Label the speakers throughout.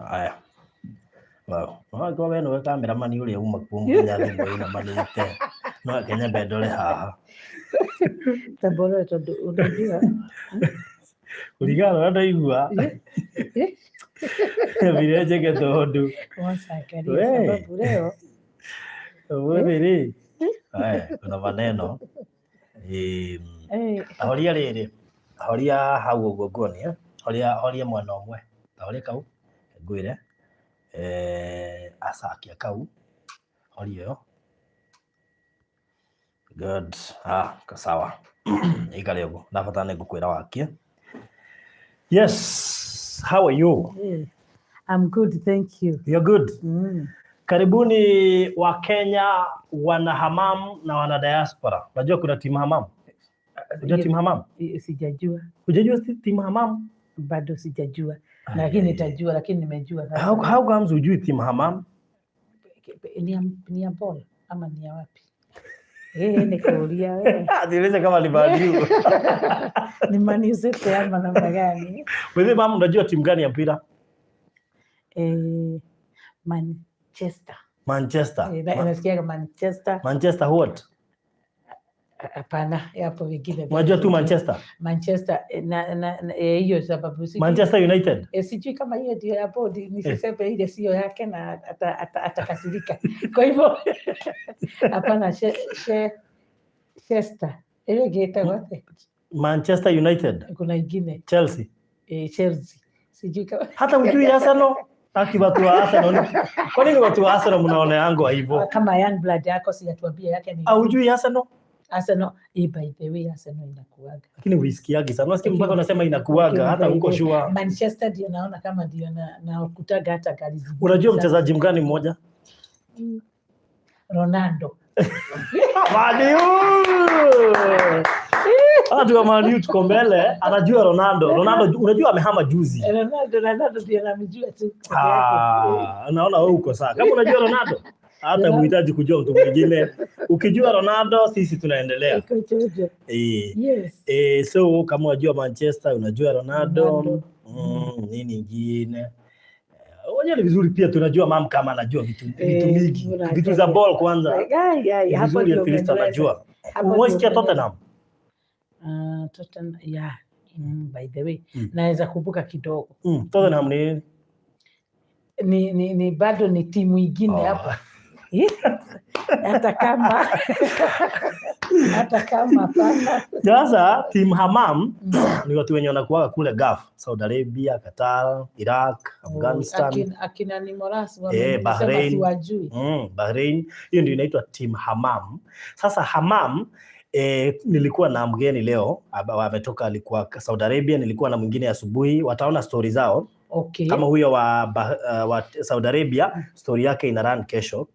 Speaker 1: Haya. Wow. No we nĩwe cameraman ũrĩa uma kuo mũthenya thimũ ĩinamanĩte. No reke nyambe ndore haha.
Speaker 2: Tambora tondũ unajua.
Speaker 1: Kũringana na ũrĩa ndaigua nyambire njeke tondũ
Speaker 2: wacha angalia
Speaker 1: We.
Speaker 2: sababu leo
Speaker 1: ũmũthĩ rĩ. Haya, kuna maneno. Horia rĩrĩ. Horia hau ũguo nguonie. Horia horia mwena ũmwe. Ta horia kau ngwĩre. Acakia kau. Horia ĩyo. Good. Ah, sawa. Ikare ũguo. Ndabatara nĩ ngũkwĩra wakie. Yes. How are you?
Speaker 2: I'm good, thank you.
Speaker 1: You're good. Karibuni wa Kenya, wana Hamam na wana diaspora. Unajua kuna timu Hamam? Unajua timu Hamam?
Speaker 2: Sijajua.
Speaker 1: Hujajua timu Hamam?
Speaker 2: Bado sijajua. Lakini nitajua, lakini nimejua sasa.
Speaker 1: How comes hujui timu Hamam?
Speaker 2: Ni ya ball ama ni ya wapi? Nikuulia wewe.
Speaker 1: Nieleze kama ni Man U.
Speaker 2: Ni Man City ama namna gani?
Speaker 1: Wewe mama, unajua timu gani ya mpira?
Speaker 2: Manchester.
Speaker 1: Manchester.
Speaker 2: Nasikiaga Manchester.
Speaker 1: Manchester what?
Speaker 2: Hapana, hapo wengine.
Speaker 1: Unajua tu Manchester?
Speaker 2: Manchester na hiyo sababu sijui.
Speaker 1: Manchester United.
Speaker 2: Sijui kama hiyo ndio ya bodi, nisiseme ile sio yake na atakasirika. Kwa hivyo hapana, Chester. Ile ĩngĩ atĩa?
Speaker 1: Manchester United.
Speaker 2: Kuna ingine.
Speaker 1: Chelsea.
Speaker 2: Chelsea. Sijui kama
Speaker 1: Hata hujui Arsenal? Aki watu wa Arsenal. Kwa nini watu wa Arsenal mnaoneangwa hivyo?
Speaker 2: Kama young blood yako sijatuambia yake ni
Speaker 1: Hujui Arsenal?
Speaker 2: Arsenal, by the way Arsenal inakuaga.
Speaker 1: Lakini huisikiagi sana. Unasikia mpaka unasema inakuaga hata huko sure.
Speaker 2: Manchester ndio naona kama ndio na kutaga hata gari zingine.
Speaker 1: Unajua mchezaji mgani mmoja?
Speaker 2: Ronaldo.
Speaker 1: Man U! Watu wa Man U tuko mbele, anajua Ronaldo. Ronaldo unajua amehama juzi.
Speaker 2: Ronaldo ndio namjua tu peke yake.
Speaker 1: Ah, naona wewe uko sawa. Kama unajua Ronaldo, hata muhitaji kujua mtu mwingine. Ukijua Ronaldo, sisi tunaendelea.
Speaker 2: Iko chojo.
Speaker 1: So kama unajua Manchester, unajua Ronaldo.
Speaker 2: Ronaldo.
Speaker 1: Nini ingine? Unajua ni vizuri pia tunajua mam kama anajua vitu mingi.
Speaker 2: Unajua.
Speaker 1: Vitu za ball kwanza.
Speaker 2: Ai, ai,
Speaker 1: Ni
Speaker 2: hapo
Speaker 1: vizuri
Speaker 2: ndio
Speaker 1: at least
Speaker 2: umeniweza.
Speaker 1: anajua.
Speaker 2: Hapo
Speaker 1: Umesikia
Speaker 2: ndio
Speaker 1: Tottenham?
Speaker 2: Ah, Tottenham, yeah. By the way, naweza kumbuka kidogo.
Speaker 1: Tottenham ni nini?
Speaker 2: Ni bado ni timu ingine
Speaker 1: Oh.
Speaker 2: hapa. Hata kama hapana.
Speaker 1: Sasa team Hamam ni watu wenye wanakuaga kule Gulf, Saudi Arabia, Qatar, Iraq, Afghanistan,
Speaker 2: Akina ni Moras wamesema
Speaker 1: Bahrain.
Speaker 2: siwajui.
Speaker 1: Bahrain. Hiyo ndio inaitwa team Hamam. Sasa Hamam, nilikuwa na mgeni leo ametoka, alikuwa Saudi Arabia, nilikuwa na mwingine asubuhi, wataona stori zao. Kama huyo wa Saudi Arabia, story yake ina run kesho.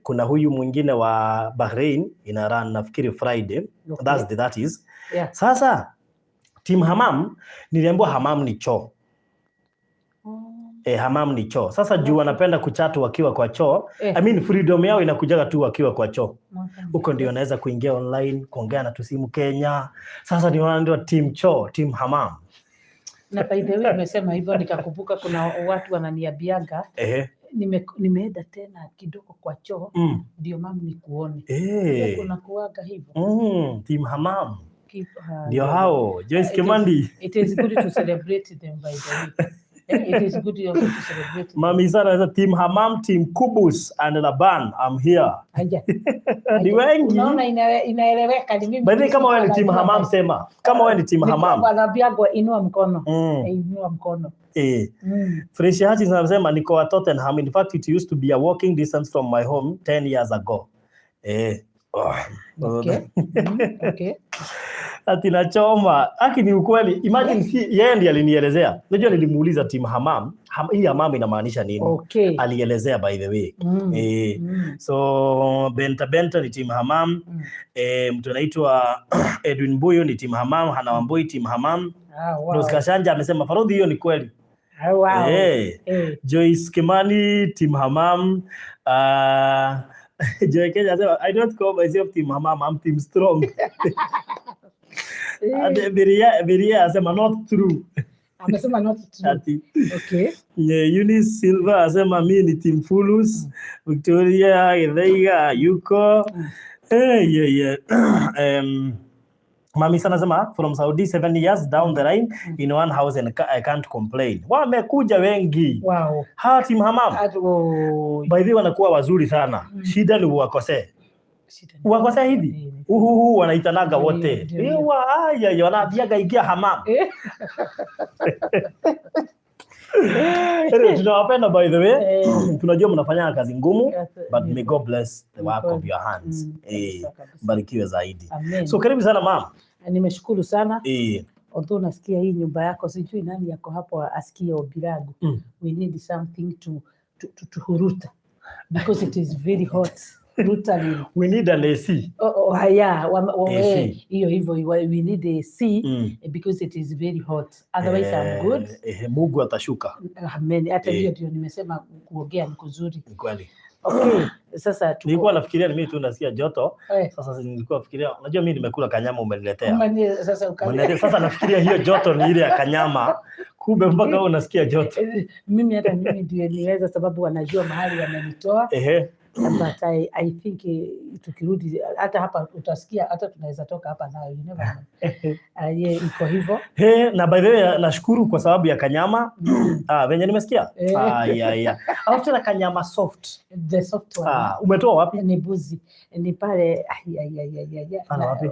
Speaker 1: Kuna huyu mwingine wa Bahrain ina run nafikiri Friday, Thursday that is. Sasa team Hamam, niliambiwa Hamam ni choo. Hamam ni choo. Sasa juu wanapenda kuchat wakiwa kwa choo. I mean freedom yao inakujaga tu wakiwa kwa choo. Huko ndio wanaweza kuingia online, kuongea na tusimu Kenya. Sasa ndio wanaitwa team choo, team Hamam.
Speaker 2: Na by the way umesema hivyo nikakumbuka kuna watu wananiambianga nimeenda tena kidogo kwa choo ndio mama nikuone. Kuna kuaga hivyo.
Speaker 1: Team Hamam. Ndio hao, Joyce Kimandi.
Speaker 2: It is good to celebrate them, by the way. It is good also to celebrate them.
Speaker 1: Mami sana team Hamam, team Kubus and Laban. I'm here.
Speaker 2: Haya.
Speaker 1: Ni wengi.
Speaker 2: Unaona inaeleweka ni mimi.
Speaker 1: By the way, kama wewe ni team Hamam sema. Kama wewe ni team Hamam.
Speaker 2: Wanaambiagwa inua mkono. Inua mkono.
Speaker 1: Fresh Hutchins anasema niko wa Tottenham. In fact, it used to be a walking distance from my home 10 years ago. Oh. Ati nachoma. Aki ni ukweli. Imagine si yeye ndiye alinielezea. Unajua nilimuuliza team Hamam, hii Hamam inamaanisha nini? Alielezea by the way. So Benta Benta ni team Hamam. Mtu anaitwa Edwin Buyo ni team Hamam, Hana Wambui team Hamam. Rose Kashanja amesema Farodhi, hiyo ni kweli. Joyce Kimani team Hamam. Joy Kenya anasema I don't call myself team Hamam, I'm team strong. And Biria anasema not true.
Speaker 2: Amesema not true.
Speaker 1: Ati
Speaker 2: Okay.
Speaker 1: yeah, Eunice Silva asema mi ni Team Fulus. Victoria Githaiga yuko. Yeah. Mami sana sema from Saudi 7 years down the line in one house and I can't complain. Wamekuja wengi. Hawa team Hamam.
Speaker 2: Oh,
Speaker 1: By the way wanakuwa wazuri sana. Shida ni uwakosee.
Speaker 2: Shida ni
Speaker 1: Uwakosee hivi.
Speaker 2: Nini?
Speaker 1: Uhuhu wanaitanaga
Speaker 2: Ndio,
Speaker 1: wote.
Speaker 2: ndio.
Speaker 1: Ewa aya wanaambiaga ingia Hamam. Anyway, tunawapenda by the way. Tunajua mnafanya kazi ngumu, but may God bless the work of your hands.
Speaker 2: Kabisa, kabisa.
Speaker 1: Barikiwe zaidi.
Speaker 2: Amen.
Speaker 1: So karibu sana, mam.
Speaker 2: Nimeshukuru sana. Although nasikia hii nyumba yako, sijui nani yako hapo asikie obirago. We need something to huruta because it is very hot. Brutally.
Speaker 1: We need an AC.
Speaker 2: Oh, yeah,
Speaker 1: AC.
Speaker 2: hiyo hivyo we need AC because it is very hot. Otherwise I'm good.
Speaker 1: Mungu atashuka.
Speaker 2: Amen. Hata hiyo ndio nimesema kuongea ni kuzuri.
Speaker 1: Ni kweli.
Speaker 2: Okay, sasa tuko
Speaker 1: Nilikuwa nafikiria ni mimi tu nasikia joto. Sasa nilikuwa nafikiria, unajua mimi nimekula kanyama umeniletea.
Speaker 2: Sasa
Speaker 1: Umeniletea. Sasa nafikiria hiyo joto ni ile ya kanyama. Kumbe mpaka wewe unasikia joto.
Speaker 2: Mimi hata mimi ndio niweza sababu wanajua mahali wamenitoa, but I think tukirudi hata hapa utasikia, hata tunaweza toka hapa nayo, you never know. Yeah, iko hivyo.
Speaker 1: He, na by the way nashukuru kwa sababu ya kanyama. Ah, venye nimesikia. Ah, yeah. Alafu tena kanyama soft.
Speaker 2: The soft one.
Speaker 1: Ah, umetoa wapi?
Speaker 2: Ni buzi ni pale, ai, ai, ai, ai, ai, ai.
Speaker 1: Pale wapi?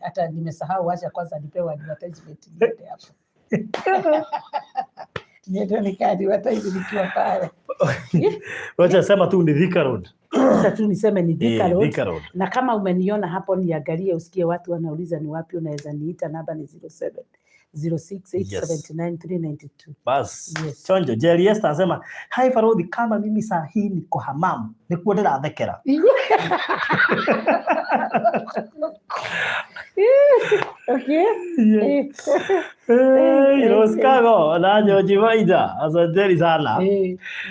Speaker 2: Hata nimesahau, wacha kwanza nipewe advertisement niende hapo. Niende nika advertise nikiwa pale.
Speaker 1: Wacha sema tu ni Thika Road.
Speaker 2: Sasa tu niseme ni Thika Road.
Speaker 1: Thika Road.
Speaker 2: Na kama umeniona hapo niangalie, usikie watu wanauliza ni wapi, unaweza niita, namba ni 07 06 879 392.
Speaker 1: Bas.
Speaker 2: Yes.
Speaker 1: Chonjo, Jerry Esther anasema, "Hi Farodhi, kama mimi saa hii niko Hamam, nikuwa ndĩrathekera."
Speaker 2: Okay.
Speaker 1: Hey, Rose Kago na George Maida, asanteni sana.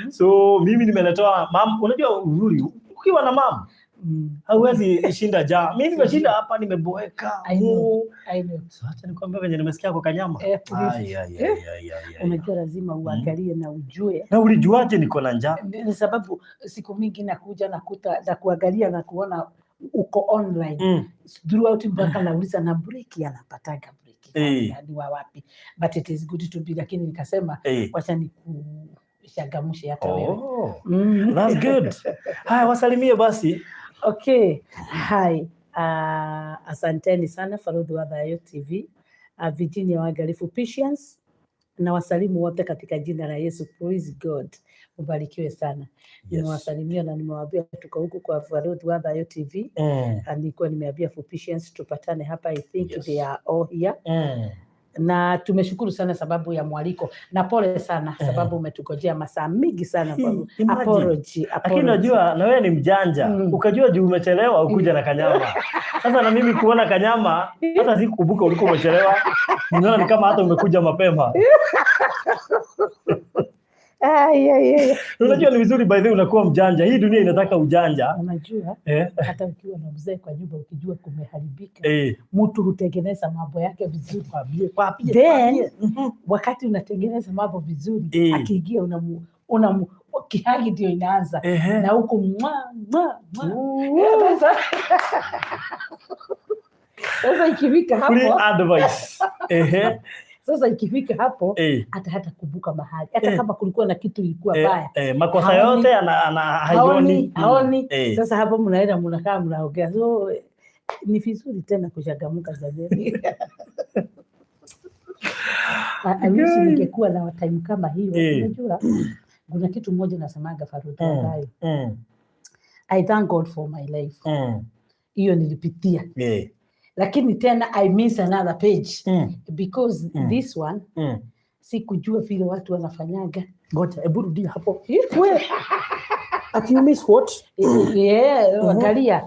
Speaker 1: So mimi nimeletewa mam, unajua uzuri ukiwa na mam hauwezi shinda njaa. Mimi nimeshinda hapa nimeboeka.
Speaker 2: I know. I know.
Speaker 1: So acha nikwambie venye nimesikia kwa kanyama.
Speaker 2: Please.
Speaker 1: Ai, ai, ai, ai, ai, ai.
Speaker 2: Unajua lazima uangalie na ujue.
Speaker 1: Na ulijuaje niko na njaa?
Speaker 2: Ni sababu siku mingi nakuja nakuta na kuangalia na kuona uko online throughout, mpaka nauliza na break anapataga break ni wa wapi, but it is good to be, lakini nikasema wacha nikuchangamshe hata wewe.
Speaker 1: Oh, that's good. Haya, wasalimie basi.
Speaker 2: Okay, hi. Asanteni sana Farodhi wa Thayo TV, Virginia Wangarifu Patience, na wasalimu wote katika jina la Yesu. Praise God, ubarikiwe sana. Nimewasalimia na nimewaambia tuko huku kwa Farodhi wa Thayo TV. Nilikuwa nimeambia for Patience tupatane hapa. I think they are all here. Na tumeshukuru sana sababu ya mwaliko na pole sana sababu umetugojea masaa mingi sana kwa
Speaker 1: Imagine.
Speaker 2: Apology,
Speaker 1: Lakini
Speaker 2: apology.
Speaker 1: unajua na wewe ni mjanja. Ukajua juu umechelewa ukuja na kanyama. Sasa na mimi kuona kanyama hata sikukumbuka ulikuwa umechelewa. Ninaona ni kama hata umekuja mapema.
Speaker 2: Ai, ai, ai.
Speaker 1: Unajua ni vizuri by the way unakuwa mjanja. Hii dunia inataka ujanja.
Speaker 2: Unajua hata ukiwa na mzee kwa nyumba, ukijua kumeharibika, mtu hutengeneza mambo yake vizuri.
Speaker 1: Kwambie, kwambie,
Speaker 2: Then
Speaker 1: kwambie.
Speaker 2: Wakati unatengeneza mambo vizuri, akiingia unamu kihug ndio inaanza na huku mwa mwa mwa. Sasa ikifika
Speaker 1: Free
Speaker 2: hapo
Speaker 1: advice.
Speaker 2: Sasa ikifika hapo hata kumbuka mahali hata kama kulikuwa na kitu ilikuwa baya,
Speaker 1: makosa
Speaker 2: Haoni.
Speaker 1: yote ana
Speaker 2: haoni
Speaker 1: haioni.
Speaker 2: Haoni. Sasa hapo mnaenda mnakaa mnaongea, so ni vizuri tena kuchangamuka zamani. I wish ningekuwa na time kama hiyo. Unajua kuna kitu moja nasemaga, Faruku, ambayo I thank God for my life. Hiyo nilipitia, lakini tena I miss another page because this one sikujua vile watu wanafanyaga.
Speaker 1: Ngoja, hebu rudia hapo. We, ati you miss what?
Speaker 2: Yeah, angalia,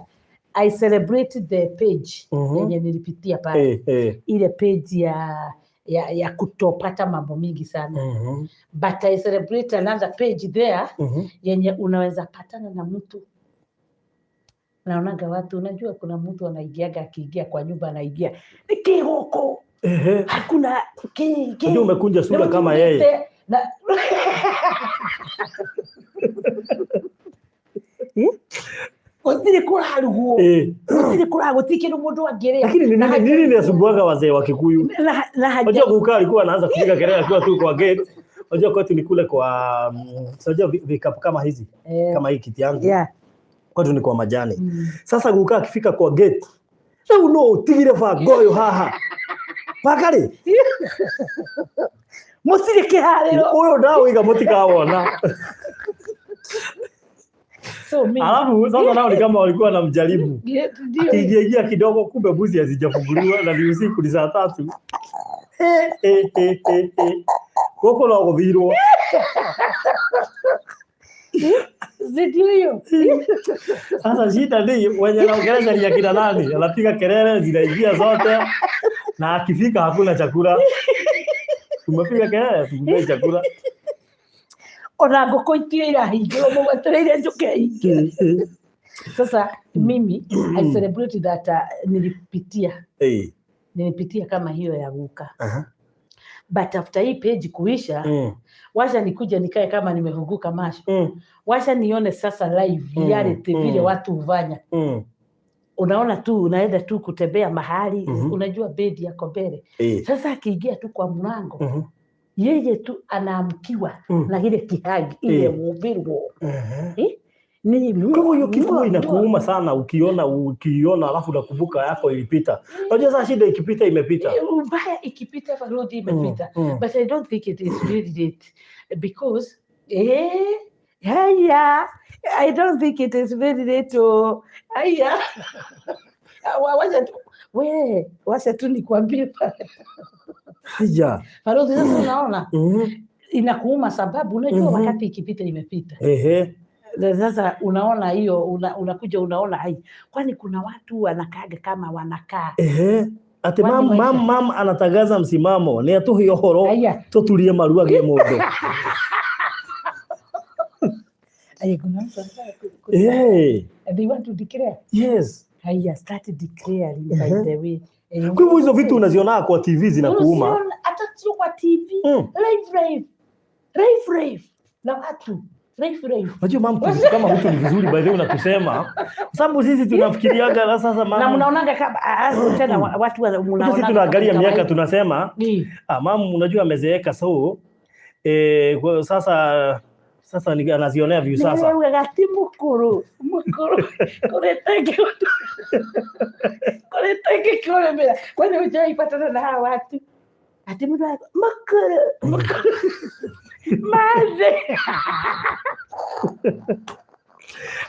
Speaker 2: I celebrated the page yenye nilipitia pale, ile page ya kutopata mambo mingi sana, but I celebrate another page there yenye unaweza patana na mtu. Naonaga watu, unajua kuna mtu anaingiaga, akiingia kwa nyumba anaingia ni kigoko. Hakuna ki
Speaker 1: Unajua umekunja sura kama yeye.
Speaker 2: Na gũtirĩ kũrarugwo, gũtirĩ kũra gũtirĩ kĩndũ mũndũ angĩrĩa.
Speaker 1: Lakini ni
Speaker 2: Na
Speaker 1: nini inasumbuaga wazee wa Kikuyu?
Speaker 2: Na
Speaker 1: Unajua kukaa alikuwa anaanza kupiga kelele akiwa tu kwa gate. Unajua kwetu ni kule kwa si unajua vikapu kama hizi, kama hii kiti yangu. Kwetu ni kwa majani. Sasa guka akifika kwa gate, rĩu no ũtigire banga ũyũ haha bakarĩ
Speaker 2: Mũtirĩ kĩharĩro.
Speaker 1: Ũyũ ndawĩiga mũtikawona.
Speaker 2: So mimi
Speaker 1: Alafu sasa nao ni kama walikuwa wanamjaribu.
Speaker 2: Ndio.
Speaker 1: Akiingiaingia kidogo, kumbe mbuzi hazijafunguliwa na ni usiku, ni saa 3. Eh, eh, eh, eh, eh. Gũkũ no gũthirwo.
Speaker 2: Ndio hiyo.
Speaker 1: Sasa shida ni wenye anaongelesha ni akina nani? Anapiga kelele zinaingia zote na akifika hakuna chakula. Tumepiga kelele tukumbe chakula.
Speaker 2: Ona ngũkũ itirĩ irahingĩrwo mũgwetereire njũke ingĩ. Sasa mimi I celebrate that nilipitia nilipitia kama hiyo ya guka, but after hii page kuisha, wacha nikuja nikae kama nimefunguka macho, wacha nione sasa live reality vile watu hufanya. Unaona tu unaenda tu kutembea mahali, unajua bedi yako mbele. Sasa akiingia tu kwa mlango, yeye tu anaamkiwa na ile kihagi ile mubirwo. Eh? Ni
Speaker 1: Kwa hivyo hiyo kitu huwa inakuuma sana ukiona alafu unakumbuka yako ilipita. Unajua sasa shida ikipita imepita.
Speaker 2: Ubaya ikipita, Farudi, imepita. But I don't think it is really late because haya, I don't think it is very late. Oh, haya. Wacha tu we, wacha tu nikwambie.
Speaker 1: Haya.
Speaker 2: Farudi, sasa unaona inakuuma sababu unajua wakati ikipita imepita. Na sasa unaona hiyo unakuja unaona hai, kwani kuna watu wanakaaga kama wanakaa.
Speaker 1: Ehe. Ati
Speaker 2: Kwani
Speaker 1: mam
Speaker 2: maisha-
Speaker 1: mam mam anatangaza msimamo ni atuhe ũhoro
Speaker 2: Haya.
Speaker 1: tuturie maru agie mũndũ.
Speaker 2: Aya, kuna mtu anataka they want to declare.
Speaker 1: Yes.
Speaker 2: Haya, start declaring by the way.
Speaker 1: Kwa hivyo hizo vitu unaziona kwa TV zinakuuma.
Speaker 2: Usiona, hata sio kwa TV. Live live. Live live. Na watu. Live live.
Speaker 1: Unajua mam, kama mtu ni vizuri by the way unatusema. Kwa sababu sisi tunafikiriaga na sasa
Speaker 2: Na
Speaker 1: mam.
Speaker 2: mnaonaga kama tena watu
Speaker 1: Sisi
Speaker 2: mnaonaga
Speaker 1: tunaangalia
Speaker 2: kama
Speaker 1: miaka
Speaker 2: kawaida.
Speaker 1: tunasema ah, mam unajua amezeeka so kwa sasa anazionea view sasa.
Speaker 2: Nĩraugaga ti mũkũrũ mũkũrũ kũrĩte ngĩkũrĩmĩra, kwani hujaipatana na hawa watu ati mũndũ mũkũrũ mũkũrũ mathĩ.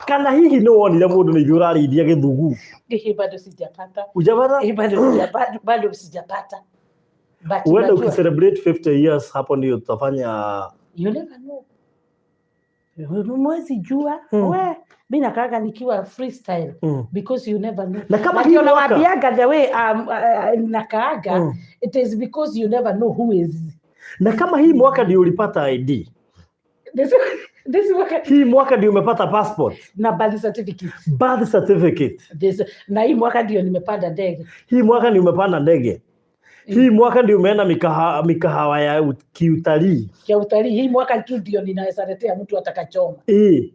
Speaker 1: Kana hihi nĩ wonire mũndũ nĩ ithuĩ ũrarĩithia gĩthugu?
Speaker 2: Hii bado sijapata.
Speaker 1: Ujapata?
Speaker 2: Hii bado sijapata. But
Speaker 1: Uende
Speaker 2: unajua,
Speaker 1: ukicelebrate 50 years hapo ndio tutafanya.
Speaker 2: You never know. Mwezi jua. We, mi nakaaga nikiwa freestyle because you never know.
Speaker 1: Na kama
Speaker 2: Na
Speaker 1: hii
Speaker 2: ndio
Speaker 1: mwaka
Speaker 2: nawaambiaga the way nakaaga, it is because you never know who is
Speaker 1: Na kama hii mwaka ndio ulipata ID,
Speaker 2: this mwaka
Speaker 1: hii mwaka ndio umepata passport,
Speaker 2: na birth certificate,
Speaker 1: birth certificate,
Speaker 2: this, na hii mwaka ndio nimepanda ndege.
Speaker 1: Hii mwaka ndio umepanda ndege, hii mwaka ndio umeenda mikahawa ya kiutalii.
Speaker 2: Kia utalii. Hii mwaka tu ndio ninaweza letea mtu atakachoma.
Speaker 1: Hii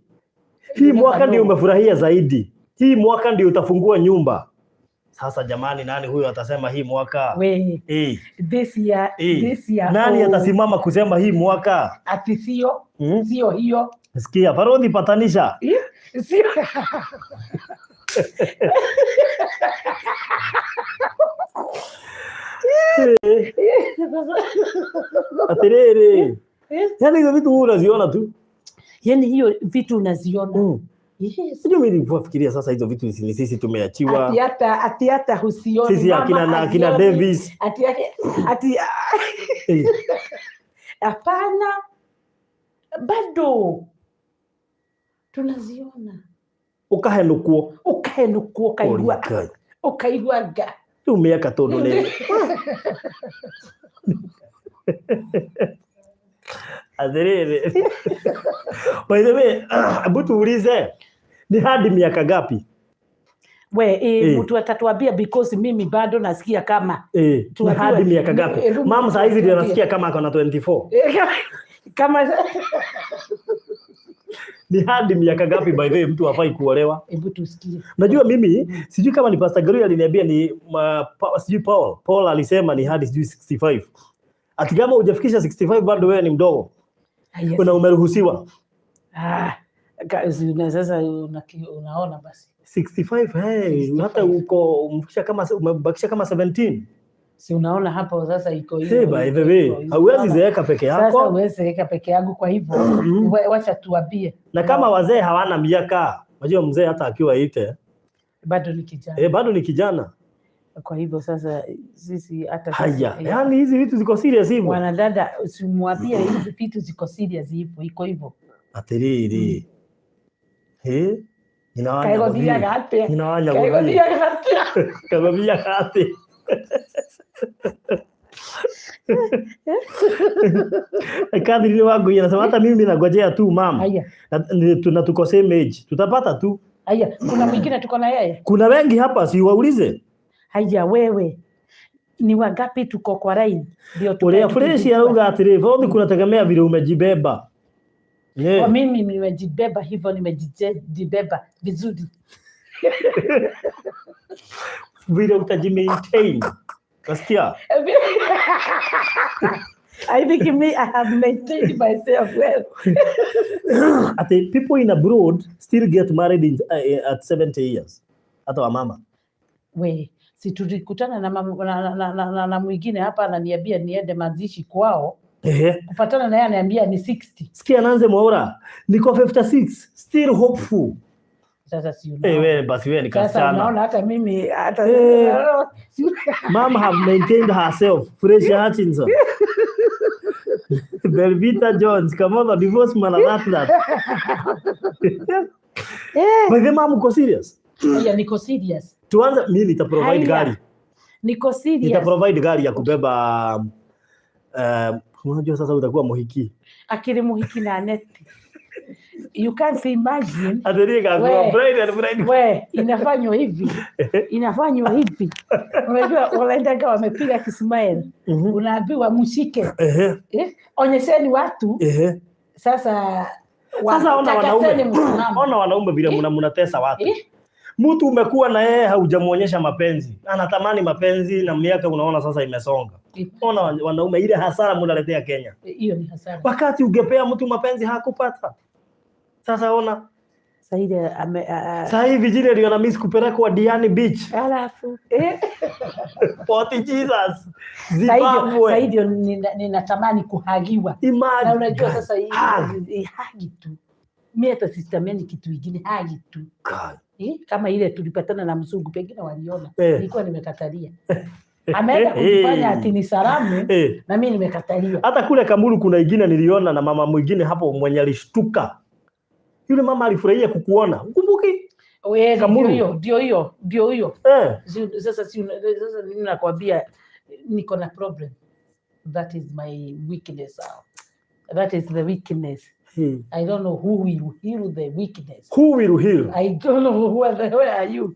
Speaker 2: You
Speaker 1: mwaka
Speaker 2: never
Speaker 1: ndio
Speaker 2: know.
Speaker 1: umefurahia zaidi, hii mwaka ndio utafungua nyumba. Sasa jamani, nani huyo atasema hii mwaka?
Speaker 2: We, this year, this year,
Speaker 1: Nani
Speaker 2: oh,
Speaker 1: atasimama kusema hii mwaka?
Speaker 2: Ati sio sio hiyo.
Speaker 1: Sikia, Farodhi patanisha.
Speaker 2: Sio.
Speaker 1: Atiriri. Yaani hizo vitu huwa unaziona tu.
Speaker 2: Yani hiyo vitu unaziona. Yes.
Speaker 1: Sijui mimi nilikuwa sasa hizo vitu ni sisi tumeachiwa.
Speaker 2: Ati hata husioni.
Speaker 1: Sisi
Speaker 2: mama
Speaker 1: akina na akina
Speaker 2: hazioni.
Speaker 1: Davis.
Speaker 2: Ati hapana, bado tunaziona.
Speaker 1: Ukahenukwo.
Speaker 2: Ukahenukwo ukaigua
Speaker 1: Ngai.
Speaker 2: ukaigua nga.
Speaker 1: Rĩu mĩaka tondũ nĩ atĩrĩrĩ. By the way, hebu tuulize ni hadi miaka ngapi?
Speaker 2: We,
Speaker 1: Eh.
Speaker 2: mtu atatuambia because mimi bado nasikia kama
Speaker 1: Ni
Speaker 2: Tuambiwe.
Speaker 1: hadi miaka ngapi? Mam saa hizi ndio
Speaker 2: Tuambie.
Speaker 1: anasikia kama ako na 24.
Speaker 2: Kama
Speaker 1: Ni hadi miaka ngapi, by the way, mtu hafai kuolewa?
Speaker 2: Hebu tusikie.
Speaker 1: Najua mimi sijui kama ni Pastor Gary aliniambia ni sijui Paul. Paul alisema ni hadi sijui 65. Ati kama hujafikisha 65 bado wewe ni mdogo.
Speaker 2: Yes.
Speaker 1: Na umeruhusiwa.
Speaker 2: Ah, sasa unaona basi.
Speaker 1: 65, hey,
Speaker 2: 65.
Speaker 1: hata uko umebakisha kama 17.
Speaker 2: Si unaona hapo sasa iko hivyo.
Speaker 1: Hey, by the way,
Speaker 2: iko hivyo.
Speaker 1: hauwezi
Speaker 2: Unaona?
Speaker 1: zeeka peke
Speaker 2: Sasa
Speaker 1: yako.
Speaker 2: huwezi zeeka peke yangu, kwa hivyo wacha tuambie.
Speaker 1: Na kama wazee hawana miaka, unajua mzee hata akiwa ite
Speaker 2: Bado ni kijana.
Speaker 1: Eh, bado ni kijana.
Speaker 2: Kwa hivyo sasa sisi hata sisi,
Speaker 1: Haya, yani hizi vitu ziko serious hivyo.
Speaker 2: Wanadada, usimwambie hizi vitu ziko serious hivyo, iko hivyo.
Speaker 1: Atiriri. Eh? Nyina wa
Speaker 2: Kaigothiaga
Speaker 1: Nyagothi.
Speaker 2: atia?
Speaker 1: Nyina wa Nyagothi.
Speaker 2: Kaigothiaga atia?
Speaker 1: Kagothiaga atia? Catherine wangu anasema hata mimi nagojea tu mama.
Speaker 2: Haya,
Speaker 1: Na tuko same age. Tutapata tu.
Speaker 2: Haya, kuna mwingine tuko na yeye.
Speaker 1: Kuna wengi hapa, si waulize.
Speaker 2: Haya, wewe ni wangapi tuko kwa line? Ndio tukae
Speaker 1: Uria fresh
Speaker 2: tukijua.
Speaker 1: arauga atĩrĩ, bodi kunategemea vile umejibeba. Yeah.
Speaker 2: Kwa mimi nimejibeba hivyo, nimejibeba vizuri.
Speaker 1: Vile utajimaintain. Nasikia?
Speaker 2: I think me, I have maintained myself well.
Speaker 1: Ati people in abroad still get married at 70 years. Hata wamama.
Speaker 2: We, si tulikutana na, na mwingine hapa ananiambia niende mazishi kwao.
Speaker 1: Ehe.
Speaker 2: Kupatana na yeye ananiambia ni 60.
Speaker 1: Sikia Nanze Mwaura, niko 56, still hopeful.
Speaker 2: Sasa si
Speaker 1: Eh,
Speaker 2: unaona.
Speaker 1: wewe basi wewe ni
Speaker 2: Sasa
Speaker 1: kasichana.
Speaker 2: unaona hata mimi hata
Speaker 1: Mom have maintained herself. Fresh Hutchinson. Belvita Jones, Kamotho divorce man that that. By the mom, uko serious?
Speaker 2: Haya, niko serious.
Speaker 1: Tuanze, mimi nita provide
Speaker 2: Haya.
Speaker 1: gari.
Speaker 2: Niko serious.
Speaker 1: Nita provide gari ya kubeba, unajua sasa utakuwa muhiki.
Speaker 2: Akili muhiki na neti. You can't imagine.
Speaker 1: Athirika
Speaker 2: We.
Speaker 1: kwa bride and bride.
Speaker 2: We, inafanywa hivi. Inafanywa hivi. Unajua wanaendaga wamepiga kismile. Unaambiwa mshike. Eh? Onyesheni watu
Speaker 1: Ehe.
Speaker 2: sasa
Speaker 1: Sasa ona
Speaker 2: takaseni
Speaker 1: wanaume.
Speaker 2: msimamo.
Speaker 1: Ona wanaume vile mnatesa watu.
Speaker 2: Eh?
Speaker 1: Mtu umekuwa na yeye haujamuonyesha mapenzi. Anatamani mapenzi na miaka unaona sasa imesonga. Ona wanaume ile hasara mnaletea Kenya.
Speaker 2: Hiyo ni hasara.
Speaker 1: Wakati ungepea mtu mapenzi hakupata. Sasa ona
Speaker 2: Sasa ile ame
Speaker 1: sasa hivi Virginia ndio na miss kupelekwa Diani Beach.
Speaker 2: Alafu
Speaker 1: Fort Jesus.
Speaker 2: sasa hivi sasa
Speaker 1: Zimbabwe.
Speaker 2: hivi ninatamani kuhagiwa.
Speaker 1: Imagine.
Speaker 2: Na unajua sasa hii
Speaker 1: Hug.
Speaker 2: hii hug tu. Mimi hata sitamani kitu kingine, hug tu.
Speaker 1: God.
Speaker 2: Eh, kama ile tulipatana na mzungu pengine waliona.
Speaker 1: Eh.
Speaker 2: Nilikuwa nimekatalia. Ameenda kujifanya ati ni salamu na mimi nimekatalia.
Speaker 1: Hata kule Kamulu kuna ingine niliona na mama mwingine hapo mwenye alishtuka. Yule mama alifurahia kukuona. Ukumbuki?
Speaker 2: Wewe
Speaker 1: Kamulu.
Speaker 2: ndio hiyo, ndio hiyo, ndio hiyo. Sasa mimi nakwambia niko na problem. That is my weakness now. That is the weakness. I don't know who will heal the weakness.
Speaker 1: Who will heal?
Speaker 2: I don't know where are you?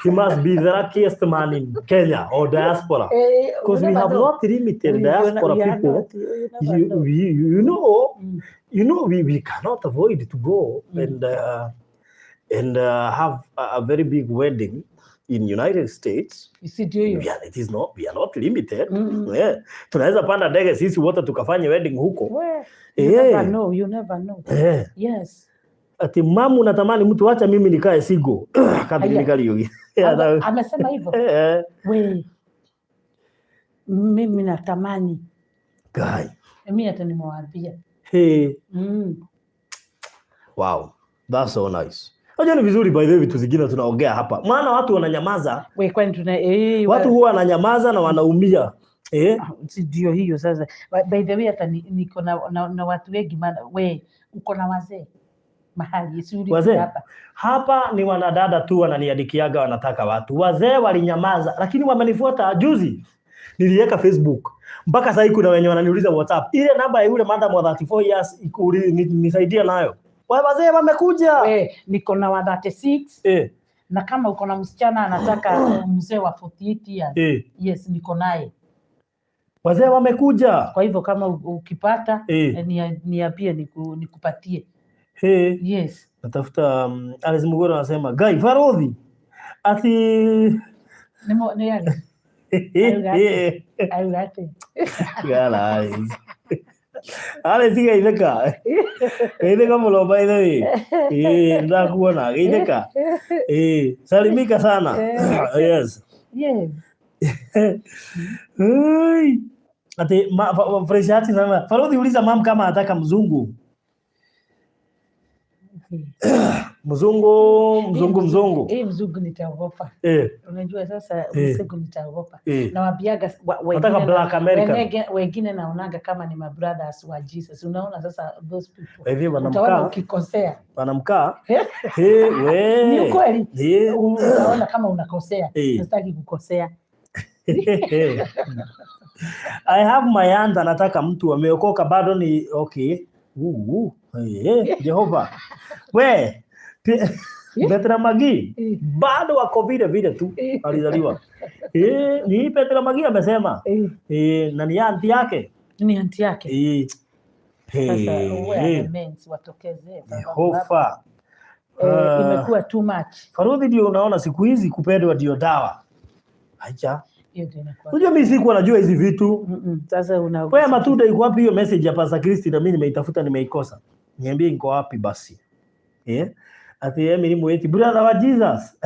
Speaker 1: He must be the luckiest man in Kenya or diaspora. Because
Speaker 2: You
Speaker 1: we
Speaker 2: never
Speaker 1: have
Speaker 2: know.
Speaker 1: not limited diaspora
Speaker 2: We are
Speaker 1: people.
Speaker 2: not, you never
Speaker 1: You,
Speaker 2: know.
Speaker 1: we, you know, we cannot avoid to go and have a very big wedding in United States.
Speaker 2: You see, ndio hiyo.
Speaker 1: We are, it is not, we are not limited. Yeah. Tunaweza panda ndege sisi wote tukafanye wedding huko.
Speaker 2: Well, you never know, you never know. Yes.
Speaker 1: Ati mamu unatamani mtu, acha mimi nikae single. Kadri
Speaker 2: Aya.
Speaker 1: Kariuki.
Speaker 2: Amesema hivyo. We, mimi natamani.
Speaker 1: Guy.
Speaker 2: Mimi hata nimewaambia.
Speaker 1: Hey. Wow. That's so nice. Unajua ni vizuri, by the way, vitu zingine tunaongea hapa. Maana watu wananyamaza.
Speaker 2: We, kwani tuna
Speaker 1: Watu huwa wananyamaza na wanaumia.
Speaker 2: Ah, si ndio hiyo sasa. By the way hata niko na watu wengi, maana we uko na wazee mahali si ulikuja
Speaker 1: Wazee?
Speaker 2: hapa.
Speaker 1: Hapa ni wanadada tu wananiandikiaga wanataka watu. Wazee walinyamaza lakini wamenifuata juzi. Niliweka Facebook. Mpaka sasa kuna wenye wananiuliza WhatsApp. Ile namba ya yule madam wa 34 years nisaidie nayo. Wazee wamekuja.
Speaker 2: We, niko na wa 36, Na kama uko na msichana anataka mzee wa 48 years, yes, niko naye.
Speaker 1: Wazee wamekuja.
Speaker 2: Kwa hivyo kama ukipata, niambie nikupatie.
Speaker 1: Hey.
Speaker 2: Yes.
Speaker 1: Natafuta Alice Mugoro anasema Guy Farodhi ati
Speaker 2: Ni Alice. Auga atĩ?
Speaker 1: Gala Alice. Alice geithĩka. Geithĩka mũno by the way. Ndakuona geithĩka. Salimika sana. Yes. Hey. Ati Fresh Heart sana. Farodhi, uliza mam kama anataka mzungu. Mzungu, mzungu, mzungu.
Speaker 2: Mzungu nitaogopa. Unajua sasa mzungu nitaogopa. Nawambiaga
Speaker 1: Nataka Black American.
Speaker 2: Wengine naonaga kama ni mabrothers wa Jesus. Unaona sasa those people.
Speaker 1: Hivi
Speaker 2: Utaona
Speaker 1: wanamkaa,
Speaker 2: ukikosea.
Speaker 1: Wanamkaa. Hey, we.
Speaker 2: Ni ukweli. Utaona kama unakosea. Sitaki kukosea.
Speaker 1: I have my aunt anataka mtu ameokoka bado ni okay. Jehova. We. Petra Magi bado wako vile vile tu alizaliwa. Ni Petra Magi amesema. Na ni auntie yake.
Speaker 2: Ni auntie yake. Sasa where are the men watokeze?
Speaker 1: Jehova.
Speaker 2: Imekuwa too much.
Speaker 1: Farudhi, ndio unaona siku hizi kupendwa ndio dawa. Acha.
Speaker 2: Hiyo ndio inakuwa.
Speaker 1: Unajua mimi sikuwa najua hizi vitu.
Speaker 2: Sasa una
Speaker 1: Wewe matunda iko wapi hiyo message ya Pastor Christy na mimi nimeitafuta nimeikosa. Niambie iko wapi basi. Ati Emily Mweti brother wa Jesus.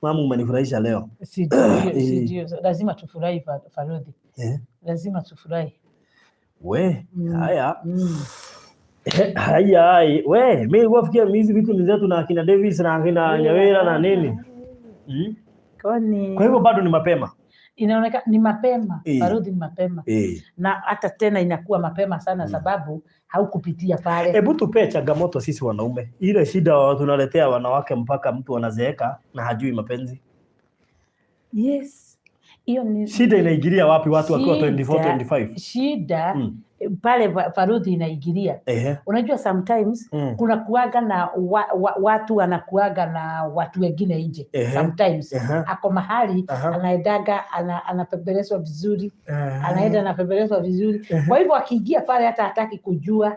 Speaker 1: Mama umenifurahisha leo.
Speaker 2: Sijui, sijui. Lazima tufurahi, Farudhi. Lazima tufurahi.
Speaker 1: We, haya. Haya, hai. We, mimi nilikuwa nafikiria hizi vitu ni zetu na akina Davis na akina Nyawira na nini.
Speaker 2: Kwani
Speaker 1: Kwa hivyo bado ni mapema.
Speaker 2: Inaonekana ni mapema. Farudhi, ni mapema. Na hata tena inakuwa mapema sana sababu haukupitia pale.
Speaker 1: Hebu tupee changamoto sisi wanaume. Ile shida tunaletea wanawake mpaka mtu anazeeka na hajui mapenzi.
Speaker 2: Yes. Hiyo ni
Speaker 1: Shida inaingilia wapi watu wakiwa 24, 25?
Speaker 2: Shida pale Farudhi inaingilia. Unajua sometimes kuna kuaga na watu wanakuaga na watu wengine nje. Sometimes ako mahali anaendaga anapembelezwa vizuri. Anaenda anapembelezwa vizuri. Kwa hivyo akiingia pale hata hataki kujua.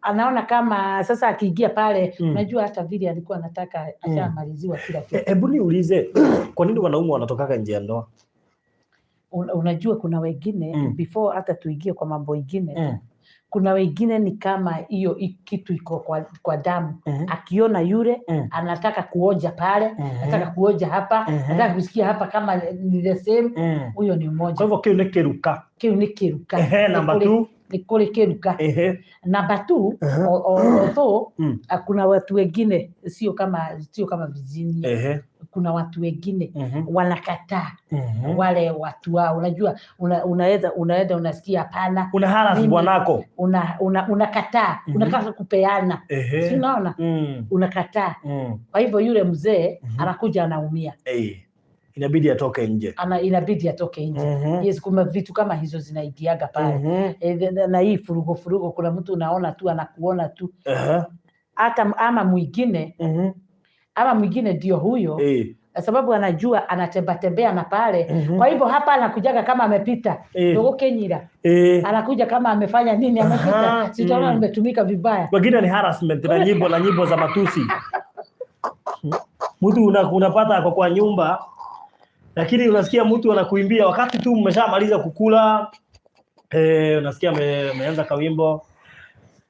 Speaker 2: Anaona kama sasa akiingia pale, unajua hata vile alikuwa anataka ashamaliziwa kila kitu.
Speaker 1: Hebu niulize, kwa nini wanaume wanatokaga nje ya ndoa?
Speaker 2: Unajua kuna wengine before hata tuingie kwa mambo ingine, kuna wengine ni kama hiyo kitu iko kwa damu. Akiona yule anataka kuoja pale, anataka kuoja hapa, anataka kusikia hapa kama ni the same. Huyo ni mmoja.
Speaker 1: Kwa hivyo kiu ni kiruka.
Speaker 2: Kiu ni kiruka.
Speaker 1: Number 2.
Speaker 2: Ni kuri kiruka. Number 2, although kuna watu wengine sio kama Virginia. Kuna watu wengine wanakataa wale watu wao. Unajua unaweza unasikia hapana.
Speaker 1: Una harass bwanako.
Speaker 2: Unakataa, unakataa kupeana. Si unaona? Unakataa. Kwa hivyo yule mzee anakuja anaumia.
Speaker 1: Inabidi atoke nje.
Speaker 2: Inabidi atoke nje. Yes, kuna vitu kama hizo zinaingiaga pale. Na hii furugo furugo, kuna mtu unaona tu anakuona tu. Hata ama mwingine, ama mwingine ndio huyo. Sababu anajua anatembea tembea na pale. Kwa hivyo hapa anakujaga kama amepita. Ndogo Kenyira. Anakuja kama amefanya nini, amepita. Sitaona nimetumika vibaya.
Speaker 1: Wengine ni harassment na nyimbo na nyimbo za matusi. Mtu unapata kwa nyumba lakini unasikia mtu anakuimbia wakati tu mmeshamaliza kukula. Unasikia ameanza kawimbo.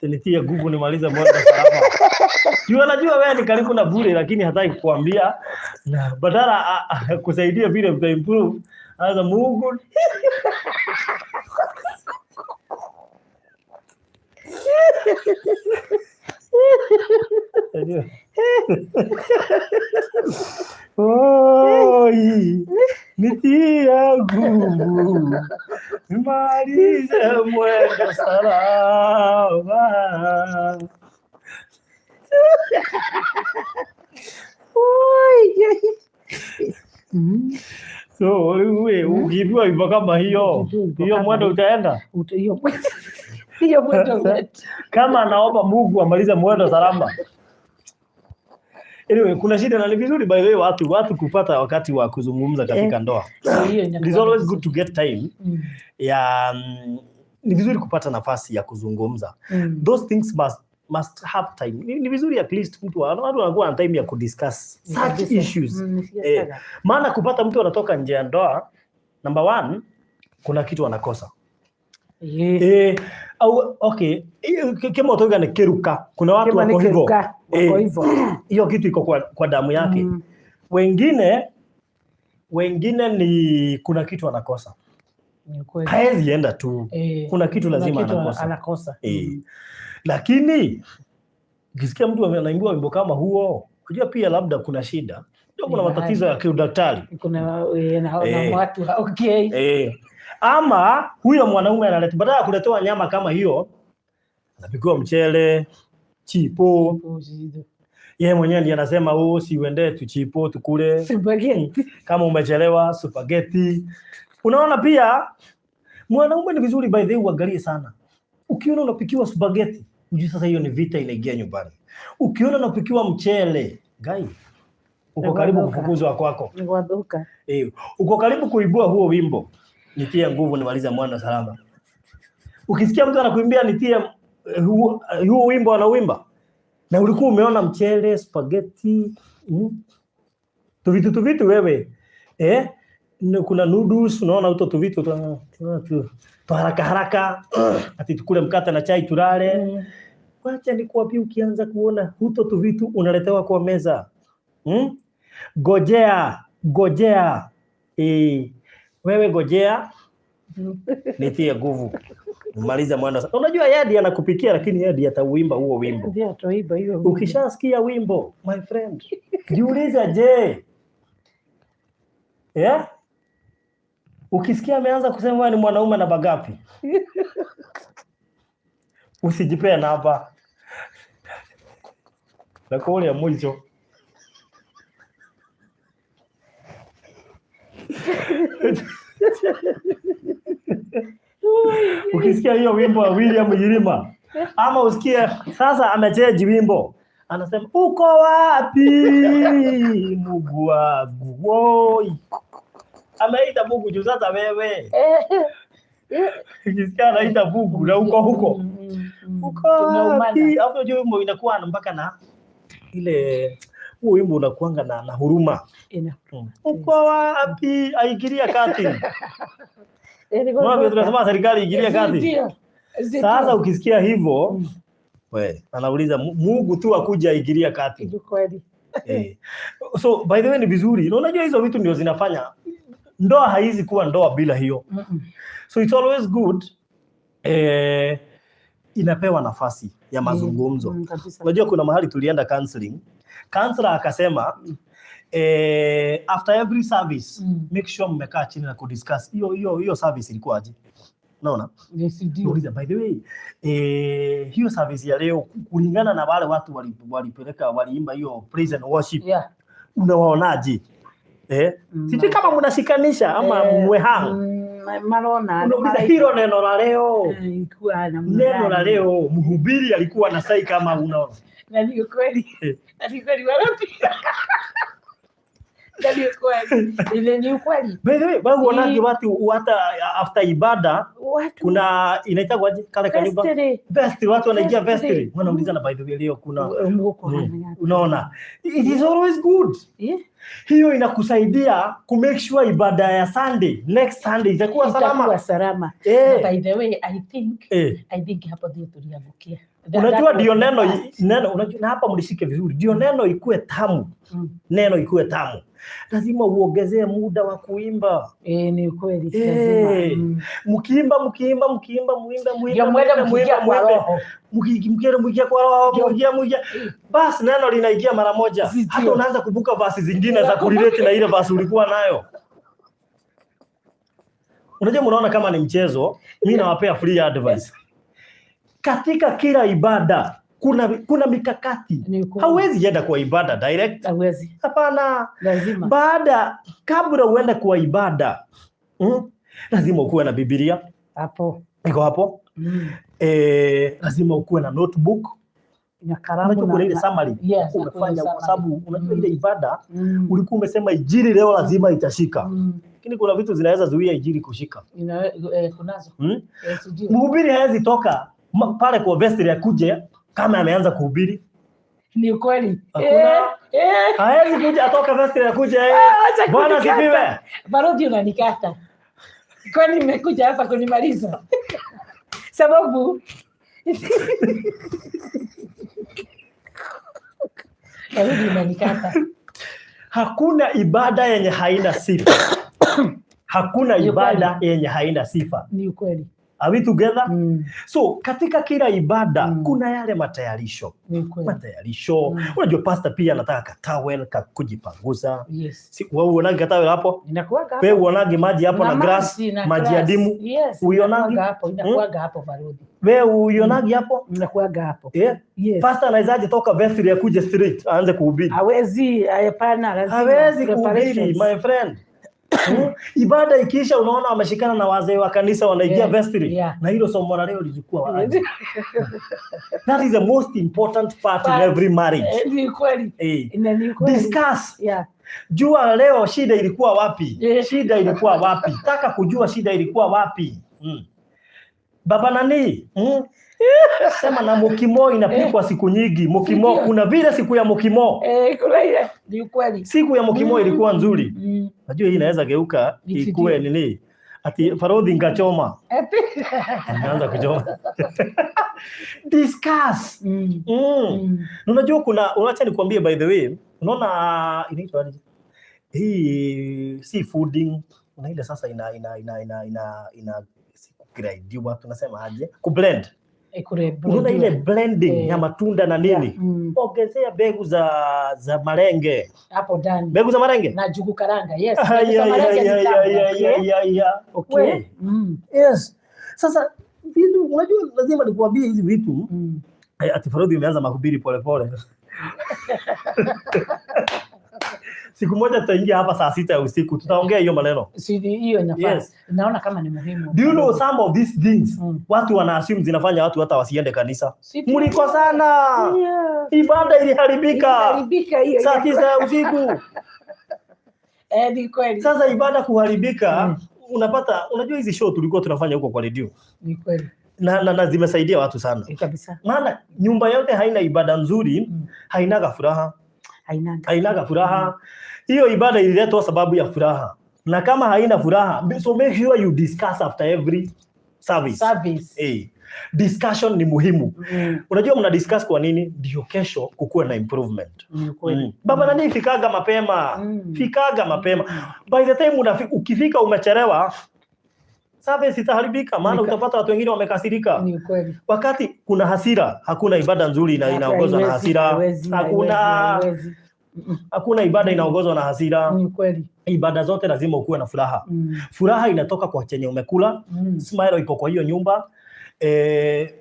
Speaker 1: Nitie nguvu nimalize mwendo salama. Juu anajua wewe ni karibu na bure lakini hataki kukuambia. Na badala kusaidia vile mta improve, anza Mungu. Oi, nitie nguvu nimalize mwendo salama.
Speaker 2: Oi.
Speaker 1: So, wewe ukiambiwa wimbo kama hiyo,
Speaker 2: Ukiambiwa wimbo
Speaker 1: hiyo
Speaker 2: kama
Speaker 1: mwendo
Speaker 2: hiyo.
Speaker 1: utaenda?
Speaker 2: Hiyo mwendo. Hiyo mwendo wetu.
Speaker 1: Kama anaomba Mungu amalize mwendo salama. Anyway, kuna shida na ni vizuri by the way watu kupata wakati wa kuzungumza katika ndoa.
Speaker 2: Hiyo
Speaker 1: It is
Speaker 2: inakuwa
Speaker 1: always good to get time ya ni vizuri kupata nafasi ya kuzungumza. Those things must have time. Ni vizuri at least watu wanakuwa na time ya kudiscuss such issues. Maana kupata mtu anatoka nje ya ndoa, number one, kuna kitu anakosa. Au okay, kama utoga ni keruka. Kuna watu
Speaker 2: Kama ni
Speaker 1: wako hivyo.
Speaker 2: keruka, wako hivyo.
Speaker 1: Hiyo kitu iko kwa damu yake. Wengine ni kuna kitu anakosa.
Speaker 2: Ni kweli.
Speaker 1: Haezi enda tu. Kuna kitu lazima
Speaker 2: kitu
Speaker 1: anakosa.
Speaker 2: Anakosa.
Speaker 1: Lakini ukisikia mtu anaimbiwa wimbo kama huo, unajua pia labda kuna shida. Unajua kuna matatizo ya kiudaktari.
Speaker 2: Kuna na watu okay.
Speaker 1: Ama huyo mwanaume analeta, badala ya kuletewa nyama kama hiyo, anapikiwa mchele, chipo. Yeye mwenyewe ndiye anasema, "Oh, si uende tuchipo tukule."
Speaker 2: Spaghetti.
Speaker 1: Kama umechelewa, spaghetti. Unaona pia mwanaume ni vizuri by the way uangalie sana. Ukiona unapikiwa spaghetti, ujue sasa hiyo ni vita inaingia nyumbani. Ukiona unapikiwa mchele, guy, uko karibu
Speaker 2: Ni
Speaker 1: kufukuzwa kwako.
Speaker 2: Ni kuanguka.
Speaker 1: Uko karibu kuibua huo wimbo, "Nitie nguvu nimalize mwendo salama." Ukisikia mtu anakuimbia nitie huo wimbo anauimba na ulikuwa umeona mchele, spaghetti, tuvitu tuvitu wewe kuna noodles, unaona uto tuvitu tu haraka haraka, ati tukule mkate na chai tulale. Wacha nikuambie, ukianza kuona huto tuvitu unaletewa kwa meza, Gojea, gojea. Wewe gojea nitie nguvu maliza mwendo. Unajua yeye ndiye anakupikia, lakini yeye ndiye atauimba huo wimbo.
Speaker 2: Ndio atoiba hiyo wimbo.
Speaker 1: Ukishasikia wimbo, my friend, jiulize je, yeah? Ukisikia ameanza kusema wewe ni mwanaume na bagapi, usijipee namba na kule mwisho. Ukisikia hiyo wimbo wa William Yirima ama usikie sasa amecheji wimbo anasema uko wapi Mungu wangu woi, ameita Mungu juu sasa wewe ukisikia anaita Mungu na uko huko uko
Speaker 2: Tumeumana.
Speaker 1: wapi? Hapo hiyo wimbo inakuwa mpaka na ile huo wimbo unakuanga na huruma. Uko wapi? Aingilia kati. Unaona vile tunasema serikali ingilia kati.
Speaker 2: Ndio. Ndio.
Speaker 1: Sasa ukisikia hivyo we, anauliza Mungu tu akuja aingilia kati.
Speaker 2: Ni kweli.
Speaker 1: So by the way ni vizuri. Na unajua hizo vitu ndio zinafanya ndoa haizi kuwa ndoa bila hiyo. So it's always good inapewa nafasi ya mazungumzo.
Speaker 2: Kabisa.
Speaker 1: Unajua kuna mahali tulienda counseling. Counselor akasema after every service make sure mmekaa chini na kudiscuss hiyo service ilikuwaje. Unaona?
Speaker 2: Yes, ndio.
Speaker 1: Nauliza, by the way, hiyo service ya leo kulingana na wale watu walipeleka waliimba hiyo praise and worship unawaonaje? Sijui kama mnashikanisha ama mwehang.
Speaker 2: Marona.
Speaker 1: Unauliza hilo neno la leo.
Speaker 2: Ilikuwa namna
Speaker 1: Neno la
Speaker 2: gani?
Speaker 1: leo mhubiri alikuwa na sai kama unaona.
Speaker 2: Na ni ukweli. Na ni kweli wapi? Na ni ukweli. Ile ni ukweli.
Speaker 1: By the way, wewe uonaje watu hata after ibada
Speaker 2: Watu
Speaker 1: kuna inaitwa aje kale kanyumba?
Speaker 2: Vestry.
Speaker 1: Vestry, watu wanaingia
Speaker 2: Vestry.
Speaker 1: vestry. Wanaulizana by the way leo kuna
Speaker 2: Mko hana.
Speaker 1: unaona. It is always good. Hiyo inakusaidia ku make sure ibada ya Sunday, next Sunday itakuwa
Speaker 2: Itakuwa
Speaker 1: salama.
Speaker 2: salama. Na by the way, I think hapo ndio tuliangukia.
Speaker 1: Unajua
Speaker 2: That
Speaker 1: ndio
Speaker 2: was the
Speaker 1: neno
Speaker 2: first.
Speaker 1: neno unajua, na hapa mlishike vizuri, ndio neno ikuwe tamu, neno ikuwe tamu, lazima uongezee muda wa kuimba.
Speaker 2: Ni ukweli lazima.
Speaker 1: Mkiimba mkiimba mkiimba muimbe muimbe
Speaker 2: Ndio mwende
Speaker 1: muimbe,
Speaker 2: mkiingia kwa
Speaker 1: muimbe,
Speaker 2: roho.
Speaker 1: mkiingia mkiingia kwa roho,
Speaker 2: Ndio.
Speaker 1: mkiingia mkiingia, basi neno linaingia mara moja.
Speaker 2: Ndio.
Speaker 1: Hata unaanza kubuka verse zingine za kurelate na ile verse ulikuwa nayo. Unajua, mnaona kama ni mchezo, mimi nawapea free advice. Katika kila ibada kuna mikakati.
Speaker 2: Ni ukweli.
Speaker 1: Hauwezi enda kwa ibada direct.
Speaker 2: Hauwezi.
Speaker 1: Hapana.
Speaker 2: Lazima.
Speaker 1: Baada kabla uende kwa ibada, lazima ukuwe na Biblia.
Speaker 2: Hapo.
Speaker 1: Iko hapo. Lazima ukuwe na notebook.
Speaker 2: Na kalamu.
Speaker 1: Unajua kuna ile summary
Speaker 2: Yes, na
Speaker 1: umefanya
Speaker 2: kuna
Speaker 1: kwa sababu unajua ile ibada ulikuwa umesema injili leo lazima itashika, lakini kuna vitu zinaweza zuia injili kushika.
Speaker 2: Kunazo. Sijui.
Speaker 1: Mhubiri hawezi toka pale kwa vestry akuje kama ameanza kuhubiri.
Speaker 2: Ni ukweli.
Speaker 1: Hakuna. Hawezi kuja atoka vestry akuje,
Speaker 2: Acha
Speaker 1: Bwana
Speaker 2: kunikata.
Speaker 1: sifiwe.
Speaker 2: Barodi unanikata. Kwani nimekuja hapa kunimaliza? Sababu Barodi unanikata.
Speaker 1: Hakuna ibada yenye haina sifa. Hakuna
Speaker 2: Ni
Speaker 1: ibada yenye haina sifa.
Speaker 2: Ni ukweli.
Speaker 1: Are we together?
Speaker 2: Mm.
Speaker 1: So katika kila ibada kuna yale matayarisho.
Speaker 2: Ni ukweli.
Speaker 1: Matayarisho. Unajua pastor pia anataka katowel ka kujipanguza. Si wewe uonagi katowel hapo?
Speaker 2: Inakuwaga hapo.
Speaker 1: Wewe uonagi maji hapo na grass,
Speaker 2: na
Speaker 1: maji ya
Speaker 2: grass.
Speaker 1: dimu.
Speaker 2: Yes,
Speaker 1: Uionagi?
Speaker 2: inakuwaga hapo, inakuwaga hapo Barodi.
Speaker 1: Wewe uionagi hapo?
Speaker 2: Inakuwaga hapo.
Speaker 1: Yeah.
Speaker 2: Yes.
Speaker 1: Pastor anawezaje toka vestry akuje street aanze kuhubiri?
Speaker 2: Hawezi, hapana, lazima
Speaker 1: Hawezi kuhubiri,
Speaker 2: preparations.
Speaker 1: my friend. Ibada ikiisha, unaona wameshikana na wazee wa kanisa wanaingia vestry. Na hilo somo la leo lilikuwa wazi. That is the most important part in every marriage.
Speaker 2: Ni kweli. Na ni kweli.
Speaker 1: Discuss. Jua leo shida ilikuwa wapi? Shida ilikuwa wapi? Taka kujua shida ilikuwa wapi? Baba nani? Sema na mukimo inapikwa siku nyingi. Mukimo kuna vile siku ya mukimo.
Speaker 2: Kuna ile ni ukweli.
Speaker 1: Siku ya mukimo ilikuwa nzuri. Najua hii inaweza geuka ikue nini? Ati Farodhi ngachoma. Ameanza kuchoma. Discuss. Na unajua kuna, unacha nikwambie by the way, unaona inaitwa aje? Hii seafooding, kuna ile sasa ina ina ina ina ina ina si kugrindiwa, tunasema aje? Kublend. Unaona ile blending ya matunda na nini?
Speaker 2: Yeah.
Speaker 1: Ongezea mbegu za malenge.
Speaker 2: Hapo ndani.
Speaker 1: Mbegu za malenge?
Speaker 2: Na njugu karanga. Yes.
Speaker 1: Ai,
Speaker 2: Mbegu za
Speaker 1: ai,
Speaker 2: malenge
Speaker 1: ai,
Speaker 2: ni
Speaker 1: ai,
Speaker 2: tamu.
Speaker 1: ai, ai, ai, ai, ai. We. Yes. Sasa vitu unajua lazima nikuambie hizi vitu. Ati Farodhi umeanza mahubiri polepole. Siku moja tutaingia hapa saa 6 ya usiku tutaongea hiyo maneno.
Speaker 2: Si hiyo inafaa.
Speaker 1: Yes.
Speaker 2: Naona kama ni muhimu.
Speaker 1: Do you know some of these things watu wana assume zinafanya watu hata wasiende kanisa. Mlikosana. Ibada iliharibika.
Speaker 2: Iliharibika hiyo.
Speaker 1: Saa 9 ya usiku.
Speaker 2: Ni kweli.
Speaker 1: Sasa ibada kuharibika, unapata unajua hizi show tulikuwa tunafanya huko kwa redio
Speaker 2: Ni kweli.
Speaker 1: na zimesaidia watu sana.
Speaker 2: Kabisa.
Speaker 1: Maana nyumba yote haina ibada nzuri, hainaga furaha.
Speaker 2: Hainaga.
Speaker 1: Hainaga furaha. Hiyo ibada ililetwa sababu ya furaha. Na kama haina furaha, so make sure you discuss after every service. Discussion ni muhimu. Unajua mna discuss kwa nini? Ndio kesho kukuwe na improvement.
Speaker 2: Ni kweli.
Speaker 1: Baba nani fikaga mapema. Fikaga mapema. By the time ukifika umechelewa, service itaharibika, maana utapata watu wengine wamekasirika.
Speaker 2: Ni kweli.
Speaker 1: Wakati kuna hasira, hakuna ibada nzuri inaongozwa na hasira. Hakuna
Speaker 2: Haiwezi.
Speaker 1: Hakuna ibada inaongozwa na hasira.
Speaker 2: Ni kweli.
Speaker 1: Ibada zote lazima ukuwe na furaha. Furaha inatoka kwa chenye umekula. Smile iko kwa hiyo nyumba.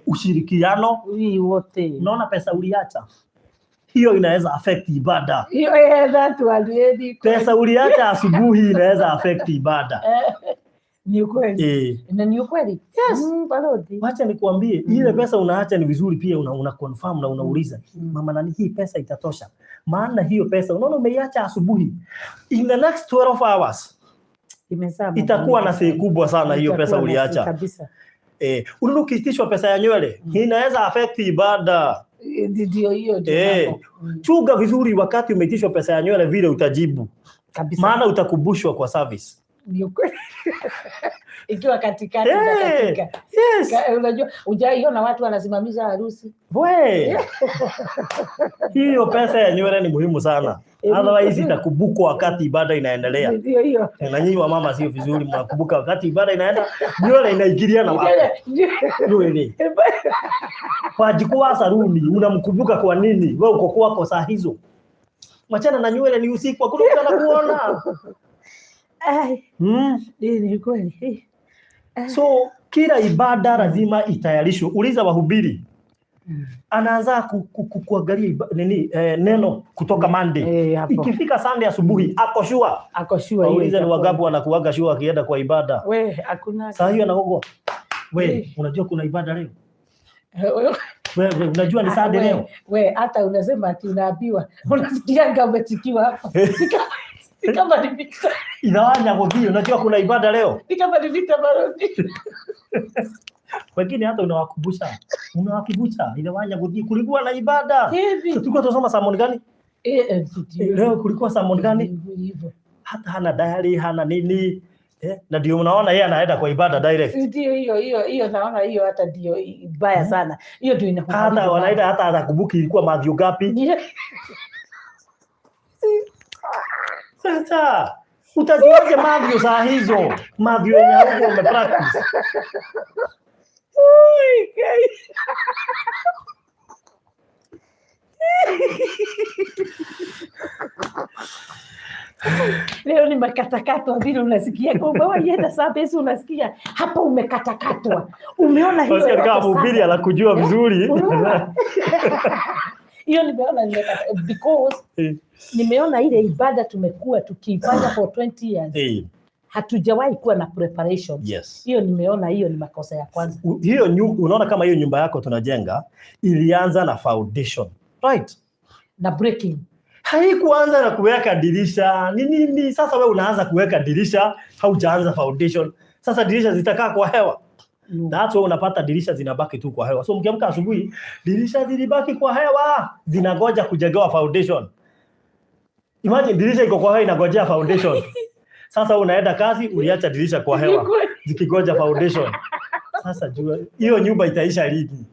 Speaker 1: Ushirikiano.
Speaker 2: Hii wote.
Speaker 1: Unaona pesa uliacha, hiyo inaweza affect ibada.
Speaker 2: Hiyo, that one, ni kweli.
Speaker 1: Pesa uliacha asubuhi inaweza affect ibada.
Speaker 2: Ni ukweli. Na ni ukweli.
Speaker 1: Yes.
Speaker 2: Barodi.
Speaker 1: Wacha nikuambie, ile pesa unaacha ni vizuri pia una confirm na unauliza, mama nani hii pesa itatosha? Maana hiyo pesa unaona umeiacha asubuhi, in the next 12 hours
Speaker 2: Imezaa mambo
Speaker 1: itakuwa na
Speaker 2: mengi
Speaker 1: sei kubwa sana hiyo
Speaker 2: Itakuwa
Speaker 1: pesa
Speaker 2: na sei
Speaker 1: uliacha.
Speaker 2: Kabisa.
Speaker 1: Unaona ukiitishwa pesa ya nywele, inaweza affect ibada.
Speaker 2: Ndio hiyo ndio mambo.
Speaker 1: Chunga vizuri wakati umeitishwa pesa ya nywele vile utajibu.
Speaker 2: Kabisa.
Speaker 1: Maana utakumbushwa kwa service.
Speaker 2: Ni ukweli. Ikiwa katikati katika. Unajua hujaiona watu wanasimamisha harusi.
Speaker 1: We. Hiyo pesa ya nywele ni muhimu sana. Otherwise itakumbukwa wakati ibada inaendelea.
Speaker 2: Ndio hiyo.
Speaker 1: Na nyinyi wa mama sio vizuri mnakumbuka wakati ibada inaenda nywele inaingilia na watu. Nywele. Wajikuwa saruni unamkumbuka kwa nini? Wewe uko kwako saa hizo. Machana na nywele ni usiku hakuna mtu anakuona.
Speaker 2: Ai, ni kweli.
Speaker 1: So kila ibada lazima itayarishwe. Uliza wahubiri. Anaanza kuangalia nini neno kutoka Monday.
Speaker 2: Hapo.
Speaker 1: Ikifika Sunday asubuhi ako sure.
Speaker 2: Ako sure.
Speaker 1: Waulize ni wangapi wanakuaga sure akienda kwa ibada.
Speaker 2: We, hakuna.
Speaker 1: Saa hiyo anaogwa. We, unajua kuna ibada leo? Wewe unajua ni Sunday leo?
Speaker 2: We, hata unasema ati unaambiwa, unasikianga umetikiwa hapa. Ni kama ni vita,
Speaker 1: Inawanya gũthiĩ, unajua kuna ibada leo?
Speaker 2: Ni kama ni vita baroni.
Speaker 1: Wengine hata unawakumbusha. Unawakumbusha inawanya gũthiĩ kulikuwa na ibada.
Speaker 2: Hivi.
Speaker 1: Tulikuwa tunasoma sermon gani?
Speaker 2: Eh, sijui.
Speaker 1: Leo kulikuwa sermon gani?
Speaker 2: Hivyo.
Speaker 1: Hata hana diary, hana nini. Na ndio unaona yeye anaenda kwa ibada direct.
Speaker 2: Ndio hiyo hiyo hiyo, naona hiyo hata ndio mbaya sana. Hiyo ndio inakuharibu.
Speaker 1: Hata wanaenda hata atakumbuki ilikuwa Matthew ngapi. Sasa utajuaje Matthew saa hizo? Matthew yenye huko umepractice.
Speaker 2: Ui, kai. Leo nimekatakatwa vile unasikia, umewaienda service unasikia hapa umekatakatwa, umeona hiyo
Speaker 1: Unasikia kama
Speaker 2: yote
Speaker 1: mhubiri
Speaker 2: sana.
Speaker 1: anakujua vizuri.
Speaker 2: Unaona? Hiyo nimeona nimekata because nimeona ile ibada tumekuwa tukiifanya for 20 years, hatujawahi kuwa na preparation. Hiyo nimeona hiyo ni makosa ya kwanza.
Speaker 1: Hiyo unaona kama hiyo nyumba yako tunajenga ilianza na foundation. Right?
Speaker 2: Na breaking.
Speaker 1: Haikuanza na kuweka dirisha. Ni nini? Sasa wewe unaanza kuweka dirisha, haujaanza foundation. Sasa dirisha zitakaa kwa hewa.
Speaker 2: No.
Speaker 1: That's why unapata dirisha zinabaki tu kwa hewa. So mkiamka asubuhi, dirisha zilibaki kwa hewa, zinangoja kujengewa foundation. Imagine dirisha iko kwa hewa inagojea foundation. Sasa unaenda kazi, uliacha dirisha kwa hewa zikigoja foundation. Sasa jua hiyo nyumba itaisha lini?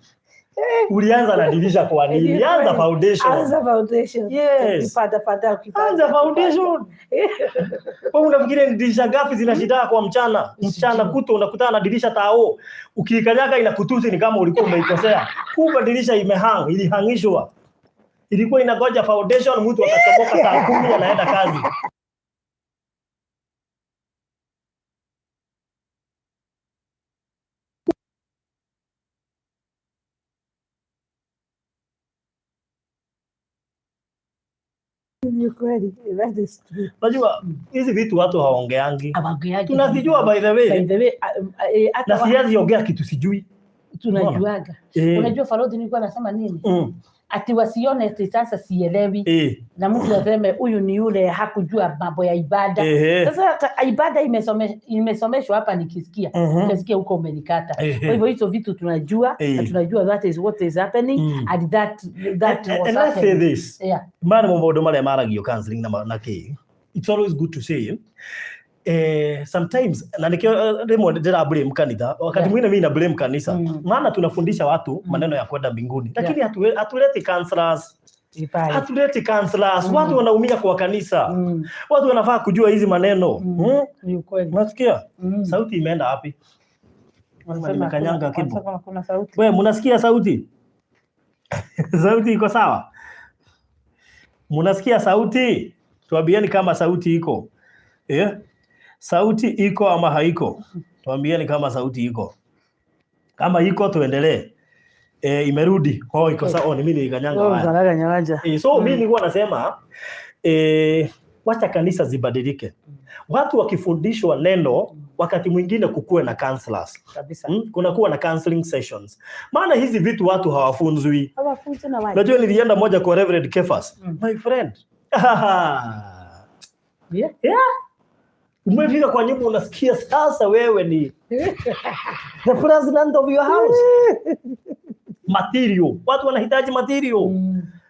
Speaker 1: Ulianza na dirisha kwa nini? Anza foundation.
Speaker 2: Anza foundation.
Speaker 1: Yes.
Speaker 2: Ukipanda panda ukipanda.
Speaker 1: Anza foundation. Wewe unafikiria ni dirisha ngapi zinashinda kwa mchana? Mchana kuto unakutana na dirisha tao. Ukiikanyaga inakutusi ni kama ulikuwa umeikosea. Kumbe dirisha imehang, ilihangishwa. Ilikuwa inangoja foundation, mtu akachomoka saa 10 anaenda kazi.
Speaker 2: Ni kweli, that is true.
Speaker 1: Unajua hizi vitu watu hawaongeangi.
Speaker 2: Hawaongeangi.
Speaker 1: Tunazijua by the
Speaker 2: By
Speaker 1: way.
Speaker 2: the way, hata
Speaker 1: Na siwezi ongea kitu sijui.
Speaker 2: Tunajuaga. Unajua Farodi, nilikuwa nasema nini? Ati wasione ati sasa sielewi na mtu aseme huyu ni yule hakujua mambo ya ibada. Sasa hata ibada imesomeshwa hapa nikisikia. Nikisikia huko umenikata. Kwa hivyo hizo vitu tunajua na tunajua that is what is happening and that was
Speaker 1: And let's say
Speaker 2: happening.
Speaker 1: this. Maya nĩmo maũndũ marĩa maragio counseling na kĩ. It's always good to say sometimes na nikio rĩmwe ndĩra blame kanitha wakati mwingine mimi na blame kanisa, maana tunafundisha watu maneno ya kwenda mbinguni, lakini hatuleti counselors,
Speaker 2: Vibaya.
Speaker 1: hatuleti counselors. Watu wanaumia kwa kanisa, watu wanafaa kujua hizi maneno.
Speaker 2: Ni ukweli.
Speaker 1: Unasikia?
Speaker 2: Mm.
Speaker 1: Sauti imeenda wapi?
Speaker 2: Wanasema
Speaker 1: Nimekanyanga kibo.
Speaker 2: Wanasema kuna sauti.
Speaker 1: We, mnasikia sauti? Sauti iko sawa? Mnasikia sauti? Tuambieni kama sauti iko. Eh? Sauti iko ama haiko? Tuambieni kama sauti iko. Kama iko tuendelee. Imerudi. Oh, iko sawa. Oh, ni mimi nilikanyanga
Speaker 2: Wewe
Speaker 1: waya.
Speaker 2: unalaga nyawanja.
Speaker 1: So mimi nilikuwa nasema wacha kanisa zibadilike. Watu wakifundishwa neno, wakati mwingine kukuwe na counselors.
Speaker 2: Kabisa.
Speaker 1: Kuna kuwa na counseling sessions. Maana hizi vitu watu hawafunzwi.
Speaker 2: Hawafunzi na watu.
Speaker 1: Najua nilienda moja kwa Reverend Kefas. My friend. Yeah. Umefika kwa nyumba unasikia sasa wewe ni the president of your house. Material. Watu wanahitaji material.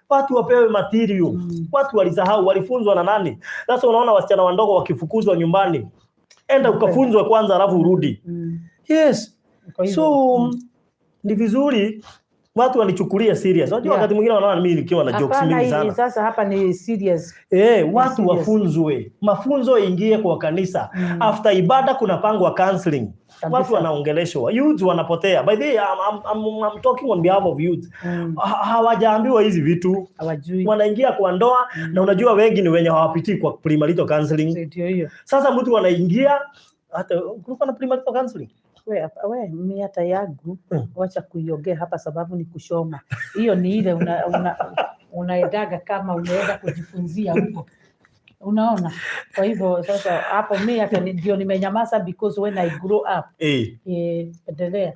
Speaker 1: Watu wapewe material. Watu walisahau walifunzwa na nani? Sasa unaona wasichana wadogo wakifukuzwa nyumbani. Enda ukafunzwe kwanza alafu urudi. Yes.
Speaker 2: Kwa hivyo,
Speaker 1: So ni vizuri watu wanichukulie serious. Unajua wakati mwingine wanaona mimi nikiwa na jokes
Speaker 2: Hapana,
Speaker 1: mingi
Speaker 2: hii
Speaker 1: sana.
Speaker 2: sasa hapa ni serious.
Speaker 1: Watu
Speaker 2: Serious.
Speaker 1: wafunzwe, mafunzo ingie kwa kanisa. After ibada kunapangwa counseling. Watu wanaongeleshwa, youths wanapotea. By the way, I'm talking on behalf of youths. Hawajaambiwa hizi vitu,
Speaker 2: Hawajui.
Speaker 1: wanaingia kwa ndoa na unajua wengi ni wenye hawapitii kwa premarital counseling.
Speaker 2: Ndio hiyo.
Speaker 1: Sasa mtu anaingia, hata kulikuwa na premarital counseling.
Speaker 2: We, mi hata yangu wacha kuiongea hapa sababu ni kushoma. Hiyo ni ile unaendaga kama umeenda kujifunzia huko. Unaona, kwa hivyo sasa hapo mi hata ndio nimenyamaza because when I grow up endelea.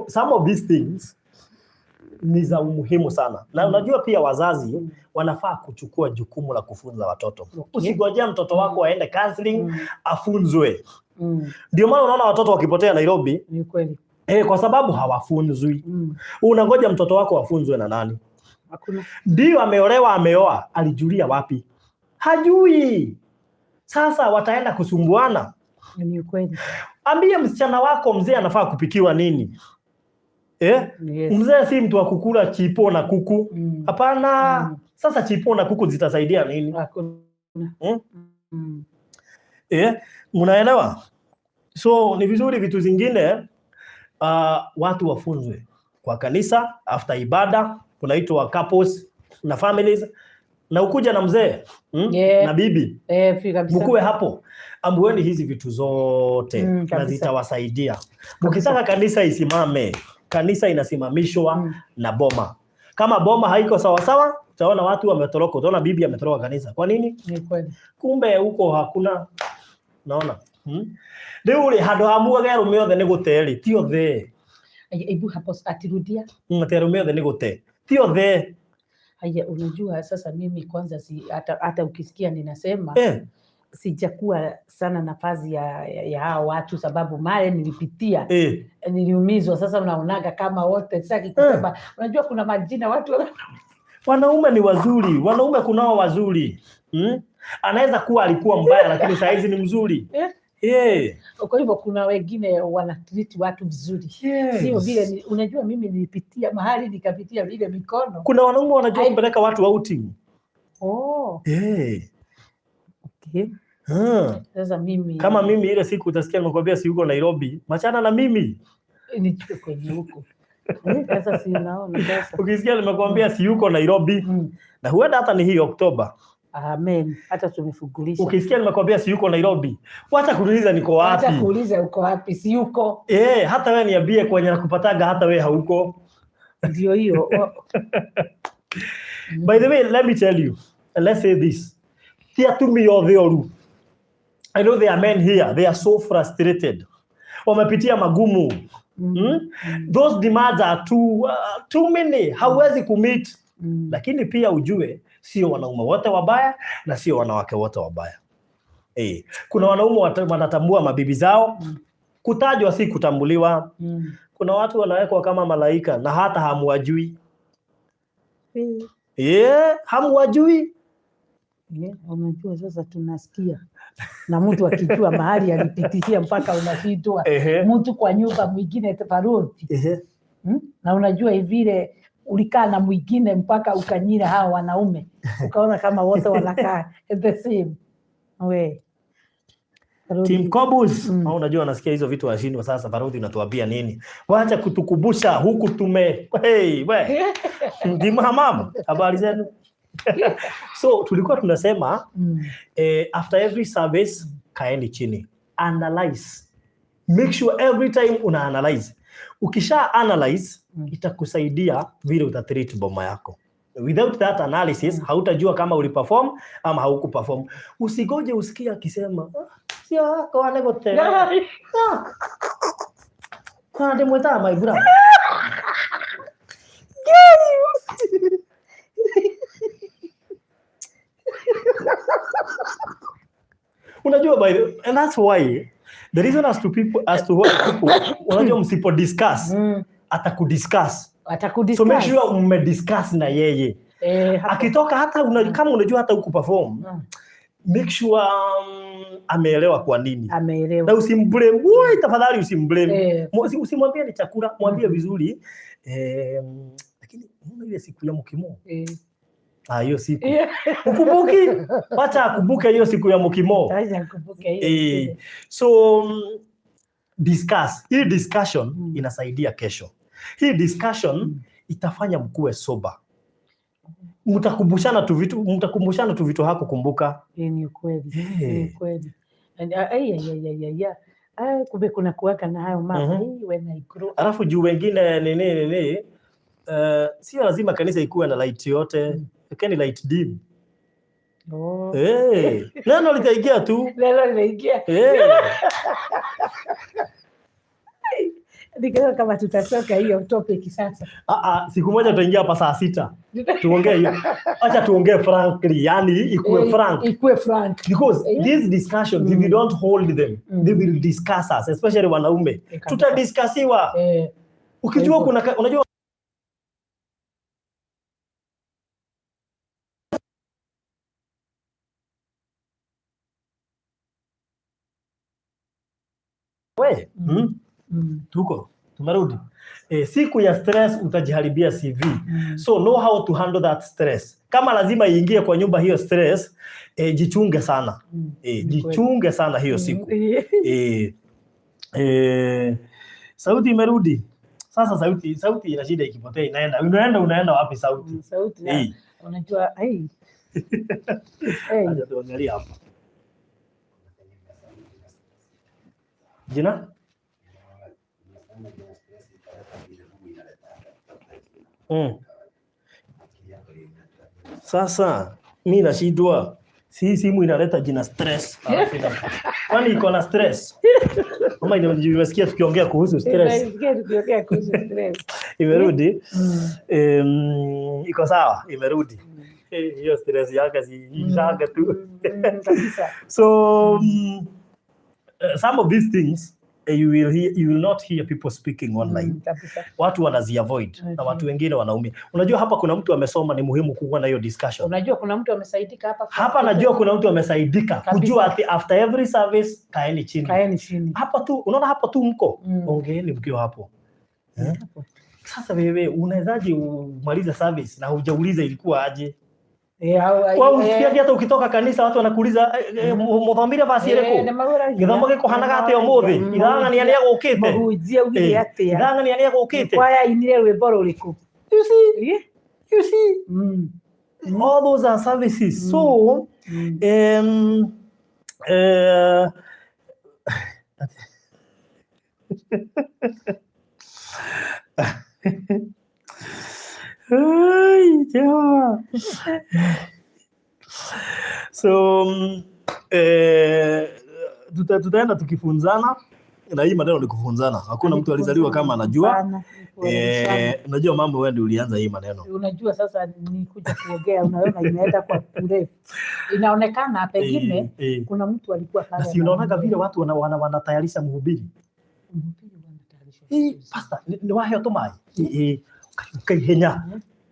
Speaker 1: Some of these things ni za umuhimu sana na unajua pia wazazi wanafaa kuchukua jukumu la kufunza watoto. Usigojea mtoto wako aende counseling afunzwe. Ndio maana unaona watoto wakipotea Nairobi.
Speaker 2: Ni kweli.
Speaker 1: Kwa sababu hawafunzwi. Unangoja mtoto wako afunzwe na nani?
Speaker 2: Hakuna.
Speaker 1: Ndio ameolewa, ameoa, alijulia wapi? Hajui. Sasa wataenda kusumbuana.
Speaker 2: Ni kweli.
Speaker 1: Ambie msichana wako mzee anafaa kupikiwa nini? Eh?
Speaker 2: Yes.
Speaker 1: Mzee si mtu wa kukula chipo na kuku. Hapana. Sasa chipo na kuku zitasaidia nini?
Speaker 2: Hakuna.
Speaker 1: Mm?
Speaker 2: Mm.
Speaker 1: Eh? Mnaelewa? So ni vizuri vitu zingine watu wafunzwe kwa kanisa after ibada kunaitwa couples na families na ukuja na mzee na bibi
Speaker 2: Eh, kabisa.
Speaker 1: mkuwe hapo, ambueni hizi vitu zote na zitawasaidia. Mkitaka kanisa isimame, kanisa inasimamishwa na boma. Kama boma haiko sawasawa, utaona watu wametoroka, utaona bibi ametoroka kanisa. Kwa nini?
Speaker 2: Ni kweli.
Speaker 1: Kumbe huko hakuna naona. Rĩu rĩ handũ ha mugage arũme othe nĩ gũte rĩ, ti othe.
Speaker 2: Aya, Hebu hapo atirudia.
Speaker 1: Atĩ arũme othe nĩ gũte, ti othe.
Speaker 2: Haya, unajua sasa mimi kwanza si, hata ukisikia ninasema sijakuwa sana nafasi ya hao watu sababu male nilipitia niliumizwa. Sasa unaonaga kama wote sitaki kusema. Unajua kuna majina watu
Speaker 1: Wanaume ni wazuri, wanaume kunao wazuri. Anaweza kuwa alikuwa mbaya lakini saa hizi ni mzuri.
Speaker 2: Kwa hivyo kuna wengine wanatreat watu vizuri. Sio vile unajua mimi nilipitia mahali nikapitia vile mikono.
Speaker 1: Kuna wanaume wanajua kupeleka watu outing.
Speaker 2: Oh, okay. Sasa mimi
Speaker 1: Kama mimi ile siku utasikia nimekwambia si uko Nairobi, machana na mimi.
Speaker 2: Nichukue kwenye huko. Sasa si unaona sasa.
Speaker 1: Ukisikia nimekwambia si uko Nairobi na huenda hata ni hii Oktoba.
Speaker 2: Amen. Hata tumefungulisha.
Speaker 1: Ukisikia nimekwambia si uko Nairobi, wacha kuuliza niko
Speaker 2: Hata
Speaker 1: wapi.
Speaker 2: kuuliza uko wapi, si uko.
Speaker 1: Hata wewe niambie kwenye nakupataga hata wewe hauko.
Speaker 2: Ndio hiyo.
Speaker 1: By the way, let me tell you, and let's say this. Ti atumia othe oru. I know there are men here, they are so frustrated. Wamepitia magumu. Those demands are too many. Hauwezi kumeet. Lakini pia ujue sio wanaume wote wabaya na sio wanawake wote wabaya. Kuna wanaume wanatambua mabibi zao. Kutajwa si kutambuliwa. Kuna watu wanawekwa kama malaika na hata hamwajui. Yeah, hamwajui.
Speaker 2: Yeah, unajua sasa tunasikia na mtu akijua mahali alipitishia mpaka unashindwa. Mtu kwa nyumba mwingine tofauti. Na unajua vile ulikaa na mwingine mpaka ukanyira hao wanaume, ukaona kama wote wanakaa the same. We. Parodi.
Speaker 1: Team Kobus. Unajua nasikia hizo vitu washindwa sasa. Parodi unatuambia nini? Wacha kutukubusha huku tume. Hey, we. Team Hamam, habari zenu? So tulikuwa tunasema after every service kaeni chini, analyze. Make sure every time una analyze. Ukisha analyze itakusaidia vile utatreat boma yako. Without that analysis hautajua kama uliperform ama haukuperform. Usigoje usikie akisema sio wako anegote. Ah, ndimwĩtaga my brother. Unajua by the, and that's why the reason as to people as to why people unajua msipo discuss atakudiscuss.
Speaker 2: Atakudiscuss.
Speaker 1: So make sure mmediscuss na yeye.
Speaker 2: Hapo.
Speaker 1: Akitoka hata kama unajua hata hukuperform, make sure ameelewa kwa nini.
Speaker 2: Ameelewa.
Speaker 1: Na usimblame. Woi, tafadhali usimblame. Usimwambie ni chakula, mwambie vizuri. Lakini unaona ile siku ya mukimo? Ah, hiyo siku. Ukumbuki? Wacha akumbuke hiyo siku ya mukimo.
Speaker 2: Acha akumbuke hiyo siku.
Speaker 1: So discuss. Hii discussion inasaidia kesho. Hii discussion itafanya mkuwe sober. Mtakumbushana tu vitu, mtakumbushana tu vitu hakukumbuka.
Speaker 2: Ni kweli. Ni kweli. And, ay, ay, ay, ay, ay, ay. Ay, kumbe kuna kuwaka na hayo mambo. Hey, when I grow up.
Speaker 1: Alafu juu wengine nini nini, Sio lazima kanisa ikuwe na light yote. Wekeni light dim.
Speaker 2: Oh.
Speaker 1: Hey, neno litaingia tu.
Speaker 2: Neno linaingia.
Speaker 1: Hey.
Speaker 2: Nikiona kama tutatoka hiyo topic sasa.
Speaker 1: Ah, ah, siku moja tutaingia hapa saa 6 tuongee hiyo. Acha tuongee frankly, yani ikuwe frank.
Speaker 2: Ikuwe frank.
Speaker 1: Because these discussions, if you don't hold them, they will discuss us, especially wanaume.
Speaker 2: Kabisa.
Speaker 1: Tutadiscussiwa. Ukijua
Speaker 2: Hivyo.
Speaker 1: kuna unajua we, Tuko tumerudi. Siku ya stress utajiharibia CV. So know how to handle that stress. Kama lazima iingie kwa nyumba hiyo stress, jichunge sana.
Speaker 2: Ni kweli.
Speaker 1: Jichunge sana hiyo siku. Sauti imerudi. Sasa sauti ina shida, ikipotea inaenda. Unaenda wapi sauti?
Speaker 2: Sauti na unajua hey. Hey.
Speaker 1: Acha tuangalie hapa. Jina? Sasa mi nashindwa, si simu inaleta jina stress. Alafu kwani iko na stress? Kama imesikia tukiongea kuhusu stress.
Speaker 2: Nimesikia tukiongea kuhusu stress.
Speaker 1: Imerudi. Iko sawa, imerudi. Hiyo stress yake si ishaka tu.
Speaker 2: Kabisa.
Speaker 1: So some of these things you will hear, you will not hear people speaking online.
Speaker 2: Kabisa.
Speaker 1: Watu wanaziavoid na watu wengine wanaumia. Unajua hapa kuna mtu amesoma, ni muhimu kuwa na hiyo discussion.
Speaker 2: Unajua kuna mtu amesaidika hapa.
Speaker 1: Hapa najua kuna mtu amesaidika
Speaker 2: Kabisa.
Speaker 1: kujua ati after every service kaeni chini.
Speaker 2: Kaeni chini.
Speaker 1: Hapa tu unaona hapa tu mko ongeeni mkiwa hapo.
Speaker 2: Hapo.
Speaker 1: Sasa wewe unawezaje umalize service na hujauliza ilikuwa aje?
Speaker 2: Au
Speaker 1: Wewe usikiaje hata ukitoka kanisa watu wanakuuliza muthomire verse iriku? Githomo gikuhanaga atia umuthi? Ithang'ania ni agukite.
Speaker 2: Mũhunjia augire atĩa?
Speaker 1: Ithang'ania ni agukite.
Speaker 2: Kwaya inire rwĩmbo rũrĩkũ?
Speaker 1: You see? You see? All those are services. So, ai, Jehova. So tutaenda tukifunzana na hii maneno ni kufunzana. Hakuna mtu alizaliwa kama anajua.
Speaker 2: Hapana, ni kuelimishana.
Speaker 1: Unajua mambo, wewe ndio ulianza hii maneno.
Speaker 2: Unajua sasa ni kuja kuongea, unaona inaenda kwa urefu. Inaonekana pengine kuna mtu alikuwa
Speaker 1: Na
Speaker 2: pale
Speaker 1: si unaonaga
Speaker 2: anaongea.
Speaker 1: vile watu wanatayarisha mhubiri.
Speaker 2: Mhubiri wanatayarishwa vizuri sana.
Speaker 1: Pastor, ni waheo tumai. Ukaihenya.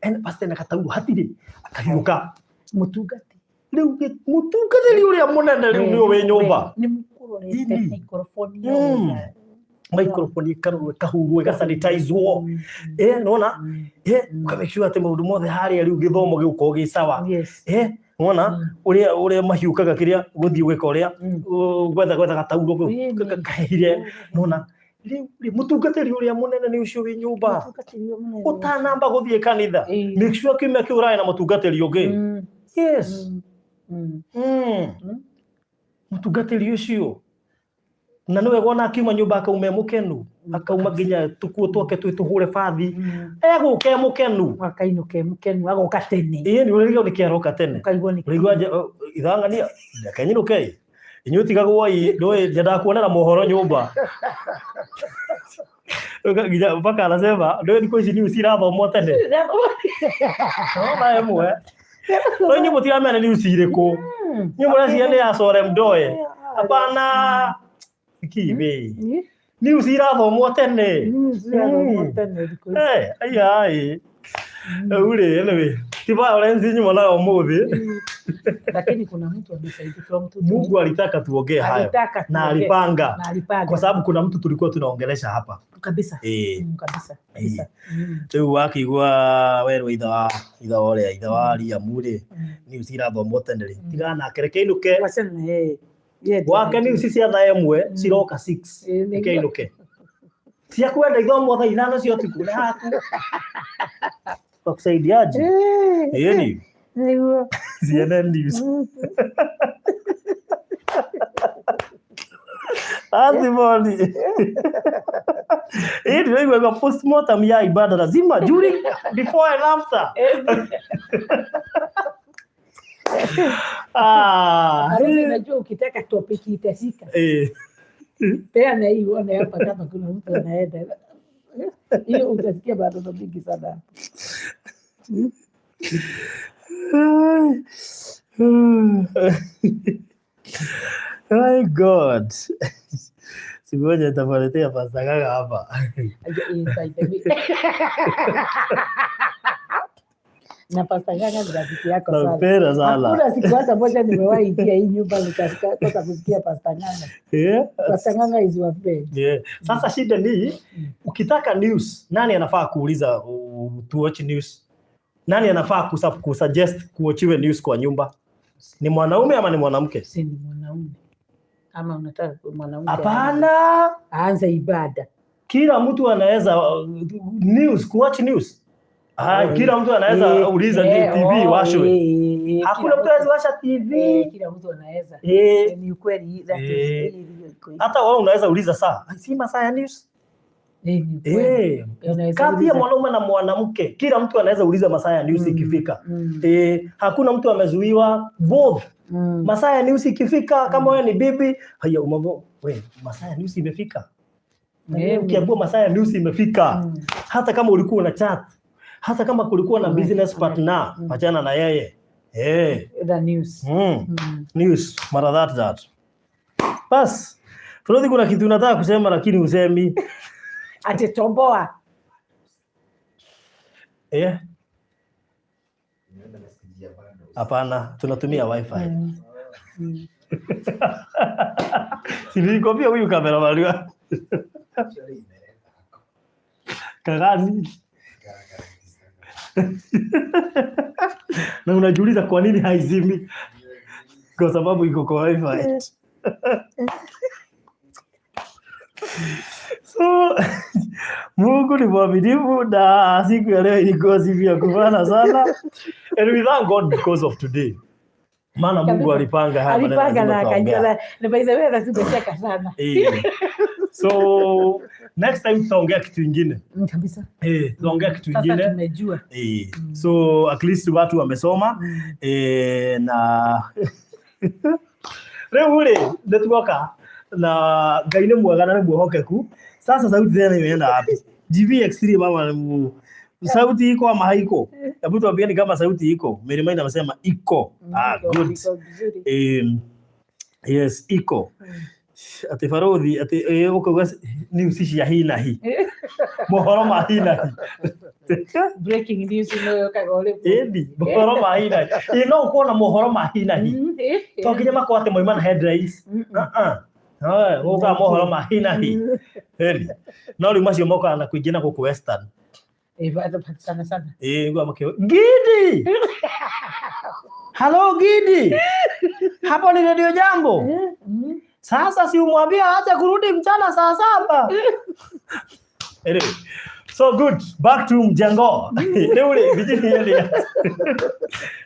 Speaker 1: En pastor na katauro hatirĩ akahiũka.
Speaker 2: Mũtungati.
Speaker 1: Rĩu mũtungatĩri ũrĩa mũnene rĩu nĩwe wĩ nyũmba.
Speaker 2: Nĩ mũkũrorete
Speaker 1: Ini.
Speaker 2: microphone wega.
Speaker 1: Microphone ĩkarorwo ĩkahurwo ĩgasanitizwo. Nona ũkamake sure atĩ maũndũ mothe harĩa rĩu gĩthomo gĩgũkorwo gĩ sawa.
Speaker 2: Yes.
Speaker 1: Nona ũrĩa mahiũkaga kĩrĩa gũthiĩ gwĩka ũrĩa gwetha gatauro
Speaker 2: Ĩni.
Speaker 1: kahehire nona rĩu rĩ, mũtungatĩri ũrĩa mũnene nĩ ũcio wĩ nyũmba.
Speaker 2: Mũtungatĩri ũrĩa mũnene.
Speaker 1: Ũtanamba gũthiĩ kanitha make sure kiumia kĩu ũrarĩ na mũtungatĩri ũngĩ. Yes. Mũtungatĩri ũcio na nĩwe wona akiuma nyũmba akauma e mũkenu, akauma nginya tũkuo twake twĩ tũhũre bathi, egũka e mũkenu.
Speaker 2: Akainũka e mũkenu, agoka tene.
Speaker 1: Ĩĩ nĩ ũrĩrigwo nĩkĩ aroka tene.
Speaker 2: Ũkaigua nĩ
Speaker 1: Ũraigua ithang'ania reke nyinũke inyuĩ tigagwo ĩ ndũĩ nyendaga kuonera mohoro nyũmba. Nginya mpaka anasema ndũĩ thikũ ici news irathomwo tene. Nona ĩmwe no inyuĩ mũtiramenya news irĩkũ. Inyuĩ mũreciria nĩ ya Sore Mdoe. Hapana. Kibe. News irathomwo tene.
Speaker 2: News irathomwo tene thikũ ici.
Speaker 1: Aya ai. Rĩu rĩ, anyway, ti violence nyuma nayo ũmũthĩ.
Speaker 2: Lakini kuna mtu amesaidia from today.
Speaker 1: Mungu alitaka tuongee hayo
Speaker 2: Alitaka
Speaker 1: na
Speaker 2: tuongee.
Speaker 1: alipanga,
Speaker 2: Na alipanga.
Speaker 1: kwa sababu kuna mtu tulikuwa tunaongelesha hapa
Speaker 2: Kabisa. Kabisa. Kabisa.
Speaker 1: Rĩu wakĩigua werwo itha wa ũrĩa ithe wa Liam rĩ, news irathomwo tene rĩ, tigana nake reke inũke.
Speaker 2: Wachana na yeye. Yeye ndiye
Speaker 1: Gwake
Speaker 2: anajua.
Speaker 1: news cia thaa 1 ciroka 6. Reke inũke. Cia kwenda ithomwo thaa 5 cia ũtukũ nĩ haku wakusaidiaje? Ĩni
Speaker 2: Nĩguo.
Speaker 1: CNN News. Asimoni. Hii ndio iko postmortem ya ibada lazima during, before and after. Ah.
Speaker 2: Harusi, najua ukitaka topic itashika. Peana hii uone hapa kama kuna mtu anaenda. Hiyo utasikia maneno mingi sana hapo.
Speaker 1: My God. Siku moja nitakuletea Pastor Kaka hapa.
Speaker 2: By the way. Na Pastor Kaka ni rafiki yako sana.
Speaker 1: Nampenda sana.
Speaker 2: Hakuna siku hata moja nimewahi ingia hii nyumba nikakosa kusikia Pastor Ng'ang'a. Pastor Ng'ang'a is your friend.
Speaker 1: Yeah. Sasa shida ni ukitaka news, nani anafaa kuuliza to watch news? Nani anafaa kusuggest kuochiwe news kwa nyumba? Ni mwanaume ama ni mwanamke?
Speaker 2: Si ni mwanaume. Ama unataka mwanamke
Speaker 1: Hapana.
Speaker 2: Aanze ibada.
Speaker 1: Kila mtu anaweza news, kuwatch news. Ah, kila mtu anaweza uliza TV washwe. Hakuna mtu anaweza washa TV.
Speaker 2: Kila mtu anaweza. Ni ukweli, that is really, really kweli.
Speaker 1: Hata wewe unaweza uliza saa. Si masaa ya news.
Speaker 2: Ni ukweli. Unaweza
Speaker 1: Kati ya
Speaker 2: uliza.
Speaker 1: mwanaume na mwanamke, kila mtu anaweza uliza masaa ya news ikifika. Hakuna mtu amezuiwa, both. Masaa ya news ikifika, kama wewe ni bibi, haya umambo, we, masaa ya news imefika. Ukiambiwa masaa ya news imefika, hata kama ulikuwa na chat, hata kama kulikuwa na business partner, achana na yeye.
Speaker 2: The news.
Speaker 1: News mara that. Bas. Frodi, kuna kitu unataka kusema lakini usemi.
Speaker 2: Ati tomboa.
Speaker 1: Hapana, tunatumia wifi. Si nilikwambia huyu cameraman wa Kagani. Na unajiuliza kwa nini haizimi? Kwa sababu iko kwa wifi. So Mungu ni mwaminifu na siku ya leo ilikuwa siku ya kufana sana. And we thank God because of today. Maana Mungu
Speaker 2: Kabisa.
Speaker 1: alipanga haya maneno
Speaker 2: Alipanga na
Speaker 1: lazima tutaongea.
Speaker 2: akajua na by the way hata tumecheka sana.
Speaker 1: So next time tutaongea kitu ingine.
Speaker 2: Kabisa.
Speaker 1: Tutaongea kitu
Speaker 2: Sasa
Speaker 1: ingine.
Speaker 2: tumejua.
Speaker 1: So at least watu wamesoma. Na rĩu rĩ nĩtuoka na Ngai nĩ mwega na nĩ mwĩhokeku. Sasa sauti tena imeenda wapi? GVX3 mama ni sauti iko ama haiko? Hebu tuambieni kama sauti iko. Mary Maina amesema iko. Ah, good.
Speaker 2: Iko vizuri.
Speaker 1: Yes, iko. Ati Farodhi ati ukauga news cia hi na hi. Mohoro ma hi na hi.
Speaker 2: Breaking news inoyokaga ũrĩ
Speaker 1: Ĩni, mohoro ma hi na hi. Ĩ no ũkorwo na mohoro ma hi na hi. To nginya makorwo atĩ moima na headlines. Gũkaga mohoro ma hi na hi. Ĩni. No rĩu macio mokaga na kũingĩ na gũkũ Western.
Speaker 2: Sana sana.
Speaker 1: Ĩĩ, makĩo Gidi. Hello Gidi. Hapo ni Radio Jambo. Sasa si umwambie aache kurudi mchana saa 7. Anyway, so good. Back to mjengo. Rĩu rĩ, Virginia Elias.